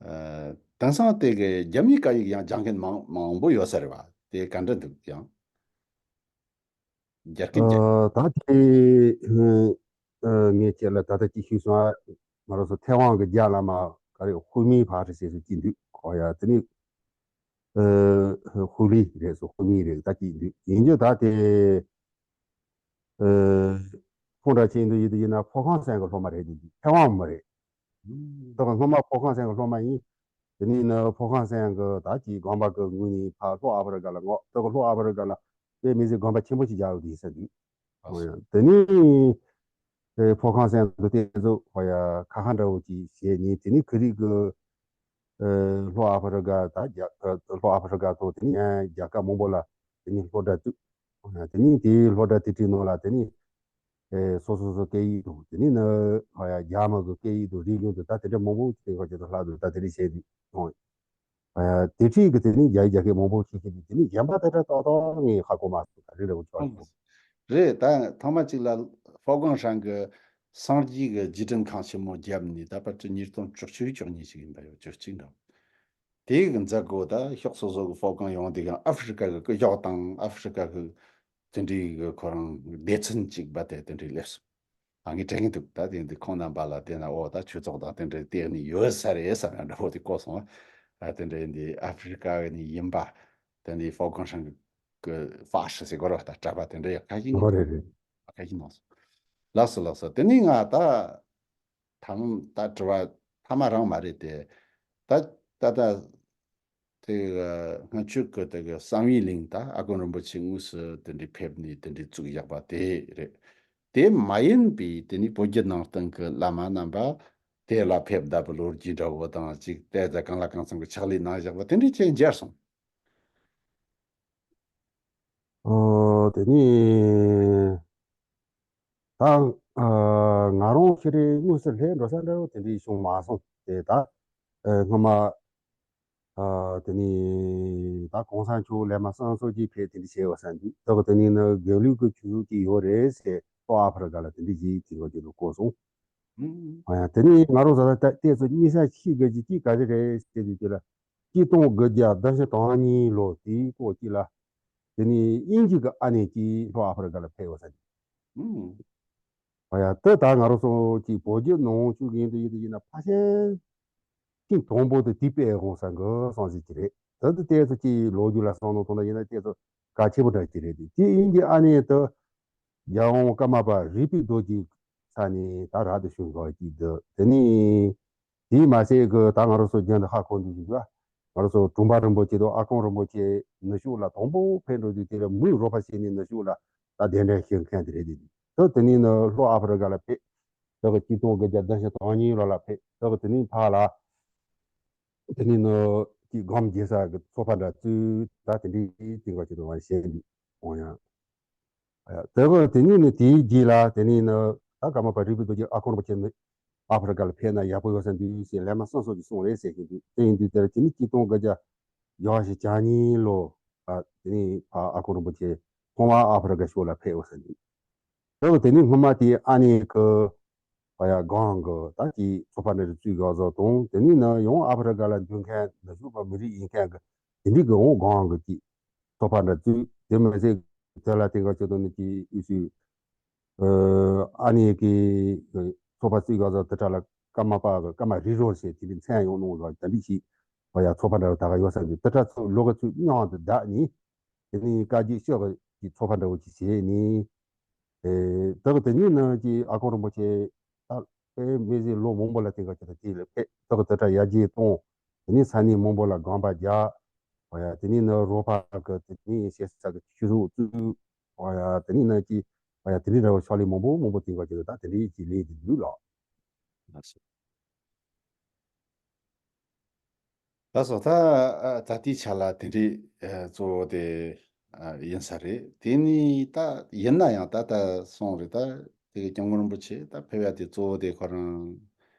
ཨ་དེང་སང་དེ་གི་རྒྱ་མིའི་སྐད་ཡིག་ཡང་སྦྱང་མཁན་མང་མང་པོ་ཡོད་ས་རེད་བ། དེ་ག་འདྲ་འདུག་ཡང་རྒྱ་སྐད་སྦྱང་། ཨ། ད་དེ་ཨ་ངས་ཁྱེད་ལ་ད་ལྟ་ཅིག་ཞུས་སོང་ཨ། ང་རང་ཚོ་ཐའེ་ཝན་གི་རྒྱ་ལ་མ་ག་རེ་ཧུའུ་མིང་ཕ་ཧྲི་ཟེར་སུ་ཅིག་འདུག་ཨོ་ཡ། དེ་ནི་ཨ་ཧུའུ་ལི་རེད་སོ། ཧུའུ་མིང་རེད། ད་ཅིག་འདུག་ཡིན་རྒྱུ་ད་དེ་ཨ་ཁོང་འདྲ་ཆེ་འདུག་ཡིན་དུ་ཡིན་ན་ཧྥོ་ཁང་སན་གི་སློབ་མ་རེད། འདུག་ཐའེ་ཝན་མི་རེད། ད་གི་སྔོན་མ་ཧྥོ་ཁང་སན་གི་སློབ་མ་ཡིན། དེ་ནས་ནི་ཧྥོ་ཁང་སན་གི་ད་ཅིག་དགོན་པ་གི་ངོས་ནས་ཕར་ལྷོ་ཨ་ཧྥེ་རི་ཀ་ལ་ངོ་། ད་གི་ལྷོ་ཨ་ཧྥེ་རི་ཀ་ལ་དཔེ་མི་སྲིད་དགོན་པ་ཆེན་པོ་ཞིག་རྒྱག་ཡོད་དེ་ཡིན་ས་འདུག་ཨོ་ཡ། དེ་ནས་ཨེ་ཕོ་ཁང་སེང་གི་དེ་ཚོ་ཧོ་ཡ་ཁ་ཁ་འདྲ་བོ་ཅིག་བྱས་ནས། དེ་ནས་ཁི་རིག་གི་ཨེ་ལྷོ་ཨ་ཧྥེ་རི་ཀ་དང་རྒྱ་ཨེ་ལྷོ་ཨ་ཧྥེ་རི་ཀ་དང་དེ་ནས་རྒྱལ་ཁབ་མང་པོ་ལ་དེ་ནས་སློབ་གྲྭ་བཙུགས། ཨོ་ཡ། དེ་ནས་དེའི་སློབ་གྲྭ་དེ་དེའི་ནང་ལ་དེ་ནས་ཨེ་སོ་སོ་སོ་སྐད་ཡིག་དང་། དེ་ནས་ནི་ཧོ་ཡ་རྒྱ་མི་གི་སྐད་ཡིག་དང་རིག་གཞུང་དང་ད་དེ་འདྲ་མང་པོ་ཅིག་དེ་ཁ་ཅིག་ཏུ་ལྷག་འདུག་ད་དེ་འདྲ་བྱས་ཏེ་ཨོ། ཨ་དེ་འཕྲིན་གྱི་དེ་ནི་རྒྱ་ཡིག་རྒྱ་སྐད་མང་པོ་ཤེས་ཤེས་དུས། དེ་ནི་གཞན་པ་དེ་འདྲ་ཏག་ཏག་ངས་ཧ་གོ་མ་སོང་། ག་རེ་རེད་འོ་ཅོག་ཨང་། རེད། ད་ཐོག་མ་གཅིག་ལ་ཧྥོ་ཀང་ཧྲན་གྱི་སངས་རྒྱས་ཀྱི་རྗེས་དྲན་ཁང་ཆེན་མོ་བརྒྱབ་ནས། ད་བར་དུ་ཉིས་སྟོང་བཅུ་གཅིག་བཅུ་གཉིས་ཤིག་ཡིན་པ་ཡོད། བཅུ་གཅིག་འདྲ་བོ། དེའི་གི་མཛད་སྒོ་ད་ཕྱོགས་སོ་སོ་གི་ཧྥོ་ཀང་ཡོང་དུས་ཀྱང་ཨ་ཧྥེ་རི་ཀ་གི་སྐུ་ཞབས་དང་ཨ་ཧྥེ་རི་ཀ་གི་དེ་འདྲའི་གི་ཁོ་རང་སྡེ་ཚན་གཅིག་པ་དེ་དེ་འདྲའི་སླེབས་སོང་། ཨ་ངས་དྲན་གྱི་འདུག་ད་དེ་འདི་ཁོང་རྣམ་པ་ལ་བལྟས་ན། ཨོ་ད་ཆོས་ཚོགས་དང་དེ་འདྲའི་བལྟས་ནས་ཡོད་ས་རེད་བསམ་ཡ་འདྲ་པོ་དེ་གོ་སོང་། ཨ་དེ་འདྲའི་འདི་ཨ་ཧྥེ་རི་ཀ་ནས་ཡིན་པ། དེ་འདི་ཧྥོ་ཀང་ཧྲན་གི་ཧྥ་ཧྲི་ཟེར་དགོས་རེད་བ། ད་གྲྭ་པ་དེ་འདྲ་ཡག་ག་ཞིག་ཡིན། འོ་རེད་རེད། ཡག་ག་ཞིག་གནང་སོང་། ལགས་སོ་ལགས་སོ། དེ་ནས་ང་ད་ཐམ་ད་དྲི་བ་ཐ་མ་རང་མ་རེད་དེ། ད་ད་ད་དེ་སྔ་ཆོས་ཀྱི་དེ་གི་གསང་བའི་གླིང་། ད་ཨ་དཀོན་རིན་པོ་ཆེ་དངོས་སུ་དེ་འདྲའི་ཕེབས་ནས་དེ་འདྲའི་བཙུགས་བཞག་པ་དེ་རེད། དེ་མ་ཡིན་པའི་དེ་ནི་བོད་བརྒྱུད་ནང་བསྟན་གྱི་བླ་མ་རྣམ་པ་དེ་ལ་ཕེབས་བསྡད་པའི་ལོ་རྒྱུས་འདྲ་བོ་དང་ཅིག་ཏོག་ཙམ་གང་ལ་གང་འཚམ་གྱི་ཕྱག་ལས་གནང་བཞག་པ་དེ་འདྲའི་ཅིག་མཇལ་སོང་། ཨོ། དེ་ནི་ད་ཨ་ང་རང་ཁྱེད་རེ་དངོས་སུ་སླེབས་འགྲོ་ས་འདྲ་བོ་དེ་འདྲའི་བྱུང་མ་སོང་། དེ་ད་ཨ་སྔོན་མ་ཨ་དེ་ནི་ད་གོང་ས་མཆོག་ལས་མ་སང་སོ་ཅིག་ཕེབས་དེ་འདྲ་བྱས་ཡོད་ས་འདུག་ད་གི་དེ་ནི་ནི་དགེ་ལུགས་ཀྱི་ཆོས་ལུགས་ཅིག་ཡོད་རེད་ཟེར། ལྷོ་ཨ་ཧྥེ་རི་ཀ་ལ་དེ་འདྲ་ཅིག་དེ་འདྲ་ཅིག་ལ་གོ་སོང་། ཨ་ཡ། དེ་ནི་ང་རང་ཚོ་ད་ལྟ་ཚོ་གཉིས་ས་ཕྱི་དགོས་ཀྱི་ཅིག་ག་རེ་རེད་ཟེར་དུས་ཅིག་ལ། གཅིག་སྟོང་དགུ་བརྒྱ་བདུན་ཅུ་དོན་གཉིས་ལོ་དེའི་སྐོར་ཅིག་ལ། དེ་ནི་དབྱིན་ཇི་གི་ཨ་ནེ་ཅིག་ལྷོ་ཨ་ཧྥེ་རི་ཀ་ལ་ཕེབས་ཡོད་ས་རེད། ཨ་ཡ། དེ་ད་ང་རང་ཚོ་ཅིག་བོད་བརྒྱུད་ནང་བཅུག་ཡིན་དུ་ཡིན་དུ་ཡིན་ན་ཕལ་ཆེར་ཅིག་དང་པོ་དེ་དེ་པའི་གོང་ས་གི་སོང་ཟིག་ཅིག་རེད། ད་དེ་ལྟས་ཚོ་ཅིག་ལོ་རྒྱུས་ལ་བསམ་བློ་གཏོང་ན་ཡིན་ན་ལྟས་ཚོ་གལ་ཆེན་པོ་འདྲ་ཅིག་རེད། དེ་དབྱིན་ཇི་ཨ་ནེ་དེ་རྒྱལ་དབང་ཀརྨ་པ་རིག་པའི་རྡོ་རྗེ་ས་ནས་ད་རབ་ཏུ་བྱུང་བ་ཅིག་འདུག་དེ་ནས་དེས་མ་ཟད་གི་ད་ང་རང་ཚོ་རྒྱུན་དུ་ཧ་གོ་འདུག་ཟིག་ག་ང་རང་ཚོ་གྲོང་པ་རིན་པོ་ཆེ་དང་ཨ་ཁུ་རིན་པོ་ཆེ་ནུབ་ཕྱོགས་ལ་དང་པོ་ཕེབས་འགྲོ་དུས་དེ་ལ་མོས་རོགས་པ་བྱས་ནས་ནུབ་ཕྱོགས་ལ་ད་གདན་འདྲེན་ཞུ་མཁན་དེ་རེད། དེ་དེ་དེ་ནས་ནི་ལྷོ་ཨ་ཧྥེ་རི་ཀ་ལ་ཕེབས། ད་གི་གཅིག་སྟོང་དགུ་བརྒྱ་བདུན་ཅུ་དོན་གཉིས་ལོ་ལ་ཕེབས། ད་གི་དེ་ནས་ཕར་ལ་དེ་ནས་ནི་ཅིག་སྒོམ་རྒྱག་ས་གི་ཚོགས་པ་འདྲ་བཙུགས། ད་དེ་འདྲའི་དེ་འགའ་ཅིག་ཏུ་མ་བྱས་འདུག་འོང་ཡང་། ཨ་ཡ། དེ་གི་དེ་ནས་ནི་དེའི་རྗེས་ལ་དེ་ནས་ནི་ད་ཀརྨ་པ་རིག་པའི་རྡོ་རྗེ་ཨ་ཁུ་རིན་པོ་ཆེ་ནི་ཨ་ཧྥེ་རི་ཀ་ལ་ཕེབས་ན་ཡག་པོ་ཡོད་ས་འདུག་ཟེར་ལས་མ་སང་སོ་ཅིག་གསུངས་རེད་ཟེར་གྱི་འདུག་དེ་ཡིན་དུས་དེར་དེ་ནི་གཅིག་སྟོང་དགུ་བརྒྱ་བརྒྱད་ཅུ་གྱ་གཉིས་ལོ། ཨ་དེ་ནས་ཕར་ཨ་ཁུ་རིན་པོ་ཆེ་ཐོག་མར་ཨ་ཧྥེ་རི་ཀ་ཕྱོགས་ལ་ཕེབས་ཡོད་ས་འདུག་དེ་གི་དེ་ནས་སྔོན་མ་དེའི་ཨ་ནེ་གི་ཨ་ཡ་སྒང་གི་ད་ཅིག་ཚོགས་པ་འདྲ་ཞིག་བཙུགས་ཡོད་ས་དང་། དེ་ནས་ནི་ཡང་ཨ་ཧྥེ་རི་ཀ་ལ་འདུག་མཁན་ནུབ་ཕྱོགས་པ་མི་རིགས་ཡིན་མཁན་གི་དེ་འདྲའི་གི་ཡང་སྒང་གི་ཅིག་ཚོགས་པ་འདྲ་བཙུགས། དེ་མ་ཟད་དེ་ལ་དེ་ག་ཅིག་ཏུ་ནི་ཅིག་ཨུ་སུ་ཨ་ནེ་གི་ཚོགས་པ་བཙུགས་ཡོད་ས་དེ་གྲས་ལ་ ཀརྨ་པ་གི་ཀརྨ་རི་རོ་ཟེར་དེ་འདྲའི་མཚན་ཡང་གནང་བ་དེ་འདྲ་ཞིག་ཨོ་ཡ་ཚོགས་པ་འདྲ་བོ་ད་ག་ཡོད་ས་འདུག་དེ་འདྲ་ཚོ་ལོ་ག་ཚོད་མཉམ་དུ་བསྡད་ནས་དེ་ནས་བཀའ་བརྒྱུད་ཤོག་གི་ཚོགས་པ་འདྲ་བོ་ཅིག་བྱས་ནས། ཨེ་ད་གི་དེ་ནས་ནང་གི་ཨ་ཁུ་རིན་པོ་ཆེ་ད་དཔེ་མི་སྲིད་ལོ་མང་པོ་ལ་དེ་ག་ཅིག་ལ་དེ་ལ་ཕེབས་ད་གི་དེ་འདྲ་ཡར་རྒྱས་གཏོང་། དེ་ནས་ས་གནས་མང་པོ་ལ་སྒང་པ་རྒྱག་ཨོ་ཡ་དེ་ནས་ནི་རོ་ཕ་གི་དེ་ནས་ཞེ་ས་གི་ཆུ་ཚོད་བཙུགས། ཨོ་ཡ་དེ་ནས་ནི་ཀྱི་ཨོ་ཡ་དེ་ནས་ར་བ་ཤོག་ལས་མང་པོ་མང་པོ་དེ་ག་ཅིག་ལ་ད་དེ་འདྲའི་ཀྱི་ལས་དེ་འདུག་ལགས། ལགས་སོ། ད་ཨ་ད་ལྟའི་ཆ་ལ་དེ་འདྲའི་ཨ་གཙོ་བོ་དེ་ཨ་ཡིན་ས་རེད། དེ་ནི་ད་ཡིན་ན་ཡང་ད་ལྟ་སོང་རེད། ད་དེ་གི་སྐྱབས་མགོན་རིན་པོ་ཆེ་ད་ཕེབས་ཡ་དེ་གཙོ་བོ་དེ་ཁོ་རང་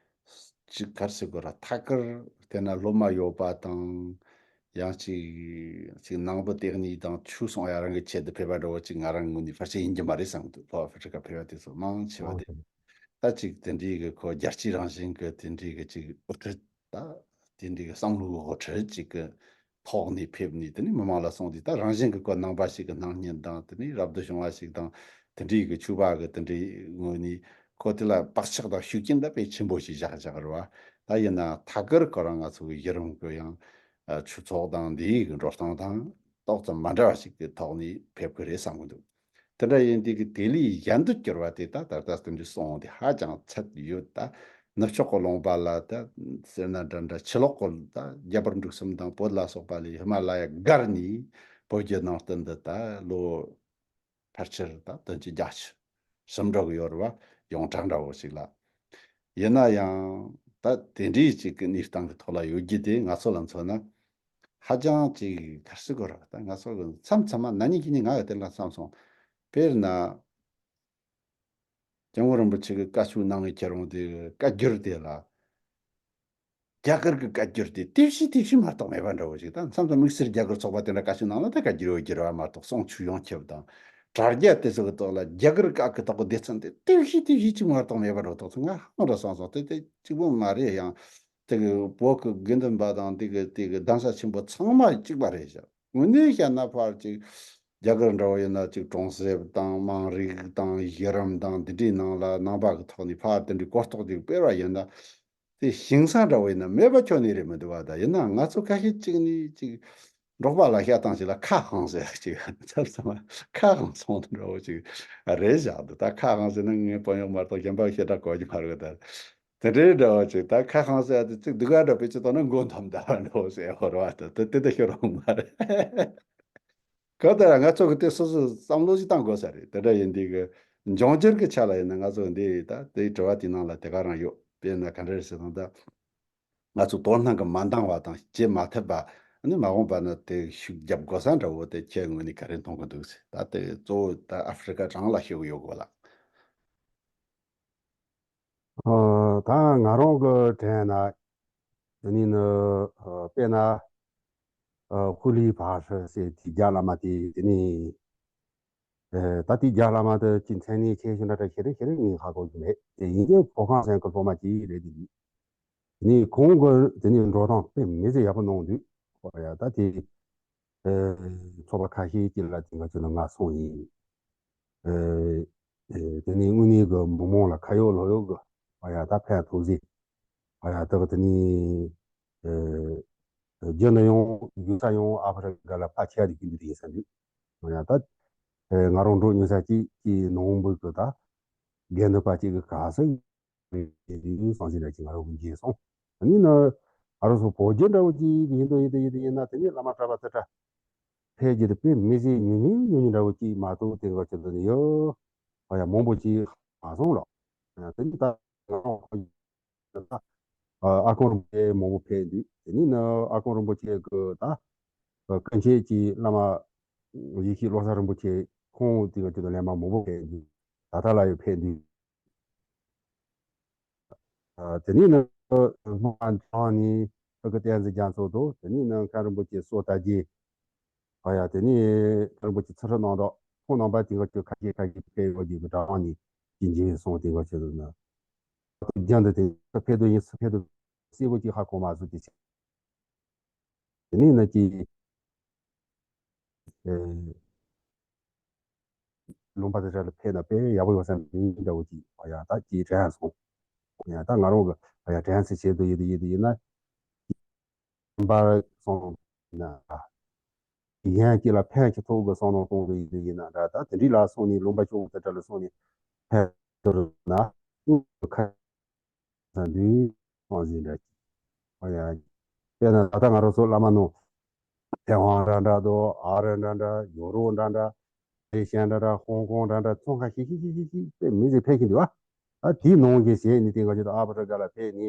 ཅིག་ག་རེ་ཟེར་དགོས་ར། ཐད་ཀར་དེ་ན་སློབ་མ་ཡོད་པ་དང་། ཡང་ཅིག་ཅིག་ནང་པ་དེ་གཉིས་དང་ཆོས་སྲུང་ཡ་རང་གི་ཆེད་དུ་ཕེབས་པ་འདྲ་བོ་ཅིག་ང་རང་ངོས་ནས་ཕལ་ཆེར་ཡིན་གྱི་མ་རེད་བསམ་གི་འདུག་ལྷོ་ཨ་ཧྥི་རི་ཀ་ཕེབས་པ་དེ་ཚོ་མང་ཆེ་བ་དེ། ད་ཅིག་དེ་འདྲའི་གི་ཁོ་རྒྱལ་སྤྱིའི་རང་བཞིན་གི་དེ་འདྲའི་གི་ཅིག་དབུ་ཁྲིད་ད་དེ་འདྲའི་གི་བསམ་བློའི་དབུ་ཁྲིད་ཅིག་གི་ཐོག་ནས་ཕེབས་ནས་དེ་ནས་མི་མང་ལ་གསུངས་དུས། ད་རང་བཞིན་གི་ཁོ་ནང་པ་ཞིག་གི་སྣང་བརྙན་དང་དེ་ནས་རབ་ཏུ་བྱུང་བ་ཞིག་དང་དེ་འདྲའི་གི་ཆོས་པ་གི་དེ་འདྲའི་ངོས་ནས་ཁོ་དེ་ལ་བག་ཆགས་དང་ཤུགས་རྐྱེན་ད་དཔེ་ཆེན་པོ་ཞིག་བཞག་བཞག་རེད་བ། ད་ཡིན་ན་ཐད་ཀར་ཁོ་རང་ང་ཚོ་གི་གཞི་རིམ་གི་ཡང་ཨ་ཆོས་ཚོགས་དང་འདིའི་གི་འགྲོ་སྟངས་དང་ཏོག་ཙམ་མ་འདྲ་བ་ཞིག་གི་ཐོག་ནས་ཕེབས་གི་རེད་བསམ་གི་འདུག་དེ་འདྲ་ཡིན་དུས་ཀྱི་དེ་ལས་གཞན་དུ་གྱུར་བ་དེ་ད་ད་ལྟ་སྟོན་རྒྱུ་སོང་དེ་ཧ་ཅང་ཚད་ཡོད། ད་ནུབ་ཕྱོགས་ཀྱི་ལུང་པ་ལ་ད་ཟེར་ན་འདྲ་འདྲ། ཕྱི་ལོགས་ཀྱི་ད་རྒྱ་བལ་འབྲུག་གསུམ་དང་བོད་ལ་སོགས་པ་ལས་ཧི་མ་ལ་ཡ་བརྒལ་ནས་བོད་བརྒྱུད་ནང་བསྟན་འདི་ད་ལོ་ཕལ་ཆེར་ད་བདུན་ཅུ་བརྒྱད་ཅུ་ཟིན་འགྲོ་གི་ཡོད་རེད་བ། ཡོངས་གྲགས་འདྲ་བོ་ཞིག་ལ། ཡིན་ན་ཡང་ད་དེ་འདྲའི་ཅིག་གི་གནས་སྟངས་ཀྱི་ཐོག་ལ་ཡོད་རྒྱུ་དེ་ང་ཚོ་ལ་མཚོན་ན་ཧ་ཅང་ཅིག་ག་རེ་ཟེར་དགོས་རེད། ད་ང་ཚོ་གི་མཚམས་མཚམས་མ་ན་ནིང་གི་ནི་ང་གི་དེ་ལ་བསམ་སོང་། དཔེར་ན་སྐྱབས་མགོན་རིན་པོ་ཆེ་གི་བཀའ་ཆོས་གནང་བའི་ཁྱེད་རང་དེ་བཀའ་འགྱུར་དེ་ལ། རྒྱ་གར་གྱི་བཀའ་འགྱུར་དེ་ཏིག་ཤི་ཏིག་ཤི་མ་གཏོགས་མེད་པ་འདྲ་བོ་ཞིག་དང་། མཚམས་མཚམས་དམིགས་བསལ་རྒྱ་གར་ཚོགས་པ་དེ་འདྲ་བཀའ་ཆོས་ནང་ལ་ད་བཀའ་འགྱུར་ཡོད་འགྱུར་བ་མ་གཏོགས་གསུང་ཆོས་ཡོངས་ཁྱབ་དང་། དྲ་རྒྱ་དེ་ཚོ་གི་ཐོག་ལ་རྒྱ་གར་བཀའ་གི་ཐོག་གི་སྡེ་ཚན་དེ་ཏིག་ཤི་ཏིག་ཤི་གཅིག་མ་གཏོགས་མེད་པ་འདྲ་བོ་ཐོག་ཚོ་ང་ཧང་འདྲ་སོང་སོང་། དེ་དེ་གཅིག་པོ་མ་རེད། ཡང་དེ་གི་བོད་གི་དགེ་འདུན་པ་དང་དེ་གི་དེ་གི་གདན་ས་ཆེན་པོ་ཚང་མ་གཅིག་པ་རེད་ཤག་དངོས་གནས་བཤད་ན་ཕར་ཅིག་རྒྱ་གར་འདྲ་བོ་ཡིན་ན་ཅིག་གྲོང་གསེབ་དང་དམངས་རིགས་དང་གཞི་རིམ་དང་འདི་འདྲའི་ནང་ལ་ནང་པ་གི་ཐོག་ནས་ཕར་དེ་འདྲའི་གོ་རྟོགས་ཅིག་སྤེལ་བ་ཡིན་ན། དེ་ཞིང་ས་འདྲ་བོ་ཡིན་ན་མེད་པ་ཁྱོན་ནས་རེད་མི་འདུག་བ། ད་ཡིན་ན་ང་ཚོ་ཁ་ཤས་ཅིག་ནས་ཅིག་འབྲོག་པ་ལ་བཤད་སྟངས་ཤིག་ལ་ཁ་ཧང་ཟེར་ཅིག་མཚམས་མཚམས་ཁ་ཧང་སོང་འདྲ་བོ་ཅིག་རེད་བཞག་འདུག་ད་ཁ་ཧང་ཟེར་ན་ངའི་དཔོན་གཡོག་མ་གཏོགས་གཞན་པ་ཤེས་སྒྲ་གོ་རྒྱུ་མ་རེད། ད་དེ་འདྲའི་འདྲ་བོ་ཅིག་ད་ཁ་ཧང་ཟེར་ཡ་དེ་ཅིག་སྡུག་ག་འདྲ་བོ་ཅིག་བཏང་ན་མགོ་འཐོམ་ད་འདྲ་བོ་ཟེར་བ་རེད་བ། ད་དེ་དེ་ཤོར་འོང་མ་རེད། གང་ལྟར་ང་ཚོ་གི་དེ་སོ་སོ་བསམ་བློ་ཞིག་བཏང་དགོས་ས་རེད། དེ་འདྲ་ཡིན་དུས་གི་འབྱུང་འགྱུར་གི་ཆ་ལ་ཡིན་ན་ང་ཚོ་འདི་ད་དེའི་དྲི་བ་དེའི་ནང་ལ་དེ་ག་རང་ཡོད། དཔེར་ན་ག་འདྲ་རེད་ཟེར་ན། ད་ང་ཚོ་དོ་སྣང་གི་མ་འདང་བ་དང་བྱེད་མ་ཐུབ་པ་ནི་མ་འོངས་པ་ན་དེ་ཤུགས་རྒྱབ་དགོས་ས་འདྲ་བོ་དེ་ཁྱེད་ངོས་ནས་ག་རེ་མཐོང་གི་འདུག་ཟེར། ད་དེ་གཙོ་བོ་ད་ཨ་ཧྥི་རི་ཀ་གྲངས་ལ་ཤོད་གི་ཡོད་དགོས་ལ། ཨ། ད་ང་རང་གི་དྲན་ན། དེ་ནས་ནི་ཨ་དཔེར་ན་ཨ་ཧུ་ལི་བྷ་ཧྲི་ཟེར་དེ་རྒྱ་བླ་མ་དེ། དེ་ནས་ཨ་ད་དེ་རྒྱ་བླ་མ་དེ་ཅིག་མཚན་གནས་ཆེ་ཤོས་འདྲ་འདྲ་ཞིག་རེད། ཞིག་རེད། ངས་ཧ་གོ་གི་མེད། དེ་ཡིན་གྱི་བོད་ཁང་ཚན་གྱི་སློབ་མ་ཅིག་རེད། དེ་ནས་ཁོང་གི་དེ་ནས་འགྲོ་སྟངས་དཔེ་མི་སྲིད་ཡག་པོ་གནང་འདུག་ཨོ་ཡ། ད་དེ་ཨ་ཚོགས་པ་ཁ་ཤས་ཅིག་ལ་དེ་ང་ཚོ་ནང་ང་སོང་ཡིན། ཨ་ཨ་དེ་ནས་དངོས་གནས་གི་མི་མང་ལ་ཁ་ཡོད་ལག་ཡོད་གི། ཨ་ཡ་ད་ཕན་ཐོགས་ཟིན། ཨ་ཡ་ད་གི་དེ་ནས་ཨ་རྒྱུ་ནི་ཡང་ཡོད་ས་ཡང་ཨ་ཧྥེ་རི་ཀ་ལ་ཕལ་ཆེ་བ་དེ་རྒྱུན་དུ་ཡིན་ས་འདུག་ཨ་ཡ་ད་ཨ་ང་རང་འགྲོ་ཉན་ས་ཅིག་གི་ནང་བུ་གི་ད་རྒན་ནུ་པ་ཅིག་གི་ག་ས་ཡིན་སང་ཟིན་ལ་ཅིག་ང་རང་གི་འཇལ་སོང་། ཨ་ནི་ན་ཨ་རོ་སོ་བོད་བརྒྱུད་འདྲ་བོ་ཅིག་ཡིན་དུ་ཡིན་དུ་ཡིན་དུ་ཡིན་ན། དེ་ནས་བླ་མ་གྲྭ་པ་དེ་འདྲ་ཕལ་ཆེར་དེ་དཔེ་མི་སྲིད་ཉུང་ཉུང་ཉུང་ཉུང་འདྲ་བོ་ཅིག་མ་གཏོགས་དེ་འགོ་ཆེ་དུ་ནི་ཡོད། ཨ་ཡ་མང་པོ་ཅིག་མ་སོང་ལགས། ཨ་དེ་ནི་ད་ང་རང་ཨ་ཨ་ཁུ་རིན་པོ་ཆེ་མང་པོ་ཕེབས་འདུག་དེ་ནི་ན་ཨ་ཁུ་རིན་པོ་ཆེ་གི་ད་ཨ་སྐུ་མཆེད་ཀྱི་བླ་མ་ཡེ་ཤེས་བློ་བཟང་རིན་པོ་ཆེ་ཁོང་དེ་ག་ཅིག་ཏུ་ལེན་པ་མང་པོ་ཕེབས་འདུག་ད་ལྟ་ལ་ཡོད་ཕེབས་འདུག་ཨ་དེ་ནས་ནི་སྔོན་མ་ནས་ཕ་གི་བསྟན་འཛིན་རྒྱ་མཚོ་དང་། དེ་ནས་ནི་མཁན་རིན་པོ་ཆེ་བསོད་དར་རྒྱས། ཨ་ཡ་དེ་ནས་མཁན་རིན་པོ་ཆེ་ཚུལ་ཁྲིམས་རྣམ་དག་ཁོང་རྣམ་པ་དེ་ག་ཅིག་ཁ་ཤས་ཁ་ཤས་ཕེབས་ཡོད་ཀྱི་གི་གྲྭ་པ་ནས་ཀྱི་འཇིན་སོང་དེ་ག་ཅིག་ཏུ་ན། རྒྱུན་དུ་དེ་ཕེབས་དུ་ཡིན་སུ་ཕེབས་དུ་གསལ་པོ་ཅིག་ཧ་གོ་མ་སོང་དེ་ཆེ། དེ་ནས་ནི་ཀྱི་ཨེ་ལུང་པ་དེ་འདྲ་ལ་ཕེབས་ན་དཔེ་ཡག་པོ་ཡོད་ས་མིན་འདྲ་བོ་ཅིག་ཨ་ཡ་ད་ཅིག་དྲན་སོང་། ཡང་ད་ང་རང་གི་ཡང་དྲན་ཚུལ་བྱེད་དུ་ཡིན་དུ་ཡིན་དུ་ཡིན་ན། པར་སོང་ན་འདྲ། གཞན་གཅིག་ལ་ཕན་གྱི་ཐོག་གི་བསམ་བློ་གཏོང་གི་ཡིན་དུ་ཡིན་ན་འདྲ། ད་དེ་འདྲའི་ལ་སོང་ནས་ལུང་པ་ཆུང་དེ་འདྲ་ལ་སོང་ནས་ཕན་ཐོགས་ན་ཁ་ས་འདུས་ཁང་ཟིན་འདྲ། ཨོ་ཡ། དཔེར་ན་ད་ལྟ་ང་རང་ཚོ་བླ་མ་ནང་ཐེ་ཝང་འདྲ་འདྲ་དང་ཨ་རི་འདྲ་འདྲ་ཡོ་རོབ་འདྲ་འདྲ་ཨེ་ཤ་ཡ་འདྲ་འདྲ་ཧོང་ཀོང་འདྲ་འདྲ་ཚོང་ཁང་ཤིག་ཤིག་ཤིག་ཤིག་ཤིག་དཔེ་མི་ཚེ་ཕལ་གྱི་འདུག་ཨ། ད་དེའི་ནང་གི་ཟས་ནི་དེ་འགའ་ཞིག་ཏུ་ཨ་ཕ་རི་ཀ་ལ་ཕེབས་ནི།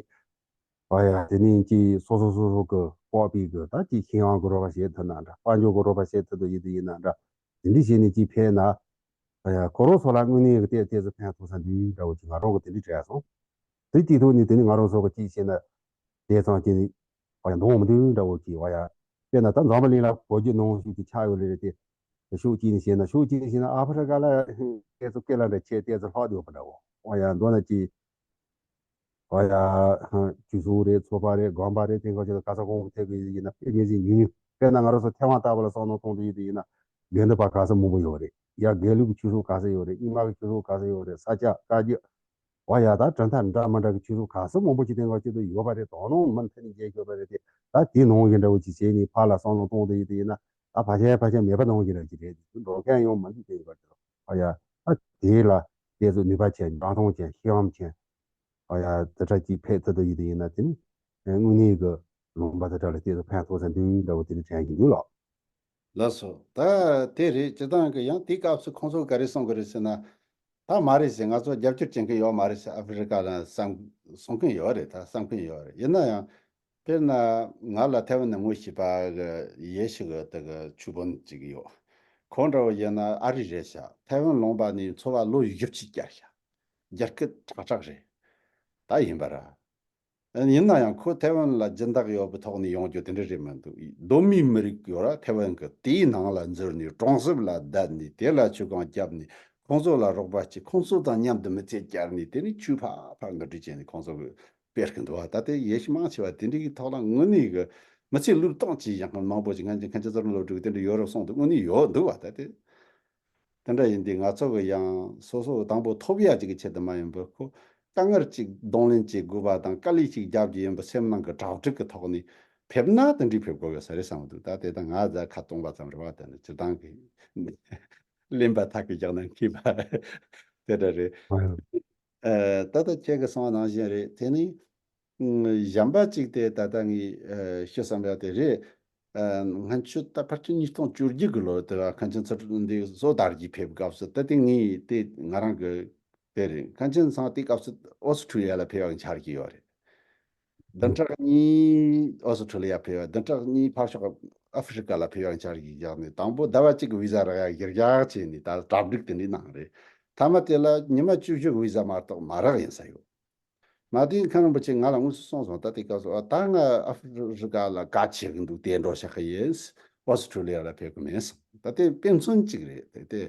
ཨ་ཡ་དེ་ནི་ཅི་སོ་སོ་སོ་སོ་གི་ཀོ་པི་གི་ད་ཅི་ཤེས་ཡོན་གི་རོགས་པ་བྱེད་ཐུབ་ན་འདྲ། དཔལ་འབྱོར་གི་རོགས་པ་བྱེད་ཐུབ་དུ་ཡིན་དུ་ཡིན་ན་འདྲ། དེ་འདྲ་བྱས་ནས་ཅི་ཕེབས་ན། ཨ་ཡ་ཁོ་རང་ཚོ་ལ་དངོས་གནས་གི་ཏེ་ཏེ་ཚོ་ཕན་ཐོགས་ས་འདུག་འདྲ་བོ་ཅིག་ང་རང་གི་དེ་འདྲ་དྲན་སོང་། དེ་དུས་ཐོག་ནས་དེ་ནི་ང་རང་ཚོ་གི་ཅི་བྱས་ན་དེ་ཙང་ཅི་ནི་ཨ་ཡ་འདང་མི་འདུག་འདྲ་བོ་ཅིག་ཨ་ཡ། དཔེར་ན་ད་འཛམ་བུ་གླིང་ལ་གོ་རྒྱུ་ནང་བཞིན་དུ་ཆགས་ཡོད་རེད་དེ། ཤུགས་ཅིག་ནས་བཤད་ན་ཤུགས་ཅིག་ནས་བཤད་ན་ཨ་ཕ་རི་ཀ་ལ་ཏེ་ཚོ་སྐད་ལ་འདྲ་ཆེ་ཏེ་ཚོ་ལྷག་ཡོད་པ་འདྲ་བོ། ཨ་ཡ་མདོར་ན་ཅི། ཨ་ཡ། ཆོས་ཚོགས་རེད། ཚོགས་པ་རེད། དགོན་པ་རེད། དེ་འགའ་ཞིག་ལ་ག་ས་གོང་གི་ཐད་ཀྱི་ཡིན་ན་དཔེ་ངེས་ཅན་ཉུང་ཉུང་། དཔེར་ན་ང་རང་ཚོ་ཐེ་ཝན་ལྟ་བུ་ལ་བསམ་བློ་གཏོང་དུ་ཡིན་དུ་ཡིན་ན་དགེ་འདུན་པ་ག་ས་མང་པོ་ཡོད་རེད། ཡ་དགེ་ལུགས་ཀྱི་ཆོས་ཚོགས་ག་ས་ཡོད་རེད། རྙིང་མ་གི་ཆོས་ཚོགས་ག་ས་ཡོད་རེད། ས་སྐྱ་བཀའ་བརྒྱུད། ཨ་ཡ་ད་གྲུབ་མཐའ་འདྲ་མི་འདྲ་གི་ཆོས་ཚོགས་ག་ས་མང་པོ་ཅིག་དེ་འགའ་ཞིག་ཏུ་ཡོད་པ་རེད། དོ་སྣང་མུ་མཐུད་ནས་བྱེད་དགོས་པ་རེད་དེ། ད་དེའི་ནང་གི་འདྲ་བོ་ཅིག་བྱས་ནས་ཕར་ལ་བསམ་བློ་གཏོང་དུ་ཡིན་དུ་ཡིན་ན་ད་ཕལ་ཆེར་ཕལ་ཆེར་མེད་པ་ནང་གི་འདྲ་ཅིག་རེད། འགྲོ་མཁན་ཡང་མི་འདུག་དེ་འགའ་ཞིག་ཨ་ཡ། ད་དེ་ལ་དེ་ཚོ་ནུས་པ་ཆེ་འཇོན་ཐང་ཆེ་ཤེས་ཡོན་ཆེ། ཨ་ཡ་དེ་འདྲ་ཅིག་ཕེབས་ཐུབ་དུ་ཡིན་དུ་ཡིན་ན་དེ་ནི་དངོས་གནས་ཀྱི་ལུང་པ་དེ་འདྲ་ལ་དེ་ཚོ་ཕན་ཐོགས་ས་འདུག་འདྲ་བོ་དེ་འདྲ་དྲན་གྱི་འདུག་ལགས། ལགས་སོ། ད་དེ་རེད། སྤྱིར་བཏང་གི་ཡང་དེའི་སྐབས་སུ་ཁོང་ཚོ་ག་རེ་གསུང་གི་རེད་ཟེར་ན། ད་མ་རེད་ཟེར། ང་ཚོ་རྒྱབ་སྐྱོར་བྱེད་མཁན་ཡོད་མ་རེད་ཟེར་ཨ་ཧྥེ་རི་ཀ་ལ་བསམ་གསུང་མཁན་ཡོད་རེད། ད་བསམ་མཁན་ཡོད་རེད། ཡིན་ན་ཡང་དཔེར་ན་ང་ལ་ཐེ་ཝན་ནས་ངོ་ཤེས་པ་གི་ཡེ་ཤུ་གི་དེ་གི་ཆོས་དཔོན་ཅིག་ཡོད། ཁོང་འདྲ་བོ་ཡིན་ན་ཨ་རི་རེད་ཤག་ཐེ་ཝན་ལུང་པ་ནས་འཚོ་བ་ལོ་བཞི་བཅུ་བསྐྱལ་ཤག་རྒྱ་སྐད་ཁྲག་ཁྲག་རེད། ད་ཡིན་པ་ར། ཡིན་ན་ཡང་ཁོ་ཐེ་ཝན་ལ་སྦྱིན་བདག་ཡོད་པའི་ཐོག་ནས་ཡོང་རྒྱུ་དེ་འདྲ་རེད་མི་འདུག་གདོད་མའི་མི་རིགས་ཡོད་ར་ཐེ་ཝན་གི་དེའི་ནང་ལ་འཛུལ་ནས་གྲོང་གསེབ་ལ་བསྡད་ནས་དེ་ལ་ཆུ་གང་བརྒྱབ་ནས་ཁོང་ཚོ་ལ་རོགས་པ་བྱེད། ཁོང་ཚོ་དང་མཉམ་དུ་མི་ཚེ་བསྐྱལ་ནས་དེ་ནས་ཆོས་ཕར་ཕར་འགྲོ་སྒྲིག་བྱས་ནས་ཁོང་ཚོ་གི་སྤེལ་གི་འདུག་བ། ད་ལྟའི་ཡེ་ཤུ་མང་ཆེ་བ་དེ་འདྲའི་གི་ཐོག་ལ་དངོས་གནས་གི་མི་ཚེ་བློས་གཏོང་བྱེད་ཡག་མཁན་མང་པོ་ཞིག་ང་ཚོ་མཁན་ཆེན་ཚེ་རིང་བློ་གྲོས་དེ་འདྲ་ཡོད་རེད་གསུངས་འདུག་དངོས་གནས་ཡོད་འདུག་བ། ད་དེ། དེ་འདྲ་ཡིན་དུས་ང་ཚོ་གི་ཡང་སོ་སོ་དང་པོ་ཐོབ་ཡ་ཅིག་གི་ཆེད་དུ་མ་ཡིན་པར་ཁོ་དཀའ་ངལ་ཅིག་གདོང་ལེན་བྱེད་དགོས་པ་དང་དཀའ་ལས་ཅིག་རྒྱབ་རྒྱུ་ཡིན་པ་སེམས་ནང་གི་གྲ་སྒྲིག་གི་ཐོག་ནས་ཕེབས་ན་དེ་འདྲའི་ཕེབས་དགོས་ཀྱི་ས་རེད་བསམ་གི་འདུག་ད་དེ་ད་ང་ཟ་ཁ་སྟོང་པ་ཙམ་རེད་བ། དེ་ནི་སྤྱིར་བཏང་གི་གླེན་པ་ཐག་གི་རྒྱག་ན་མཁས་པ་དེ་འདྲ་རེད། ཨ། ད་ལྟ་ཁྱེད་ཀྱི་གསུངས་པ་ནང་བཞིན་རེད། དེ་ནི་ཨ་གཞན་པ་ཅིག་དེ་ད་ལྟ་ངས་ཨ་ཤོད་བསམ་ཡ་དེ་རེད། ཨ་སྔོན་ཆད་ད་ཕལ་ཆེར་ཉིས་སྟོང་བཅོ་བརྒྱད་གི་ལོ་དེ་ལ་མཁན་ཆེན་ཚུལ་ཁྲིམས་འདི་བཟོ་དར་གྱིས་ཕེབས་སྐབས་སུ་ད་ལྟ་ངས་དེ་ང་རང་གི་དེ་རེད། མཁན་ཆེན་ཚང་དེ་སྐབས་སུ་ཨོ་སི་ཁྲུ་ལི་ཡ་ལ་ཕེབས་ཡག་འཆར་གྱི་ཡོད་རེད། བདུན་ཕྲག་གཉིས་ཨོ་སི་ཁྲུ་ལི་ཡ་ཕེབས་ཡག་བདུན་ཕྲག་གཉིས་ཕར་ཕྱོགས་ཨ་ཧྥེ་རི་ཀ་ལ་ཕེབས་ཡག་འཆར་གྱི་བཞག་ནས་དང་པོ་ཟླ་བ་གཅིག་གི་བི་ཟ་རག་ཡག་གི་རྒྱག་བྱས་ནས་ད་གྲ་སྒྲིག་དེ་འདྲའི་གནང་རེད། མཐའ་མ་དེ་ལ་ཉི་མ་བཅུ་བཞི་གི་བི་ཟ་མ་གཏོགས་མ་རག་ཡིན་ས་ཡོད། མ་དེ་མཁན་རིན་པོ་ཆེ་ང་ལ་དངོས་སུ་གསུངས་སོང་། ད་དེ་སྐབས་སུ་ཨ་ད་ང་ཨ་ཧྥེ་རི་ཀ་ལ་ག་བྱེད་གི་འདུག་དེ་འགྲོ་ཤག་གི་ཡིན། ཨོ་སི་ཁྲུ་ལི་ཡ་ལ་ཕེབས་གི་མིན་སོང་། ད་དེ་དཔེ་མཚོན་གཅིག་རེད། དེ་དེ་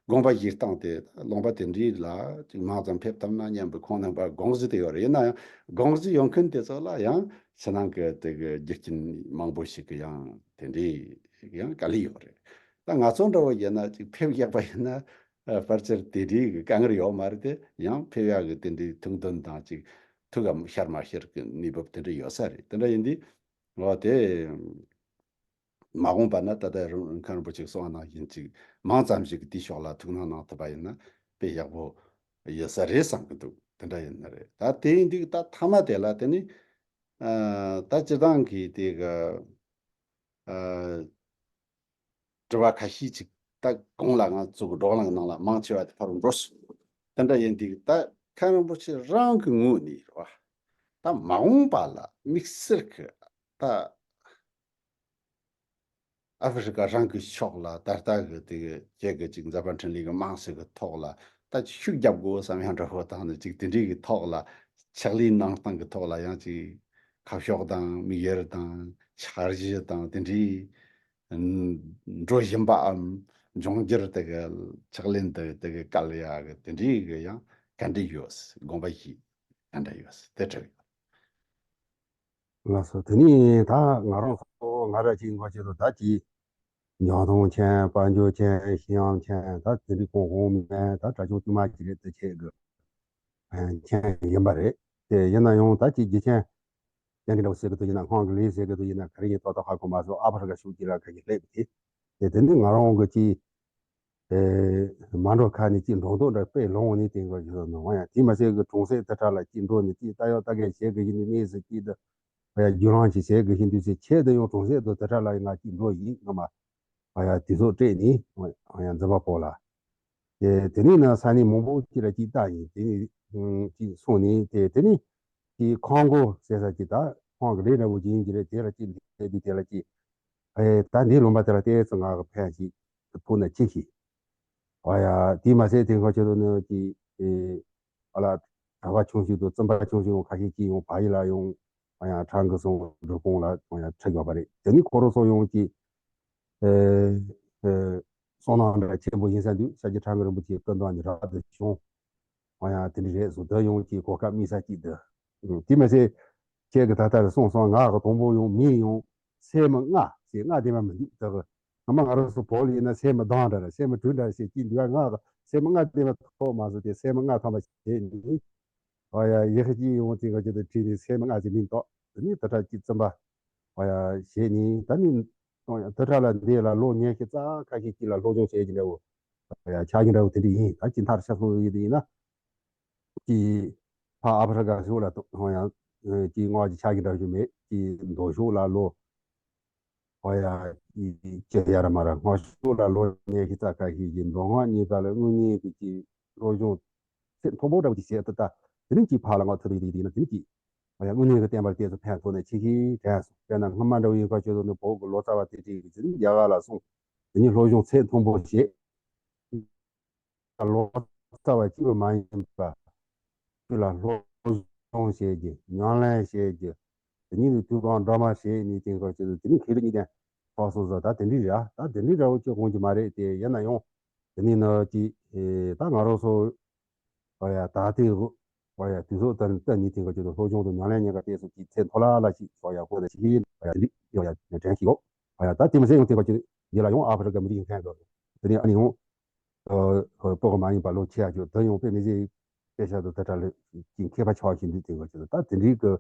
དགོངས་པ་བཞེས་སྟངས་དེ་ལུང་པ་དེ་འདྲའི་ལ་ཅིག་མང་ཙམ་ཕེབས་ཐུབ་ན་སྙམ་པའི་ཁོང་རྣམ་པ་དགོངས་གཞི་དེ་ཡོད་རེད། ཡིན་ན་ཡང་དགོངས་གཞི་ཡོད་མཁན་དེ་ཚོ་ལ་ཡང་ཕྱི་ནང་གི་དེ་གི་རྒྱུ་རྐྱེན་མང་པོ་ཞིག་གི་ཡང་དེ་འདྲའི་ཡང་དཀའ་ལས་ཡོད་རེད། ད་ང་ཚོ་འདྲ་བོ་ཡིན་ན་ཅིག་ཕེབས་ཡག་པ་ཡིན་ན། ཨ་ཕལ་ཆེར་དེ་འདྲའི་གི་དཀའ་ངལ་ཡོད་མ་རེད་དེ། ཡང་ཕེབས་ཡག་གི་དེ་འདྲའི་ཐུགས་འདུན་དང་ཅིག་ཐུགས་ཀ་ཤར་མ་ཤར་གི་གནས་བབ་དེ་འདྲ་ཡོད་ས་རེད། དེ་འདྲ་ཡིན་དུས་འོ་དེ་མ་འོངས་པ་ན་ད་ལྟ་རུ་མཁན་རིན་པོ་ཆེས་གསུངས་པ་ནང་བཞིན་ཅིག་མང་ཙམ་ཞིག་གི་དེའི་ཕྱོགས་ལ་ཐུགས་སྣང་གནང་ཐུབ་པ་ཡིན་ན་དཔེ་ཡག་པོ་ཡོད་ས་རེད་བསམ་གི་འདུག་དེ་འདྲ་ཡིན་ན་རེད། ད་དེ་ཡིན་དུས་ད་མཐའ་མ་དེ་ལ་དེ་ནི་ཨ་ད་སྤྱིར་བཏང་གི་དེ་གི་ཨ། དྲི་བ་ཁ་ཤས་ཅིག་ད་གོང་ལ་ང་ཚོ་གི་བགྲོ་གླེང་ནང་ལ་མང་ཆེ་བ་དེ་ཕར་འགྲོ་སོང་། དེ་འདྲ་ཡིན་དུས་ད་མཁན་རིན་པོ་ཆེ་རང་གི་ངོས་ནས་རེད་བ། ད་མ་འོངས་པ་ལ་དམིགས་བསལ་གྱི་ད་ཨ་ཧྥེ་རི་ཀ་རང་གི་ཕྱོགས་ལ་ད་ལྟ་གི་དེ་གི་ཁྱེད་ཀྱི་ཅིག་མཛད་པ་འཕྲིན་ལས་ཀྱི་རྨང་གཞི་གི་ཐོག་ལ་ད་ཅིག་ཤུགས་རྒྱབ་དགོས་བསམ་ཡང་འདྲ་བོ་དང་ནི་ཅིག་དེ་འདྲའི་གི་ཐོག་ལ་ཕྱག་ལས་གནང་སྟངས་ཀྱི་ཐོག་ལ་ཡང་ཅིག་ཁ་ཕྱོགས་དང་དམིགས་ཡུལ་དང་འཆར་གཞི་དང་དེ་འདྲའི་འགྲོ་བཞིན་པའམ་འབྱུང་འགྱུར་དེ་གི་ཕྱག་ལེན་དེ་དེ་གི་སྐལ་ཡ་གི་དེ་འདྲའི་གི་ཡང་ག་འདྲ་ཡོད། དགོངས་པ་བཞེས་ག་འདྲ་ཡོད་དེ་དྲི་བ་ཡོད། ལགས་སོ། དེ་ནས་ད་ང་རང་ཚོ་ང་རང་གཅིག་འགོ་བྱེད་དུ་ད་ཅི་ཉམས་མྱོང་ཅན་དཔལ་འབྱོར་ཅན་ཤེས་ཡོན་ཅན་ད་དེ་འདྲའི་གོང་གོང་མེད་ད་གྲྭ་ཆུང་དཀྱུས་མ་ཅིག་རེད། དེ་ཁྱེད་གི་མཁན་ཡིན་པ་རེད། དེ་ཡིན་ན་ཡང་ད་ཅིག་རྒྱུ་རྐྱེན་ཡང་གི་འདྲ་བོ་ཟེར་གི་འདུག་ཡིན་ན་ཁོང་གི་ལས་ཟེར་གི་འདུག་ཡིན་ན་ག་རེ་ཡིན་ཏག་ཏག་ཧ་གོ་མ་སོང་། ཨ་ཕ་རི་ཀ་ཕྱོགས་ཅིག་ལ་ཁ་ཤས་སླེབས་པ་དེ། དེ་དེ་ནི་ང་རང་གི་ཅིག་ཨེ་མ་འགྲོ་ཁ་ནས་ཅིག་འགྲོ་འདུག་འདྲ་དཔེ་ལོང་ནས་དེ་འགོ་བཞག་འདུག་ཡང་དེ་མ་ཟད་གི་གྲོང་གསེབ་དེ་གྲས་ལ་ཅིག་འགྲོ་ནས་ཅིག་ལྟ་ཡག་ལྟ་གས་བྱེད་གི་ཡིན་དུས་གནས་སུ་ཅིག་ཏུ་ཨ་ཡ་རྒྱུན་རིང་ཅིག་བྱེད་གི་ཡིན་དུས་ཟེར། ཆེད་དུ་ཡང་གྲོང་གསེབ་དུ་དེ་གྲས་ལ་ང་ཅིག་འགྲོ་ཡིན། ང་མ་ཨ་ཡ་དུས་ཚོད་སྤྲད་ནས་ཨ་ཡ་འཛིན་པ་པོ་ལ། དེ་དེ་ནས་ན་ས་གནས་མང་པོ་ཅིག་ལ་ཅིག་ལྟ་ཡིན། དེ་ནས་ཅིག་སོང་ནས་དེ་དེ་ནས་ཅིག་ཁང་སྒོ་ཟེར་ས་ཅིག་ད་ཁང་གི་ལས་འདྲ་བོ་ཅིག་ཡིན་གྱི་རེད། དེ་ལ་ཅིག་སླེབས་དུས་དེ་ལ་ཅིག་ཨེ་ད་འདིའི་ལུང་པ་དེ་ལ་ཏོག་ཙམ་ང་གི་ཕན་ཅིག་ཐོགས་ན་ཅི་ཤེས། ཨ་ཡ་དེ་མ་ཟད་དེ་ཁ་ཆེ་དུ་ནི་ཅིག་ཨེ་ཨ་ལ་གྲྭ་པ་ཆུང་ཤོས་དང་བཙུན་པ་ཆུང་ཤོས་ཡང་ཁ་ཤས་ཅིག་ཡང་བལ་ཡུལ་ལ་ཡང་ཨ་ཡ་ཁྲང་གི་སོང་འགྲོ་གོང་ལ་ཨ་ཡ་ཁྲིད་ཡོད་པ་རེད། དེ་ནི་ཁོ་རང་ཚོ་ཡང་ཅིག་ཨེ་ཨེ་བསོད་ནམས་འདྲ་ཆེན་པོ་ཡིན་ས་འདུག་ཤཱཀྱ་ཁྲ་འགུ་རིན་པོ་ཆེའི་སྐུ་མདུན་ནས་རབ་ཏུ་བྱུང་། ཨ་ཡ་དེ་འདྲ་རེད་སོང་། དེ་ཡང་ཅིག་གོ་སྐབས་རྨིས་ས་ཅིག་འདུག་དེ་མ་ཟད་ཁྱེད་ཀྱི་ད་ལྟ་རེ་སོང་སོང་ང་གི་དང་པོ་ཡང་མིང་ཡང་སད་མི་ལྔ་ཟེར། ལྔ་དེ་མ་མི་འདུག་ད་གི་སྔ་མ་ང་རང་ཚོ་བོད་ལ་ཡིན་ན་སད་མི་བདུན་འདྲ་རེད། སད་མི་དྲུག་འདྲ་ཟེར་གྱི་འདུག་ང་གི་སད་མི་ལྔ་དེ་མ་ཐོག་མ་སོང་སྟེ་སད་མི་ལྔ་ཐམ་པ་བྱས་ནས། ཨ་ཡ་ཡི་ཤུ་ཅིག་ཡོང་དེ་ག་ཅིག་ཏུ་བྲིས་ནས་སད་མི་ལྔ་ཟེར་མིང་བཏགས། དེ་ནས་ད་ལྟ་ཅིག་བཙུན་པ་ཨ་ཡ་བྱས་ནས་ད་ནི་དེ་གྲས་ལ་འདི་ལ་ལོ་ཉི་ཤུ་རྩ་ཁ་ཤས་ཅིག་ལ་སློབ་སྦྱོང་བྱས་ཀྱི་འདྲ་བོ་ཨ་ཡ་ཆགས་ཀྱི་འདྲ་བོ་དེ་འདྲ་ཡིན། ད་ཅིག་མཐར་ཆགས་སོང་ཡིན་དེ་ཡིན་ན། ཀྱི་ཕ་ཨ་ཕ་རི་ཀ་ཕྱོགས་ལ་ཡང་ཀྱི་སྔགས་ཀྱི་ཕྱག་གི་འདྲ་ཞིག་མེད་ཀྱི་མདོ་ཕྱོགས་ལ་ལོ་ཨ་ཡ་ཀྱི་ཡར་མར་སྔགས་ཕྱོགས་ལ་ལོ་ཉི་ཤུ་རྩ་ཁ་ཤས་ཀྱི་མདོ་སྔགས་གཉིས་ཀ་ལ་དངོས་གནས་ཀྱི་ཀྱི་སློབ་སྦྱོང་ཚད་མཐོན་པོ་འདྲ་བོ་ཅིག་བྱས་ཏེ་ད་དེ་རིང་ཀྱི་ཕ་ལ་ང་ཐུབ་ཡོད་དེ་ཡིན་ན་དེ་རིང་ཀྱི་ཨ་ཡ་དངོས་གནས་ཀྱི་བསྟན་པར་དེ་ཚོ་ཕན་ཐོགས་ནས་ཆེ་ཤོས་དྲན་སོང་། དཔེར་ན་སྔོན་མ་འདྲ་བོ་ཡིན་པ་ཁྱོད་ཚོ་ནི་བོད་ཀྱི་ལོ་ཙཱ་བ་དེ་འདྲ་ཡིན་ཀྱི་དེ་རིང་རྒྱ་གར་ལ་སོང་དེ་ནི་སློབ་སྦྱོང་ཚད་མཐོན་པོ་བྱས། ལོ་ཙཱ་བ་གཅིག་པུ་མ་ཡིན་པ། ཁྱོད་ལ་སློབ་སྦྱོང་བྱེད་རྒྱུ། ཉམས་ལེན་བྱེད་རྒྱུ། དེ་ཉིད་ནས་དུས་གང་འགྲོ་མ་བྱེད་ནས་དེ་འགོ་བྱེད་དུ་དེ་ནི་ཁེ་ལུགས་གཉིས་ལྡན་ཕོག་སོང་ཟེར། ད་དེ་འདྲའི་རེད་ཨ། ད་དེ་འདྲའི་འདྲ་བོ་ཅིག་དགོངས་ཀྱི་མ་རེད་དེ། ཡིན་ན་ཡང་དེ་ནི་ནི་ཅིག་ཨེ་ད་ང་རང་ཚོ་ཨོ་ཡ་ད་ལྟའི་ཨོ་ཡ་དུས་ཚོད་ལྟར་ལྟ་ནི་དེ་འགོ་བྱེད་དུ་སློབ་སྦྱོང་དང་ཉམས་ལེན་གཉིས་ཀ་ཏོག་ཙམ་ཅིག་ཚད་མཐོ་ལ་ལ་ཞིག་ཨོ་ཡ་དགོས་ན་ཞིག་ཡིན། ཨོ་ཡ་དེ་འདྲའི་ཨོ་ཡ་དྲན་གྱི་ཡོད། ཨོ་ཡ་ད་དེ་མི་ཟད་ཡང་དེ་འགོ་བྱེད་འདི་ལ་ཡང་ཨ་ཕ་རི་ཀ་མི་རིགས་ཡིན་མཁན་འདུག་དེ་ནི་ཨ་ནི་ཡང་། ཨོ་ཨོ་སྤུ་གུ་མ་ཡིན་པ་ལོ་ཆེ་ཡ་ཅིག་དེ་ཡང་དཔེ་མི་སྲིད་དཔེ་ཆ་དང་དེ་འདྲ་ལ་ཅིག་མཁས་པ་ཆགས་བཞིན་འདུག་དེ་འགོ་བྱེད་དུ་ད་དེ་འདྲའི་གི་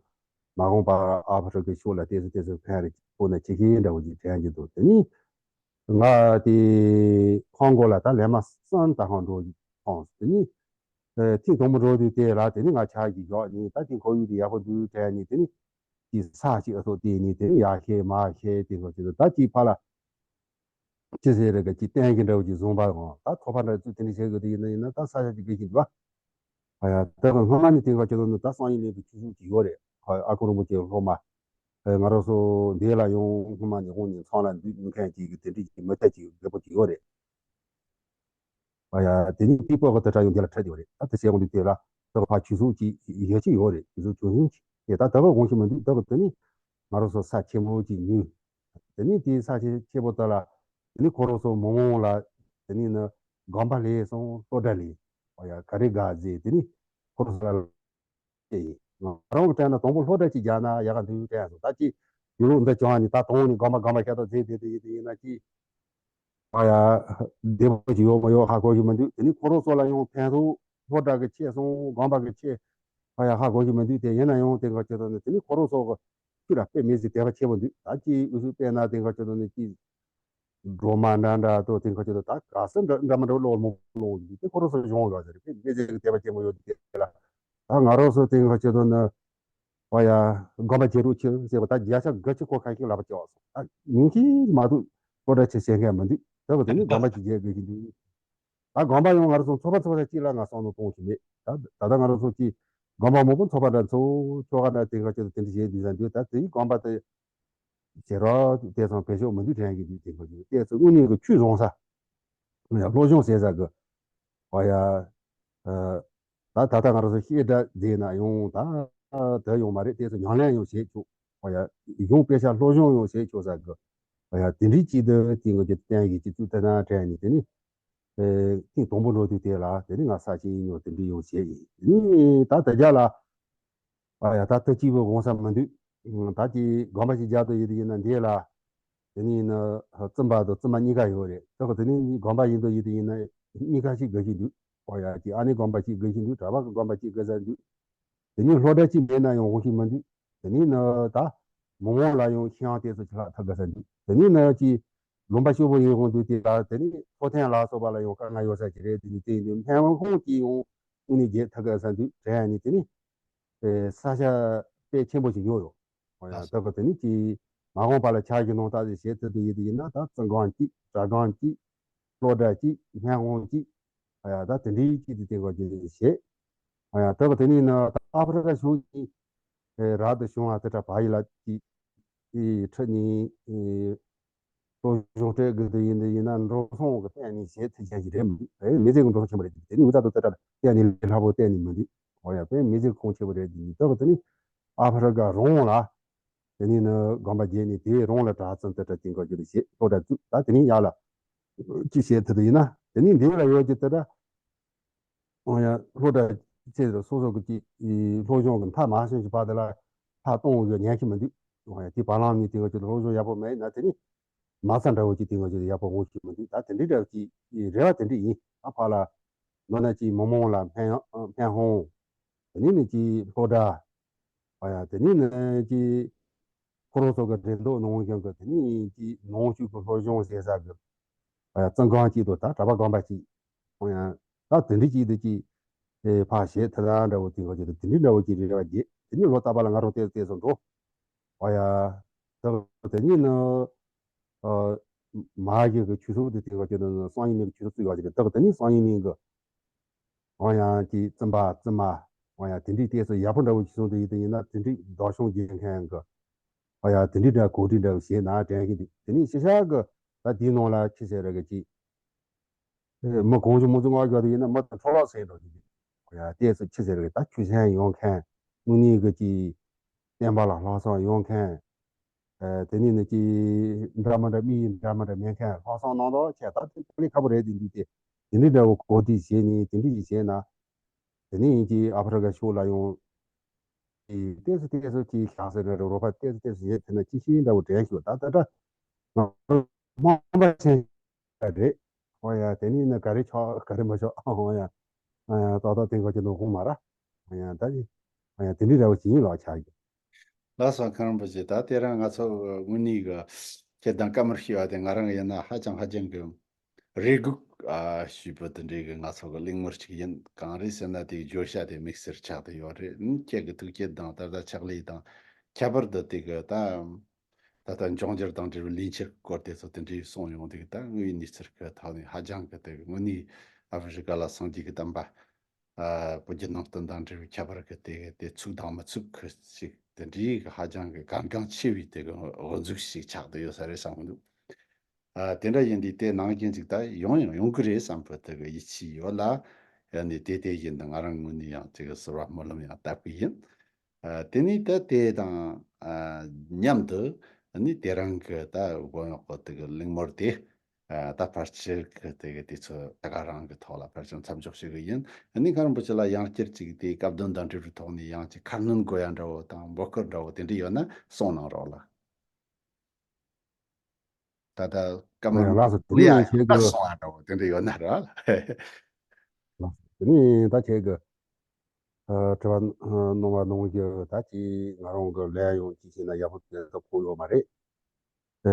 མ་འོངས་པར་ཨ་ཕ་རི་ཀའི་ཕྱོགས་ལ་ཏོག་ཙམ་ཏོག་ཙམ་ཕན་རེ་ཕོག་ན་ཆེ་ཤོས་འདྲ་བོ་ཅིག་དྲན་གྱི་འདུག་དེ་ནི་ང་དེ་ཁོང་སྒོ་ལ་ད་ལན་མ་གསུམ་ད་ཁོང་འགྲོ་ཐོང་། དེ་ནི་ཨེ་ཐེངས་དང་པོ་འགྲོ་དུས་དེ་ལ་དེ་ནི་ང་ཆ་ཞིག་བཞག་ནས་ད་དེ་ཁོར་ཡུག་དེ་ཡག་པོ་འདུག་དྲན་ནས་དེ་ནི་དེ་ས་ཞིག་ཨ་ཐོག་དེ་ནི་དེ་ནི་ཡར་བཤལ་མར་བཤལ་དེ་འགོ་བྱེད་དུ་ད་ཅིག་ཕར་ལ། ཅི་ཟེར་རེད་ག་ཅིག་བསྟན་གྱི་འདྲ་བོ་ཅིག་བཟུང་བ་འོང་། ད་ཐོག་པ་འདྲ་ཚུལ་དེ་འདྲ་བྱེད་དགོས་དེ་ཡིན་ན་ཡིན་ན་ད་ས་ཆ་ཅིག་དགོས་ཀྱི་འདུག་བ། ཨ་ཡ་ད་ག་སྔོན་མ་ནས་དེང་ག་ཁྱོད་ཚོ་ནི་ད་གསང་ཡིན་ལས་ཀྱི་ཆོས་ཞུགས་ཀྱི་ཡོད་རེད། ཨ་ཁུ་རིན་པོ་ཆེ་སློབ་མ། ཨ་ང་རང་ཚོ་འདི་ལ་ཡང་སྔོན་མ་ནས་དབང་ནས་ཚང་ལ་འདུས་མཁན་ཅིག་གི་དེ་འདྲ་ཅིག་མི་ཐད་ཅིག་རྒད་པོ་ཅིག་ཡོད་རེད། ཨ་ཡ་དེ་ནི་ཏི་པོ་གི་དེ་འདྲ་ཡང་འདི་ལ་འཕྲད་ཡོད་རེད། ད་དེ་བྱས་འོང་དུས་དེ་ལ་ད་ག་ཕ་ཆོས་ཞུགས་ཅིག་ཡོད་ཅིག་ཡོད་རེད། ཆོས་ཞུགས་ཆུང་ཆུང་ཅིག་དེ་ད་ད་ག་དགོངས་ཤིག་མི་འདུག་ད་ག་དེ་ནི་ང་རང་ཚོ་ས་ཆེན་པོ་ཅིག་ཉོས། དེ་ནི་དེའི་ས་ཆེ་ཆེ་པོ་དག་ལ། དེ་ནི་ཁོ་རང་ཚོ་མི་མང་ལ། དེ་ནི་ནི་དགོན་པ་ལས་སོང་སློབ་གྲྭ་ལས། ཨོ་ཡ་ག་རེ་དགའ་ཟེར་དེ་ནི་ཁོ་རང་ཚོ་ལ་ཡིན། ང་རང་གི་དྲན་ན་དང་པོ་སློབ་གྲྭ་གཅིག་རྒྱག་ན་ཡག་ག་འདུག་དྲན་སོང་། ད་ཅི་ཡུལ་ལུགས་འདི་བྱུང་བ་ནི་ད་དང་པོ་ནི་དགོན་པ་དགོན་པ་ཤ་སྟག་ཟེར་དེ་དེ་ཡིན་དེ་ཡིན་ན་ཅི། ཨོ་ཡ་བདེ་པོ་ཅིག་ཡོད་མ་ཡོད་ཧ་གོ་གི་མི་འདུག་དེ་ནི་ཁོ་རང་ཚོ་ལ་ཡང་ཕན་ཐོགས་སློབ་གྲྭ་གི་ཆེད་སོང་དགོན་པ་གི་ཆེད། ཨོ་ཡ་ཧ་གོ་གི་མི་འདུག་དེ་ཡིན་ན་ཡང་དེ་འགའ་ཁྱེད་ཚོ་ནི་དེ་ནི་ཁོ་རང་ཚོ་གི་ཁྱོད་ལ་དཔེ་མི་སྲིད་དད་པ་ཆེན་པོ་འདུག་ད་ཅི་འུ་ཚོ་དཔེར་ན་དེང་སང་ཁྱོད་ཚོ་ནི་ཅི་སྒྲོལ་མ་འདྲ་འདྲ་དང་དེང་སང་ཁྱོད་ཚོ་ད་ག་ས་འདྲ་འདྲ་མ་འདྲ་གློག་མང་པོ་གློག་འདུག་དེ་ཁོ་རང་ཚོ་གཞུང་ཡོད་ཟེར་དཔེ་མི་སྲིད་ཀྱི་དད་པ་ཆེན་པོ་ཡོད་འདུག་དེ་ལ་ད་ང་རང་ཚོ་དེང་སང་ཁྱོད་ཚོ་ནི་ཨོ་ཡ་དགོན་པ་བྱེད་རོགས་བྱེད་ཟེར་བ་ད་བརྒྱ་ཆ་དགུ་བཅུ་གོ་ཁ་ཤས་ལབ་པ་བྱས་སོང་། ད་ཉུང་ཤས་མ་གཏོགས་སློབ་གྲྭ་ཆེ་བྱེད་མཁན་མི་འདུག་ད་བ་དེ་ནི་དགོན་པ་ཅིག་བྱེད་དགོས་ཀྱི་འདུག་ད་དགོན་པ་ཡང་ང་རང་ཚོ་ཚོགས་པ་ཚོགས་པ་གཅིག་ལ་ང་བསམ་བློ་གཏོང་གི་མེད། ད་ད་ལྟ་ང་རང་ཚོ་གཅིག་དགོན་པ་མང་པོ་ཚོགས་པ་འདྲ་ཚོ་ཆོ་ག་འདྲ་དེ་འགའ་ཆེད་དུ་དེ་འདྲ་བྱེད་དུས་ཙམ་དུས་ད་དེའི་དགོན་པ་དེ་བྱེད་རོགས་དེ་ཚང་བེད་སྤྱོད་མི་འདུག་དྲན་གྱི་འདུག་དེ་འགའ་ཆེད་དུ་དེ་ཚོ་དངོས་གནས་ཀྱི་ཆོས་བཟང་ས་སློབ་སྦྱོང་བྱེད་ས་གི་ཨ་ཡ་ད་ད་ལྟ་ང་རང་ཚོ་བཤད་གྲྭ་མཛད་ན་ཡང་ད་དེ་ཡོང་མ་རེད། དེ་ཚོ་ཉམས་ལེན་ཡང་བྱེད་ཆོག་ཨ་ཡ་གཞུང་དཔེ་ཆ་སློབ་སྦྱོང་ཡང་བྱེད་ཆོག་ས་གི་ཨ་ཡ་དེ་འདྲའི་ཅིག་ཏུ་དེ་འགའ་ཆེད་དུ་བསྟན་གྱི་ཅིག་ཏུ་ད་ན་དྲན་ནས་དེ་ནི། ཨེ་ཐེངས་དང་པོ་འགྲོ་དུས་དེ་ལ་དེ་ནི་ང་ས་ཆེན་ཡིན་ཡོད་དེ་འདྲི་ཡོང་བྱས་ཡིན། དེ་ནི་ད་དེ་རྒྱ་ལ་ཨ་ཡ་ད་ལྟ་གཅིག་པུ་དགོངས་ས་མི་འདུག་ད་ཀྱི་དགོན་པ་ཞིག་རྒྱག་ཏུ་ཡིན་དུས་ཡིན་ན་འདི་ལ་དེ་ནི་ཡིན་ན་བཙུན་པ་དང་བཙུན་མ་གཉིས་ཀ་ཡོད་རེད། ད་ག་དེ་ནི་དགོན་པ་ཡིན་དུ་ཡིན་དུས་ཡིན་ན་གཉིས་ཀ་ཞིག་དགའ་ཞིག་འདུག་ཨོ་ཡ་ཀྱི་ཨ་ནེ་དགོན་པ་ཞིག་དགའ་ཞིག་འདུག་གྲྭ་པ་གི་དགོན་པ་ཞིག་དགའ་ས་འདུག་དེ་ནས་སློབ་གྲྭ་གཅིག་མེད་ན་ཡང་འོང་ཤེས་མི་འདུག་དེ་ནས་ནི་ད་མི་མང་ལ་ཡང་ཤེས་ཡོན་ཏོག་ཙམ་ཆ་ལག་ཐོབ་དགོས་ས་འདུག་དེ་ནས་ནི་ཅིག་ལུང་པ་ཕྱུག་པོ་ཡིན་དགོས་འདུག་དེ་ལ་དེ་ནས་འཚོ་རྟེན་ལ་སོགས་པ་ལ་ཡང་དཀའ་ངལ་ཡོད་ས་ཅིག་རེད། དེ་ནས་དེ་ཡིན་དུས་སྨན་ཁང་གཅིག་ཡང་དངོས་གནས་རྒྱལ་ཐུབ་དགོས་ས་འདུག་དྲན་ནས་དེ་ནས་ཨེ་ས་ཆ་དཔེ་ཆེན་པོ་ཞིག་ཉོས་ཡོད། འོ་ཡ། ད་ག་དེ་ནས་ཀྱི་མ་འོངས་པ་ལ་ཆ་གི་ནང་ལྟ་ཞིག་བྱེད་ཐུབ་པ་ཡིན་དུས་ཡིན་ན། ད་བཙོན་ཁང་གཅིག་གྲྭ་ཁང་གཅིག་སློབ་གྲྭ་གཅིག་སྨན་ཁང་གཅིག་འོ་ཡ། ད་དེ་འདྲའི་གཅིག་དེ་སྟེང་ག་ཅིག་བྱེད། འོ་ཡ། ད་ག་དེ་ནས་ན་ད་ཨ་ཧྥེ་རི་ཁ་ཕྱོགས་ཀྱི་རབ་ཏུ་བྱུང་བ་དེ་འདྲ་བ་ཡིན་ལ་ཀྱི་ཁྲིད་ནས་སློབ་སྦྱོང་སྤྲད་དགོས་དེ་ཡིན་དུས་ཡིན་ན་འགྲོ་སོང་གི་སྟེང་ནས་བྱེད་ཐུབ་མཁན་ཞིག་རེད་མི་འདུག་དཔེ་མི་སྲིད་ཀྱི་འགྲོ་སོང་ཆེན་པོ་རེད། དེ་ནས་འུ་ད་དུ་དེ་འདྲ་གཏན་ནས་ལས་སླ་པོ་གཏན་ནས་མི་འདུག་འོ་ཡ། དཔེ་མི་སྲིད་གོང་ཆེན་པོ་རེད། དེ་ནས་ད་ག་དེ་ནས་ཨ་ཧྥེ་རི་ཁ་རང་ལ། དེ་ནས་ནི་དགོན་པ་བརྒྱད་ནས་དེའི་རང་ལ་གྲྭ་བཙུན་དེ་འདྲ་དེ་འགོ་བརྗོད་བྱེད། སློབ་གྲྭ་བཙུགས། ད་དེ་ནས་ཡར་ལ་ཅི་བྱེད་ཐུབ་ཡིན་ན། དེ་ནས་འདི་ལ་ཡོད་ཀྱི་དེ་འདྲ། འོ་ཡ། སློབ་གྲྭ་ཆེ་སོ་སོ་གི་ཅིག་སློབ་སྦྱོང་གི་མཐར་མ་སོན་གྱི་བར་དེ་ལ་ཕར་གཏོང་ཡོད་ཉན་གྱི་མི་འདུག་འོ་ཡ། དེ་བར་ལམ་ནས་དེ་འགོ་བརྗོད་སློབ་སྦྱོང་ཡག་པོ་མེད་ན་དེ་ནས་མ་རྩ་འདྲ་བོ་ཅིག་དེ་འགོ་བརྗོད་ཡག་པོ་འོང་གི་མི་འདུག་ད་དེ་འདྲའི་འདྲ་བོ་ཅིག་རེ་བ་དེ་འདྲ་ཡིན། ད་ཕར་ལ་ནོར་ན་ཅིག་མི་མང་ལ་སྨན་སྨན་ཧོང་། དེ་ནས་ནི་ཅིག་སློབ་གྲྭ། ཨ་ཡ། དེ་ནས་ནི་ཅིག་ཁོ་རང་ཚོ་གི་འགྲན་ལྡོག་ནང་ཡོང་གི་དེ་ནས་ཅིག་ནང་ཆོས་ཀྱི་སློབ་སྦྱོང་བྱེད་ས་གི་ཨ་ཡ་བཙོན་ཁང་གཅིག་དང་ད་གྲྭ་པ་དགོན་པ་གཅིག་ཨ་ཡ། ད་དེ་འདྲ་ཅིག་དེ་ཅིག་ཨེ་ཕར་བྱེད་ཐུབ་ན་འདྲ་བོ་དེ་འགོ་བརྗོད་དེ་འདྲ་འདྲ་བོ་ཅིག་རེ་བ་རྒྱས། དེ་ནས་ལོ་རྟག་པར་ལ་ང་རང་ཏོག་ཙམ་ཏོག་ཙམ་འགྲོ། ཨ་ཡ། ད་དེ་ནས་ནི་ཨ་མ་གཞི་གི་ཆོས་ཚོགས་དེ་དེ་འགོ་བརྗོད་ནི་སང་ཉིན་ནས་ཆོས་ཚོགས་བཙུགས་ཡོད་ཅིག་རེད། ད་དེ་ནས་སང་ཉིན་ནས་གི་འོ་ཡང་ཅིག་བཙུན་པ་བཙུན་མ། འོ་ཡང་དེ་འདྲའི་ཏོག་ཙམ་ཡག་པོ་འདྲ་བོ་ཞིག་སོང་དུ་ཡིན་དུ་ཡིན་ན་དེ་འདྲའི་ཟློག་ཤོང་རྒྱག་མཁན་གི། འོ་ཡང་དེ་འདྲའི་འདྲ་གོ་སྒྲིག་འདྲ་བོ་བྱས་ན་དྲན་གྱི་འདུག་དེ་ནས་ཤི་ཤག་གི་ད་དེའི་ནང་ལ་ཅི་ཟེར་ར་གི་ཅིག་མི་གང་བྱུང་མི་ཚོ་ངོ་རྒྱག་དུ་ཡིན་ན་མི་དང་འཕྲོ་བརླག་ཟེར་འགྲོ་གི་འདུག་འོ་ཡང་ཏོག་ཙམ་ཅི་ཟེར་ར་གི་ད་ཆོས་ཞན་ཡོང་མཁན་དངོས་གནས་གི་ཅིག་བསྟན་པ་ལ་ལྷག་བསམ་ཡོད་མཁན། ཨ་དེ་ནས་ནི་ཅི་འདྲ་མི་འདྲ་དམིགས་ཡུལ་འདྲ་མི་འདྲ་མེད་མཁན་ལྷག་བསམ་རྣམ་དག་ཆེ་ད་དེ་ལས་ཁག་པོ་རེད། དེ་འདུག་སྟེ་དེ་འདྲའི་འདྲ་བོ་གོ་སྒྲིག་བྱས་ནས་དེ་འདྲ་ཞིག་བྱས་ན། དེ་ནས་ཡིན་གྱི་ཨ་ཕ་རི་ཀ་ཕྱོགས་ལ་ཡང་ཏོག་ཙམ་ཏོག་ཙམ་ཅིག་ཤག་ཟེར་འདྲ་རོགས་ཕ་ཏོག་ཙམ་ཏོག་ཙམ་བྱས་ཐུབ་ན་ཅི་ཞིག་འདྲ་བོ་དྲན་ཞུ། ད་ད་ད་ང་རང་མང་པ་ཆེན་རེད། ཨོ་ཡ། དེ་ནས་ནི་ག་རེ་ཆོག་ག་རེ་མ་ཆོག་ཨོ་ཡ། ཨ་ཡ། ཏག་ཏག་དེ་འགོ་ཅི་ནོ་གོང་མ་ར། ཨོ་ཡ། ད་ནི་ཨོ་ཡ། དེ་འདྲའི་འདྲ་བོ་ཅིག་ཡིན་ལོ་ཆགས་ཀྱི། ལགས་སོ། མཁན་རིན་པོ་ཆེ། ད་དེ་རིང་ང་ཚོ་དངོས་གནས་གི་ཁྱེད་དང་བཀའ་མོལ་ཞུས་པ་དེ་ང་རང་ཡིན་ན་ཧ་ཅང་ཧ་ཅང་གི་རེ་སྒུག་ཨ་ཞུས་པ་དེ་འདྲའི་གི་ང་ཚོ་གི་གླེང་མོལ་ཅིག་ཡིན། གང་རེད་ཟེར་ན་དེའི་བརྗོད་བྱ་དེ་དམིགས་བསལ་ཆགས་བསྡད་ཡོད་རེད། ཁྱེད་ཀྱི་ཐུགས་བསྐྱེད་དང་ད་ལྟ་ཕྱག་ལས་དང་ཁྱད་པར་དུ་དེ་གི་ད་ད་ལྟ་འབྱུང་འགྱུར་དང་འབྲེལ་བའི་ལས་འཆར་སྐོར་དེ་ཚོ་དེ་འདྲའི་གསུངས་ཡོང་དུས་ད་དངོས་ཡོད་གནས་ཚུལ་གི་ཐོག་ནས་ཧ་ཅང་གི་དེ་གི་དངོས་གནས་ཨ་ཧྥེ་རི་ཀ་ལ་སངས་རྒྱས་ཀྱི་བསྟན་པ། ཨ་བོད་བརྒྱུད་ནང་བསྟན་དང་འབྲེལ་བའི་ཁྱད་པར་གྱི་དེ་དེ་ཚུགས་དང་མི་ཚུགས་ཁུལ་ཞིག་དེ་འདྲའི་གི་ཧ་ཅང་གི་གལ་འགངས་ཆེ་བའི་དེ་གི་འོ་འཛུགས་ཤིག་ཆགས་བསྡད་ཡོད་ས་རེད་བསམ་གི་འདུག་ཨ་དེ་འདྲ་ཡིན་དུས་དེ་ནང་བཞིན་ཅིག་ད་ཡོང་ཡང་ཡོང་གི་རེད་བསམ་པའི་དེ་གི་ཡིད་ཆེས་ཡོད་ལ། ཡང་ནི་དེ་དེ་བཞིན་དུ་ང་རང་ངོས་ནས་ཡང་དེ་གི་ཟུར་པ་སྨོན་ལམ་ཡང་བཏབ་གི་ཡིན། ཨ་དེ་ནས་ད་དེ་དང་ཨ་མཉམ་དུ་ནི་དེ་རིང་གི་ད་དགོངས་ཡོད་གི་དེ་གི་གླེང་མོལ་དེ། ཨ་ད་ཕལ་ཆེར་གི་དེ་གི་དུས་ཚོད་ད་ག་རང་གི་ཐོག་ལ་ཕལ་ཆེར་མཚམས་འཇོག་བྱེད་གི་ཡིན། ཨ་ནི་མཁན་རིན་པོ་ཆེ་ལ་ཡང་བསྐྱར་ཅིག་དེ་སྐབས་དོན་དང་འབྲེལ་བའི་ཐོག་ནས་ཡང་ཅིག་ཁ་སྣོན་དགོས་ཡ་འདྲ་བོ་དང་འབོད་སྐུལ་འདྲ་བོ་དེ་འདྲ་ཡོད་ན་གསུང་གནང་རོགས་ལགས། ད་ལྟ་བཀའ་མོལ་ལགས་སོ། དེ་ལ་ཡང་ནས་ཁྱེད་ཡང་ཀྱི་གསུང་ཡ་འདྲ་བོ་དེ་འདྲ་ཡོད་ན་ར། ལགས་སོ། དེ་ནས་ད་ཁྱེད་ཀྱི་ཨ་དྲི་བ་ཨ་གནང་བ་གནང་རྒྱུ་ད་ཅིག་ང་རང་གི་ལན་ཡང་ཅིག་བྱས་ན་ཡག་པོ་བྱེད་ཐུབ་ཁོམ་ཡོད་མ་རེད། ཨ་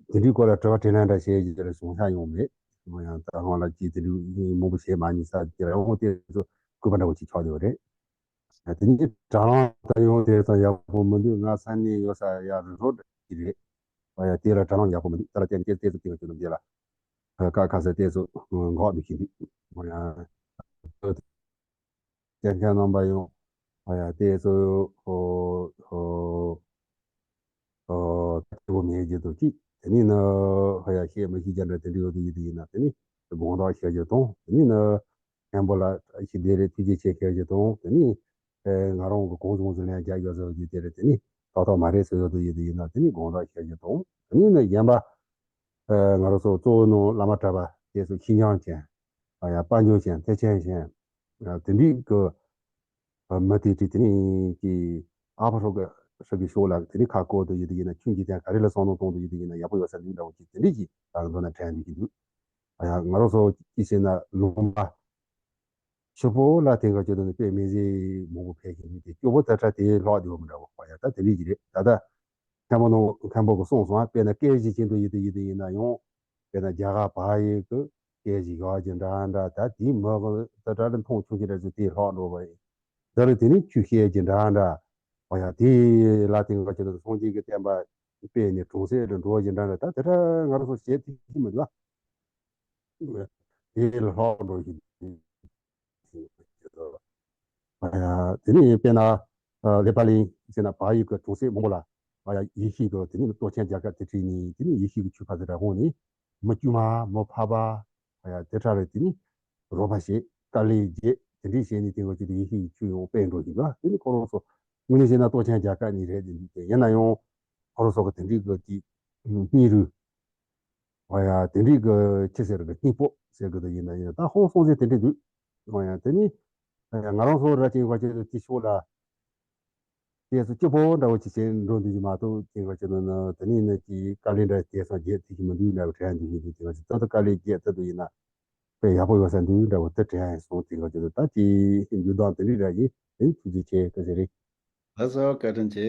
དེ་འདྲའི་སྐོར་ལ་དྲི་བ་དྲིས་ལན་འདྲ་བྱེད་རྒྱུ་དེ་ལ་བྱུང་ས་ཡོང་མེད། ཡང་ད་ཧང་ལ་ཅིག་དེ་འདྲའི་མང་པོ་བྱེད་མ་མྱོང་ས་དེ་རང་དབང་དེ་ཚོ་སྐུད་པ་འདྲ་བོ་ཅིག་ཆགས་བསྡད་པ་རེད། ཨ་དེ་ནས་དྲ་ལམ་ད་ཡོང་དེ་ཙམ་ཡག་པོ་མི་འདུག་ང་ས་གནས་ཡོད་ས་ཡ་རི་རོ་འདྲ་ཅིག་རེད། ཨ་ཡ་དེ་ལ་དྲ་ལམ་ཡག་པོ་མི་འདུག་ད་ལ་བརྟེན་ཏེ་ཏོག་ཙམ་དེ་ཚོ་ཁྱོད་རྣམས་དེ་ལ་ཨ་ཁ་ཁ་ས་ཏོག་ཙམ་འགོག་འདུག་བཞིན་འདུག་ཨ་ཡ། བསྟན་མཁན་རྣམ་པ་ཡང་ཨ་ཡ་དེ་ཚོ་ཨོ་ཨོ་ཨོ་ལྟ་བུ་མེད་རྒྱུ་དང་གཅིག་དེ་ནས་ནི་ཨ་ཡ་བཤད་མི་ཤེས་རྒྱུ་འདྲ་དེ་འདྲ་ཡོད་དུ་ཡོད་དུ་ཡིན་ན་དེ་ནས་དགོངས་དག་བཞག་རྒྱུ་དང་། དེ་ནས་ནི་མཁན་པོ་ལ་ཞིག་བདེ་རེད་ཐུགས་རྗེ་ཆེ་བཞག་རྒྱུ་དང་། དེ་ནས་ཨེ་ང་རང་གི་གོང་ཆུང་ཚོ་ལན་རྒྱག་ཡོད་ཟེར་རྒྱུ་དེ་རེད། དེ་ནས་ཏག་ཏག་མ་རེད་ཟེར་ཡོད་དུ་ཡོད་དུ་ཡིན་ན་དེ་ནས་དགོངས་དག་བཞག་རྒྱུ་དང་། དེ་ནས་ནི་གཞན་པ་ཨེ་ང་རང་ཚོ་གཙོ་བོ་ནང་བླ་མ་གྲྭ་པ་དེ་ཚོ་ཤེས་ཉམས་ཅན། ཨ་ཡ་དཔལ་འབྱོར་ཅན་ཐེག་ཆེན་ཅན། ཨ་དེ་འདྲའི་གི་ཨ་མི་དེ་དེ་དེ་ནས་ཀྱི་ཨ་ཕ་ཧྲོ་གི་ཧྲི་གི་ཤོག་ལ་དེ་ནས་ཁ་བསྐོར་དུ་ཡོད་དུ་ཡིན་ན་ཁྱོད་ཀྱི་དེ་ག་རེ་ལ་བསམ་བློ་གཏོང་དུ་ཡོད་དུ་ཡིན་ན་ཡག་པོ་ཡོད་ས་འདུག་འདྲ་བོ་ཅིག་དེ་འདྲའི་ཅིག་ད་ག་མདོར་ན་དྲན་འདུག་གི་འདུག་ཨ་ཡ་ང་རང་ཚོ་ཅི་ཟེར་ན་ལུང་པ་ ཕྱི་པོ་ལ་དེང་ག་ཅོ་དང་དཔེ་མི་ཟེར་མང་པོ་ཕལ་ཆེར་ཡོད་དེ། སྐྱོ་པོ་ད་ཆ་དེ་ལྷག་དེ་བ་མི་འདྲ་བ་ཡ། ད་དེ་འདྲ་ཞིག་རེད། ད་ལྟ་མཁན་པོ་ནང་མཁན་པོ་གི་གསུངས་སོང་། དཔེར་ན་སྐད་གཞི་ཅན་དུ་ཡིན་དུ་ཡིན་དུ་ཡིན་ན་ཡང་། དཔེར་ན་རྒྱ་གར་བ་ཡིག་གི་སྐད་གཞི་ཡོད་ཀྱི་འདྲ་འདྲ། ད་དེའི་མི་གི་ད་ལྟ་ལ་མཐོང་ཆུང་ཆུང་འདྲ་ཚོ་དེ་ལྷག་འགྲོ་བ་ཡིན། ད་རེས་དེ་ནི་ཆུ་ཤེལ་གྱི་འདྲ་འདྲ་བ་ཡ། དེ་ལ་དེང་ག་ཅོ་དང་སངས་རྒྱས་ཀྱི་བསྟན་པ་སྤེལ་ནས་གྲོང་གསེབ་ཏུ་འགྲོ་བཞིན་འདྲ་འདྲ། ད་དེ་འདྲ་ང་རང་ཚོ་བྱེད་ཐུབ་ཀྱི་མི་འདུག་ཨ། དེ་ལ་ལྷག་འགྲོ་བཞིན་འདུག་དེ་ནས་དཔེར་ན་ལེ་པ་ལིང་ཟེར་ན་བལ་ཡུལ་གྱི་གྲོང་གསེབ་མང་པོ་ལ་ཡེ་ཤུ་གི་དེ་ནས་ཏོ་ཆེན་རྒྱལ་ཁབ་དེ་ཁྲིད་ནས། དེ་ནས་ཡེ་ཤུ་གི་ཆོས་པ་དེ་འདྲ་དབང་ནས་མི་དཀྱུས་མ་མི་ཕལ་པ་དེ་འདྲ་ལ་དེ་ནས་རོགས་པ་བྱེད། དཀའ་ལས་རྒྱག། དེ་འདྲས་བྱས་ནས་དེང་ག་ཅོ་དང་ཡེ་ཤུ་གི་ཆོས་ཡང་སྤེལ་འགྲོ་བཞིན་འདུག་དེ་ནས་ཁོ་རང་ཚོ་དངོས་གནས་བྱས་ན་ཏོ་ཆེན་རྒྱལ་ཁབ་ནས་རེད་དེ་འདུག་དེ་ཡིན་ན་ཡང་ཁོ་རང་ཚོ་གི་དེ་འདྲས་གི་དེ་སྙིང་རུས། འོ་ཡ། དེ་འདྲའི་གི་ཆི་ཟེར་གི་སྙིང་པོ་ཟེར་གི་དེ་ཡིན་ན་ཡིན་ན། ད་ཧོང་སོང་ཟེར་དེ་འདྲའི་འདུག་འོ་ཡ། དེ་ནི་ང་རང་ཚོ་ར་ཅན་ག་ཅན་དུ་དེ་ཕྱོགས་ལ་དེ་ཚོ་སྐྱིད་པོ་འདྲ་བོ་ཅིག་བྱས་འགྲོ་འདུག་གི་མ་གཏོགས། དེ་ག་ཅན་དུ་ནི་དེ་ནི་ནི་དེ་དཀའ་ལས་འདྲ་དེ་སང་རྒྱས་ཐུབ་ཀྱི་མི་འདུག་འདྲ་བོ་དྲན་འདུག་གི་འདུག་དེ་ག་ཅན་ད་ལྟ་དཀའ་ལས་རྒྱས་ཐུབ་འདུག་ཡིན་ན་དཔེ་ཡག་པོ་ཡོད་ས་འདུག་འདྲ་བོ་དེ་དྲན་སོང་། དེ་ག་ཅན་དུ་ད་དེ་འགྱུར་ལྡོག་དེ་འདྲའི་འདྲ་ཡིན། དེ་ནི་ཐུགས་རྗེ་ཆེ། བཀའ་དྲིན་ཆེ། ལགས་སོ། བཀའ་དྲིན་ཆེ།